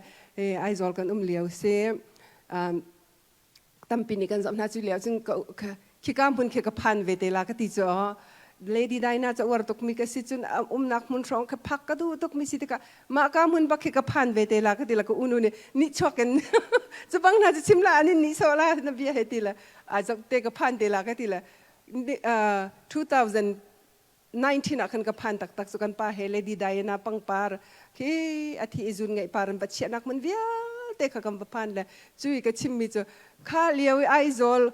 Aizawl kan um lio si. Tampi nih kan zoh hna. Cu lio cun khika hmun khi ka phan ve te la ka ti cu. Lady Diana ca uar tukmi ka si cun umnak hmun hrawng kha phak ka duh tukmi si tikah mah ka hmun bak khi ka phan ve te la ka ti la. Ka unu nih nih chuak in cu bang hna cu chim la an in nih sawh la na bia he ti la a zok te ka phan te la ka ti la. 2019 ah khan ka phan taktak cu. Kan pa he Lady Diana pangpar khi a thi i zun ngeih par an va chiahnak hmun vialte kha kan va phan le cui ka chimmi cu kha lio i Aizawl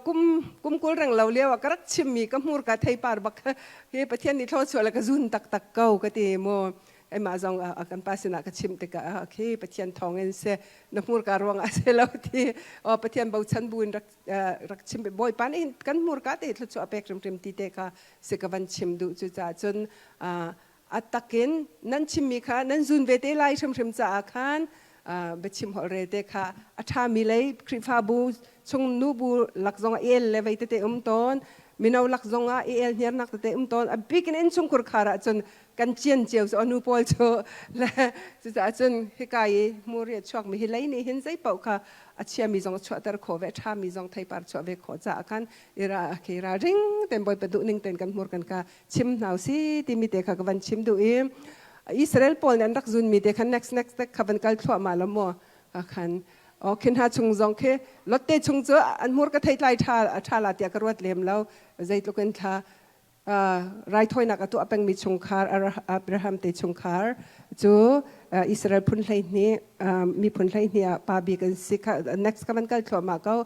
kum kum 20 reng lo lio ah ka rak chimmi ka hmurka theipar bak hi Pathian nih thluachuah le ka zun taktak ko ka ti mu. Keimah zong kan pa sinah ka chimh tikah khi Pathian thawng in si, na hmurka ruangah si lo ti o Pathian bochan bu in rak rak chim. Bawipa nih kan hmurka te thluachuah pek hrimhrim ti te kha si ka van chim duh. Cu caah cun a takin nan chimmi kha nan zun ve te lai hrimhrim caah khan biachim holh rel te kha a ṭhami lei Khrihfabu chung nubu lak zong a el le vei tete um tawn. Mino lak zong ah i elhniarnak tete um tawn. A bik in innchungkhur khar ahcun kan cian cio cu nu pawl cu le cucaah cun hika i hmur i a chuakmi hi lei nih hin zei paoh kha a chiami zong a chuahter khawh ve, a ṭhami zong theipar chuah ve khawh caah khan i ra khi ralring tein Bawipa duhning tein kan hmur kan ka chim hna si timi te kha ka van chim duh i Israel pawl nih an rak zunmi te khan next next te kha van kal thluahmah lo maw khan o khin hna chung zong khi lotte chung cu an hmur ka thei tlai ṭha ṭha la tiah ka ruat lem lo. Zeitluk in thla raithawinak a tuah pengmi chungkhar Abraham te chungkhar cu Israel phun 12 miphun 12 ah pa bik an si. Kha next ka van kal thluahmah ko.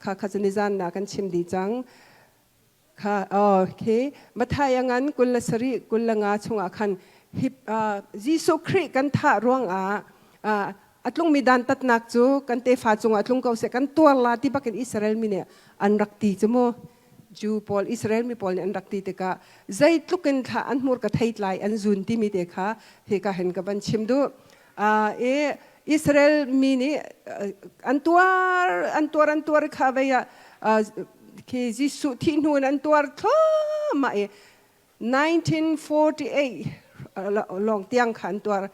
Kha kha cu nizan na kan chim dih cang kha. Okay, Matthai ngan 27 25 chungah khan Jesuh Khrih kan thah ruangah a tlungmi dantatnak cu kan tefa cungah tlung ko seh, kan tuar la ti bakin Israel mi nih an rak ti cu mu. Jew pawl, Israel mi pawl nih an rak ti tikah zeitluk in thla an hmur ka theitlai an zun timi te kha hika hin ka van chim duh. I Israel mi nih an tuar, an tuar, an tuar kha vei ah khi Jesuh thih hnu in an tuar thluahmah i 1948 lawng tiang kha an tuar.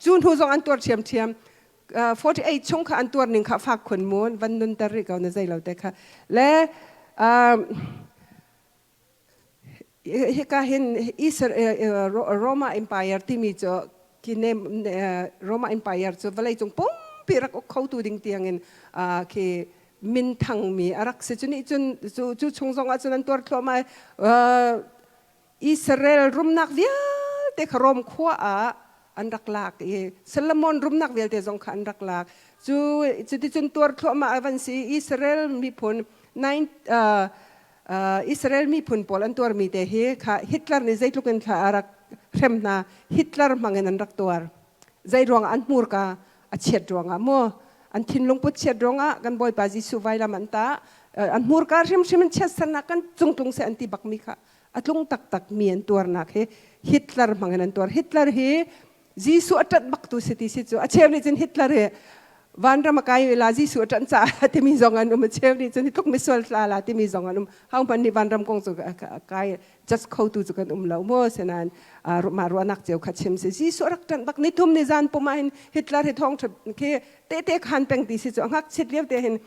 Cu hnu zong an tuar ṭhiamṭhiam. 48 chung kha an tuar ning kha fak khun mun van nun ter rih ko na zei lo te kha le. Hika hin Roma Empire timi cu ki Roma Empire cu vawlei cung pumpi rak uk khotu ding tiangin khi min thangmi a rak si. Cu nih cun cu chung zong ah cun an tuar thluahmah. Israel rumnak vialte kha Rom khua ah an rak lak i Solomon rumnak vialte zong kha an rak lak. Cu cuticun tuar thluahmah a van si. Israel miphun nine Israel miphun pawl an tuarmi te hi kha Hitler nih zeitluk in thla a rak hrem hna. Hitler hmangin an rak tuar. Zei ruangah? An hmurka a chiat ruangah maw, an thinlung put chiat ruangah. Kan Bawipa Jesuh vailam an tah, an hmurka hrimhrim in chiatsernak kan cungtlung seh an ti bakmi kha a tlung taktak mi an tuarnak hi Hitler hmangin an tuar. Hitler hi Jesuh a ṭanh bak tu si ti si cu. A cheu nih cun Hitler hi vanram a kai la Jesuh a ṭanh caah timi zong an um. A cheu nih cun hi tluk misual tla la timi zong an um. Ho hmanh nih vanram kong cu kai just kho tu cu kan um lo maw. Senain mah ruahnak cio kha chim si. Jesuh a rak ṭanh bak. Nithum ni zan pum ah hin Hitler hi thawng khi tehte khan peng ti si cu. A ngakchit lio te hin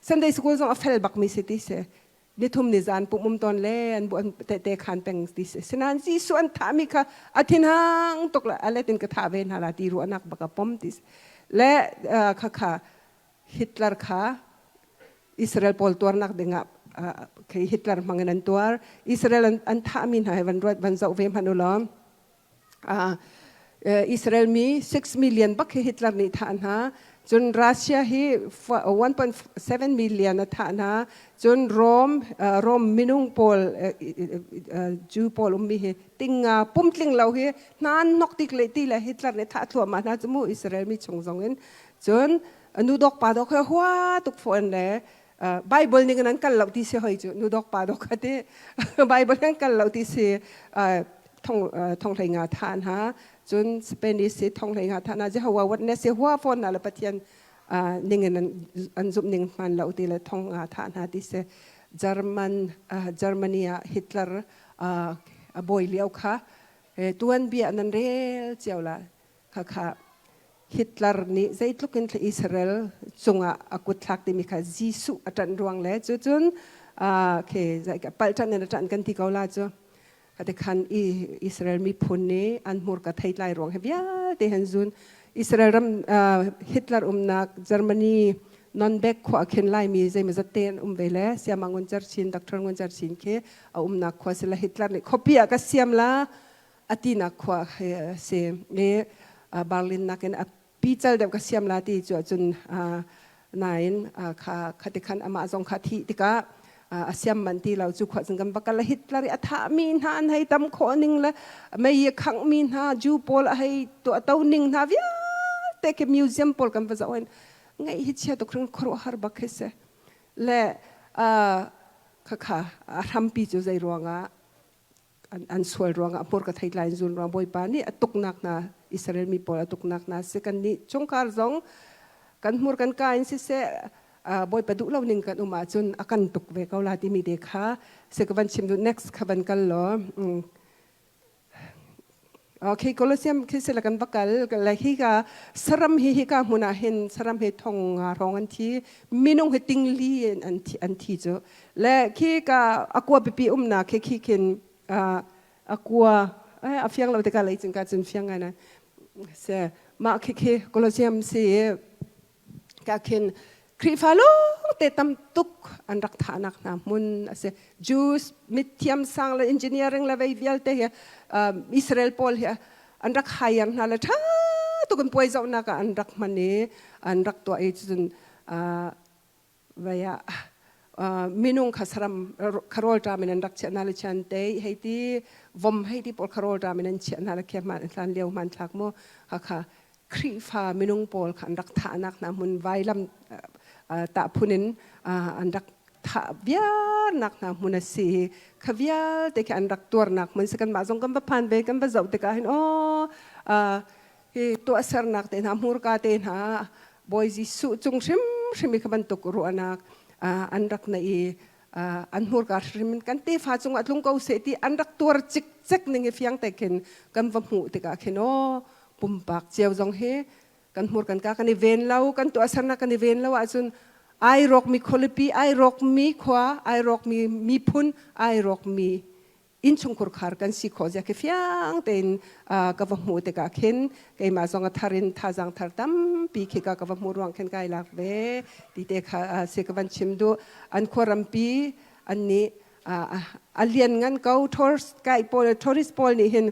Sunday school zong a fel bak mi si ti si. Nithum ni zan pum um tawn le an bu an tehte khan peng ti si. Sinain Jesuh an thahmi kha a thinhang tuk le a let in ka thah ve hna la ti ruahnak bak a pom ti si. Le kha kha Hitler kha Israel pawl tuarnak dingah khi Hitler hmangin an tuar. Israel an thahmi hna hi van ruat van zoh ve hmanh u law. Israel mi 6 million bak hi Hitler nih thah hna. Cun Russia hi 1.7 million a thah hna. Cun Rome Rome minung pawl, Jew pawl ummi hi tinga pumtling lo hi hnan nok tik le ti le Hitler nih thah thluahmah hna cu mu, Israel mi chung zong in. Cun nu dok pa dok he hua tuk fawn le Bible ning in an kal lo ti si hoi cu. Nu dok pa dok ti Bible an kal lo ti si thong thong hlei nga tha hna. Cun Spanish si thong hlei nga tha hna. Jehovah Witness si hua fawn na le Pathian ning in an zumh ning hman lo ti le thong nga tha hna ti si. German Germany ah Hitler a bawi lio kha tuan bia nan rel cio la. Kha kha Hitler nih zeitluk in Israel cungah a kut thlak timi kha Jesuh a ṭanh ruang le cu cun khi palh ṭanh in a ṭanh kan ti ko la cu. Kha khan Israel miphun nih an hmurka theitlai ruang he vialte han zun. Israel ram Hitler umnak Germany Nonbek khua khin Laimi zeimazat te an um ve le Siama Ngun Cer Chin, Dr. Ngun Cer Chin khi a umnak khua si la. Hitler nih khuapi ah ka siam la a tinak khua si i Berlin nakin a pical deuh ka siam la ti cu ahcun. Nain kha khati khan amah zong kha thih tikah a siam man ti lo. Cu khua cun kan va kal. Hitler i a thahmi hna an hei tam khawh ning le mei i khanghmi hna, Jew pawl a hei tuah to ning hna vialte khi museum pawl kan va zoh hin ngaih hi chia tuk hring, khuaruahhar bak khi si le. Khakha a hrampi cu zei ruangah an sual ruangah, hmurka theitlai in zun ruang Bawipa nih a tuknak hna, Israel mi pawl a tuknak hna si. Kan nih chungkhar zong kan hmur kan ka in siseh. Bawipa duh lo ning kan um ahcun a kan tuk ve ko la timi te kha se ka van chim duh. Next kha van kal law. Okay, Colosseum khi sila kan va kal le hi ka saram hi hi ka hmun ah hin saram hi thong nga rong an thi minung hi tingli in an thi an thi cu le khi ka akua pipi umnak khi khi khin akua a fiang lo tikah lei cun ka cun fiang ngai na se mah khi khi Colosseum si ka khin Khrihfa lawngte tam tuk an rak thahnak hna hmun a si. Jews mithiam sang le engineering le vei vialte hi Israel pawl hi an rak hire hna le ṭha tuk in puai zohnak ah an rak hman i an rak tuah i cun vei ah minung kha saram kharol ṭam in an rak chiah hna le chian te hei ti vom hei ti pawl kharol ṭam in an chiah hna le khia hman hlan lio hmanthlak mu hakha Khrihfa minung pawl kha an rak thahnak hna hmun vailam tahphun in an rak thah viarnak hna hmun a si. Kha vialte khi an rak tuarnak hmun si. Kanmah zong kan va phan ve kan va zoh tikah hin aw hi tuahsernak te hna hmurka te hna Bawi Jesuh cung hrimhrim i kha bantuk ruahnak an rak neih i an hmurka hrim kan tefa cungah tlung ko seh ti an rak tuar cikcek ning hi fiang te khin kan va hmuh tikah khin aw pumpak cio zong hi kan hmur kan ka kan i ven lo kan tuahsernak kan i ven lo ahcun ai rawkmi khualipi ai rawkmi khua ai rawkmi miphun ai rawkmi innchungkhur khar kan si khawh zia khi fiang tein ka va hmuh tikah khin keimah zong a thar in thazaang thar tampi khi ka ka va hmuh ruang khin kai lak ve ti te kha si ka van chim duh. An khuarampi an nih a lian ngan ko. Tourist kai pawl tourist pawl nih hin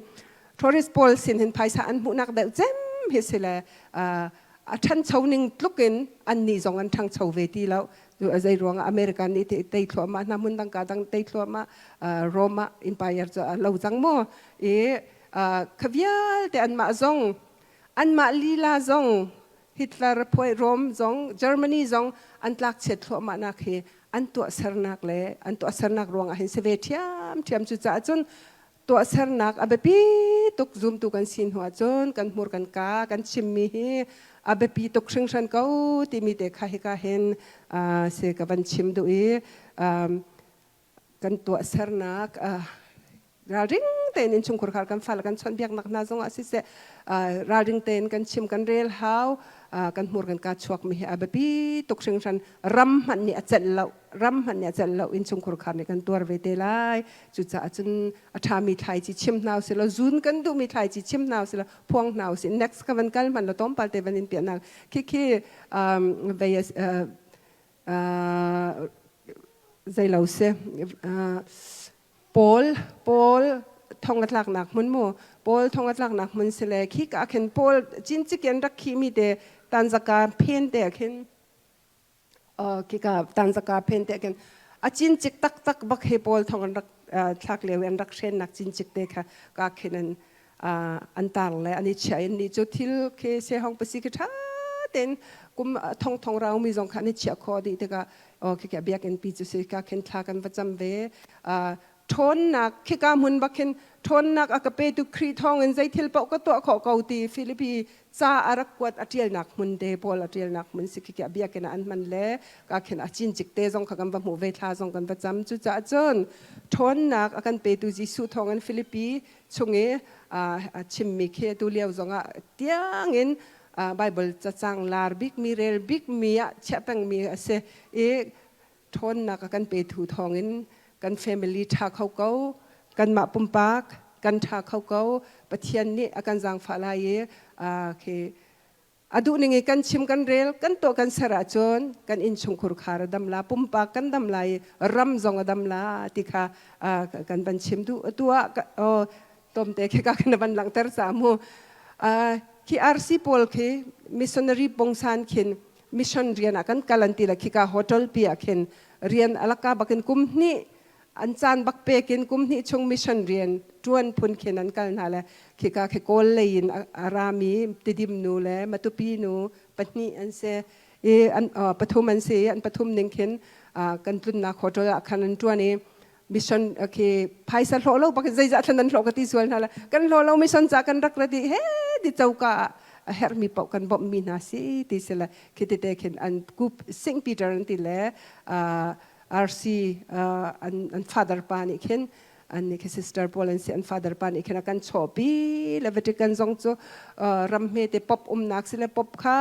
tourist pawl sin hin phaisa an hmuhnak deuh cem hi si le a ṭhancho ning tluk in an nih zong an ṭhangcho ve ti lo. Zei ruangah America nih tei thluahmah hna hmun dang ka dang tei thluahmah Rome ah empire cu a lo cang mu i kha vialte anmah zong anmah lila zong Hitler phuai Rome zong Germany zong an tlak chiat thluahmah nak hi an tuahsernak le an tuahsernak ruangah hin si ve ṭhiam ṭhiam. Cu caah cun tuahsernak a biapi tuk. Zumtu kan si hnu ahcun kan hmur kan ka kan chimmi hi a biapi tuk hringhran ko timi te kha hika hin si ka van chim duh i kan tuahsernak ralring tein innchungkhar khar kan fale kan chawnhbiaknak hna zongah siseh ralring tein kan chim kan rel hau. Kan hmur kan ka chuakmi hi a biapi tuk hringhran. Ram hmanh nih a celh lo, ram hmanh nih a celh lo, innchungkhar khar nih kan tuar ve te lai. Cucaah cun a ṭhami thlaici chim hna usih law zun kan duhmi thlaici chim hna usih law phuang hna usih. Next ka van kal hmanh law tlawmpal te van in piahnak khi khi vei zeilo si Paul Paul thong a tlaknak hmun mu Paul thong a tlaknak hmun si le khi ka khin Paul cincik in rak khimi te tanzaka phen te khin khika tanzaka phen te khin a cincik taktak bak he Paul thong an rak thlak lio an rak hrennak cincik te kha ka khin an an tar le an i chia in ni cu thil khi se hong pasi khi tha ten kum thong thong rau mi zong kha an i chia kho dih tikah khi khi biakinn pi cu si ka khin thla kan va cam ve. Ṭhawnnak khika hmun bak khin ṭhawnnak a ka petu Khrih thawng in zei thil paoh ka tuah khawh ko ti Filipi ca a rak kuat a ṭialnak hmun te Paul a ṭialnak hmun si khi biakinn ah an hman le ka khin a cincik te zong kha kan va hmuh ve thla zong kan va cam. Cucaah cun ṭhawnnak a kan petu Jesuh thawng in Filipi chung i a chimmi khi atu lio zongah tiangin Bible cacang lar bikmi rel bikmi ah chiah pengmi a si i ṭhawnnak a kan petu thawngin kan family ṭha kho ko, kanmah pumpak kan ṭha kho ko. Pathian nih a kan zaangfah lai i khi a duh ning i kan chim kan rel kan tuah kan ser ahcun kan innchungkhur khar a dam la, pumpak kan dam lai i ram zong a dam la ti kha kan van chim duh. Atu ah tomte khi ka kan van langhter ca mu. Khi RC pawl khi missionary pongsan khin mission rian ah kan kal an ti la khika hotel pi ah khin rian alaka bakin kum hnih an caan bak pekin kum hnih chung mission rian tuan phun khin an kal hna le khika khi Kawl lei in a rami Tidim nu le Matupi nu pahnih an si i an pathum an si i an pathum ning khin kan tlunnak hotel ah khan an tuan i mission khi phaisa hlawh lo bak zeizah thlan an hlawh ka ti sual hna la kan hlawh lo mission ca kan rak ra di he di choka ah. A herhmi paoh kan bawmhmi hna si ti si le khi tete khin an kup St. Peter an ti le RC an father pa nih khin an nih khi sister pawl an si, an father pa nih khin a kan chawhpi le Vatican zong cu ram hmete pop umnak si le pop kha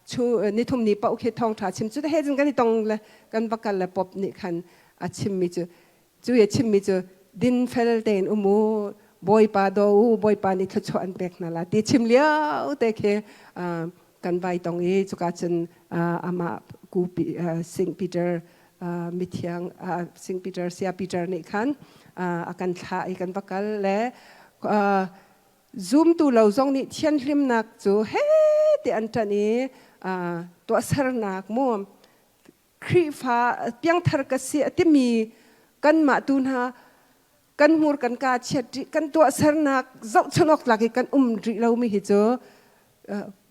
chu nithum ni paoh khi thawngṭha chim cu he cun kan i tong le kan va kal le pop nih khan a chimmi cu cu i a chimmi cu dinfel tein um u, Bawipa daw u, Bawipa nih thluachuah an pek hna la ti chim lio te khi kan vai tong i cuka cun amah ku St. Peter mithiang St. Peter Sia Peter nih khan a kan thlah i kan va kal le zumtu lo zong nih thianhlimnak cu he ti an ṭanh i tuahsernak mu Khrihfa piangthar ka si a timi kanmah tu hna kan hmur kan kaa chiat rih, kan tuahsernak zohchun awk tlak i kan um rih lomi hi cu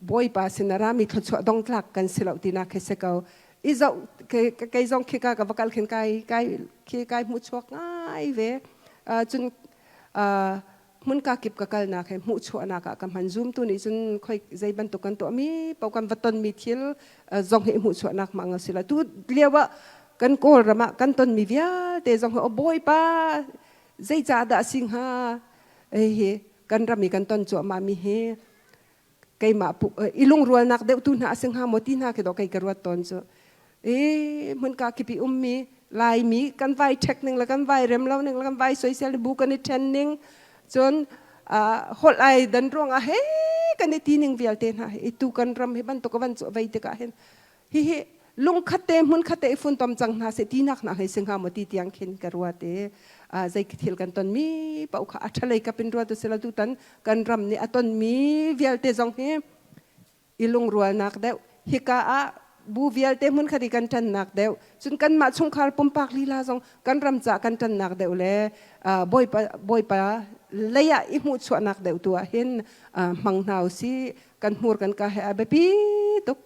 Bawipa sin a rami thluachuah dong tlak kan si lo tinak khi si ko. I zoh kei zong khi ka va kal khin kai kai khi kai hmuh chuak ngai ve. Cun hmunka kip ka kalnak he hmuhchuahnak ah ka hman. Zumtu nih cun khoi zei bantuk kan tuahmi paoh, kan va tonmi thil zong hi hmuhchuahnak mang a si la. Tu lio ah kan Kawlram ah kan tonmi vialte zong hi, Bawipa, zeicah dah si hnga hi kan ram i kan ton cuahmah mi hi keimah i lungrualnak deuh tu hna a si hnga maw ti hna khi dawh kei ka ruat tawn cu. I hmunka kip i ummi Laimi kan vai ṭhek ning le kan vai rem lo ning le kan vai soisel bu kan i ṭhen ning, cun holh ai dan ruangah he kan i ti ning vialte hna hi tu kan ram hi bantuk van cu vei tikah hin hihi lungkhat te hmunkhat te i funtom cang hna seh tinak hna hei si hnga maw ti tiang khin ka ruat i zei thil kan tonmi paoh kha a ṭhalei kap in ruat usila tutan kan ram nih a tonmi vialte zong hi i lungrualnak deuh, hika ah bu vialte hmunkhat i kan ṭannak deuh, cun kanmah chungkhar pumpak lila zong kan ram ca kan ṭannak deuh le Bawipa Bawipa lei ah i hmuhchuahnak deuh tu ah hin hmang hna usih. Kan hmur kan ka he a biapi tuk.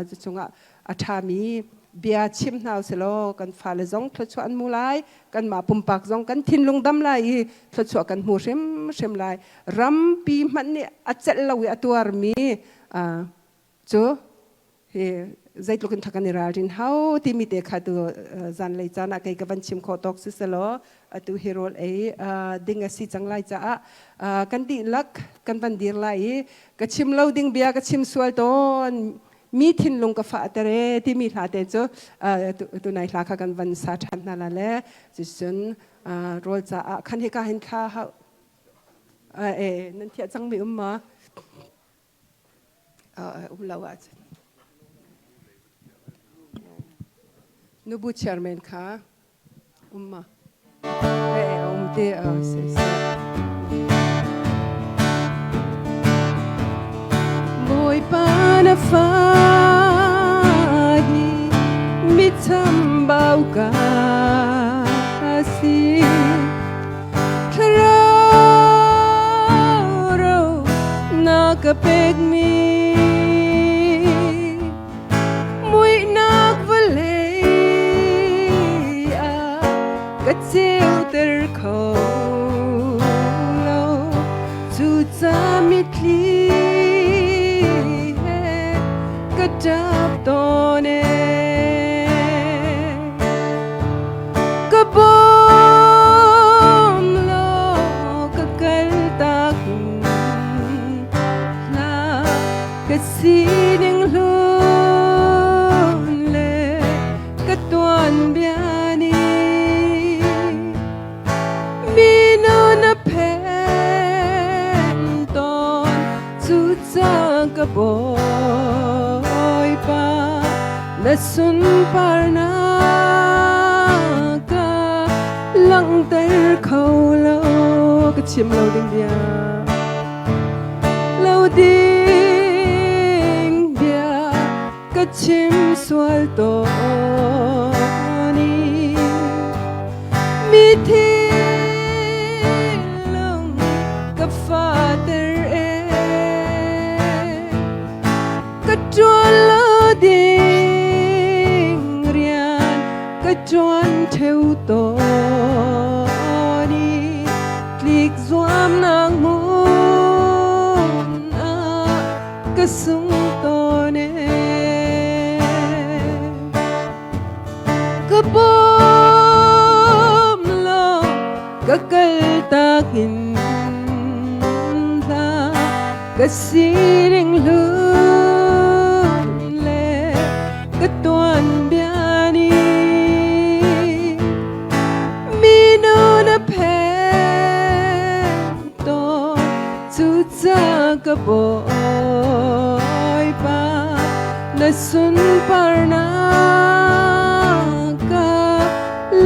Cu chungah a ṭhami bia chim hna usilaw kan fale zong thluachuah an hmu lai, kanmah pumpak zong kan thinlung dam lai i thluachuah kan hmu hrimhrim lai. Rampi hmanh nih a celh lo i a tuarmi cu hi zeitluk in kan i ralrin hau timi te kha tu zanlei caan ah kei ka van chim khawh tawk si selaw atu hi rawl ei ding a si cang lai caah kan dihlak kan van dir lai i ka chim lo ding bia ka chim sual tawn mi thinlung ka fah tere timi hla te cu tunai hla kha kan van sa ṭhan hna la le cucun rawl caah khan hika hin thla hau e nan thiah cang mi um ma? Um lo ahcun nubu chairman kha um ma? Um te si si. Bawipa na fa hi mi chambau ka si, Thlarau ro na ka pekmi muihnak vawlei ah ka ceuter kho lo. Cuca mitthli he ka ṭap tawn e. Ka bawm law ka kaltak hlah, ka sining hlun le ka tuanbia nih mino na phen tawn. Cucaah ka Bawipa, na sunparnak ka langhter kho lo. Ka chim lo ding bia, lo ding bia ka chim sual tawn i mi thinlung ka fater e. Ka ṭuan lo ding rian ka ṭuan ṭheu tawn i tlik zuamnak hmun ah. Ka kaltak in hlah ka sining hlun le ka tuanbia nih minu na phen tawn. Cuca ka Bawipa, na sunparnak ka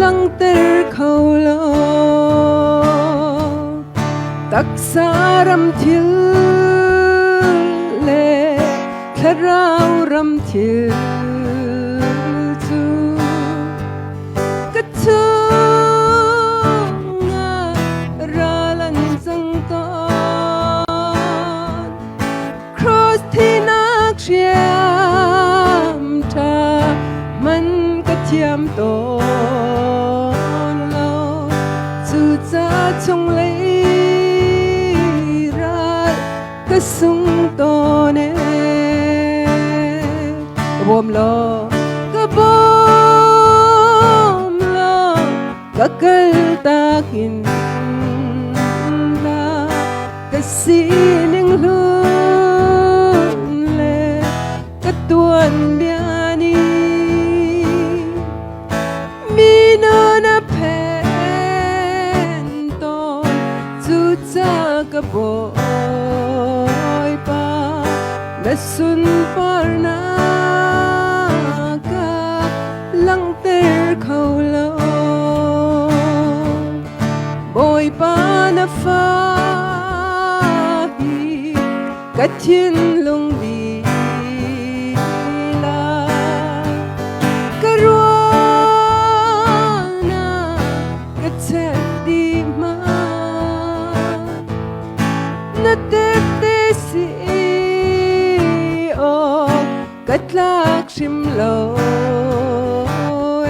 langhter kho lo. Taksa ram thil le thlarau ram thil cu ka chungah ral an cang tawn. Cross thinak hriam ṭha man ka thiam tawn lo. Cuca chunglei ral ka sung tawn e. Ka bawm law, ka bawm law, ka kaltak in hlah. Ka sining hlun le ka tuanbia nih mino na phen tawn. Cuca ka Bawipa, na sunparnak ka langhter kho lo. Bawipa, na fa hi ka thinlung lila ka ruahnak ka chet dih hmanh na tette si awk ka tlak hrim lo e.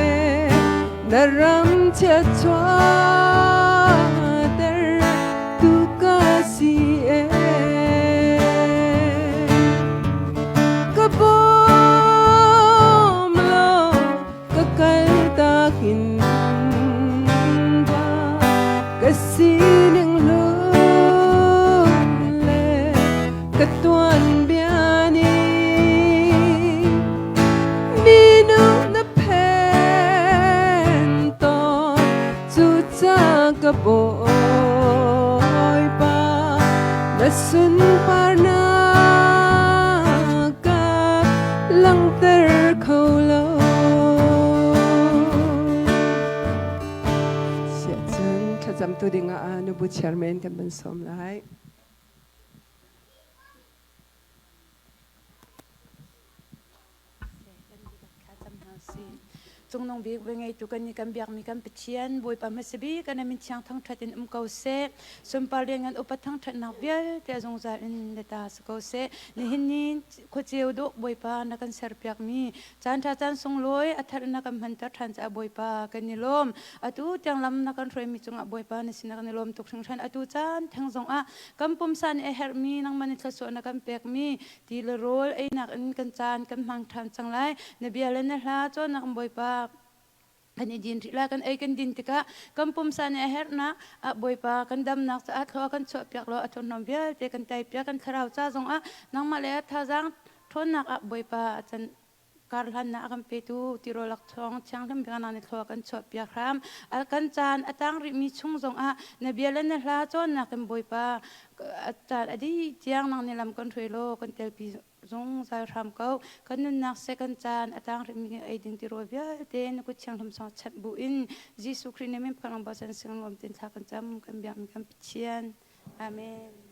Na ram chiachuahter tu ka si e. Ka bawm law ka kaltak in hlah ka sining hlun le ka tuanbia nih minu na phen tawn. Cuca ka Bawipa, na sunparnak ka langhter kho lo. Siahcun thlacamtu dingah nubu chairman kan van sawm lai. Cungnung bik ngeitu kan nih kan biakmi kan Pathian Bawipa hmasa bik kan min thiang thangṭhat in um ko seh. Sunpar lianngan upat thangṭhatnak vialte a zungzal in na ta si ko seh. Nihin ni khuaceu dawh Bawipa na kan serpiakmi caan ṭha caan sunglawi a thar na kan hmanter ṭhan caah Bawipa kan i lawm. Atu tiang lam na kan hruaimi cungah Bawipa na sinah kan i lawm tuk hringhran. Atu caan theng zongah kan pumsa nih a herhmi nangmah nih thluachuah na kan pekmi ti le rawl einak in kan caan kan hmang ṭhan cang lai. Na bia le na hla cawnnak in Bawipa kan i din rih lai. Kan ei kan din tikah kan pumsa nih a herhnak ah Bawipa kan damnak caah thlua kan chuahpiak law a thurhnawm vialte kan teipiak. Kan thlarau ca zongah nangmah le thazaang ṭhawnnak ah Bawipa a can karhlannak a kan petu tirawl laksawng thianghlim biaknak nih thlua kan chuahpiak hram. Kan caan a tang rihmi chung zongah na bia le na hla cawnnak in Bawipa a caan a dih tiang nang nih lam kan hruai law kan telpi zungzal hram ko. Kan nunnak seh kan caan a tang rihmi ei ding tirawl vialte na kut thianghlim song chanh bu in Jesuh Khrih nih min phangang bochan sing nuam tin thla kan cam kan biakmi kan Pathian. Amen.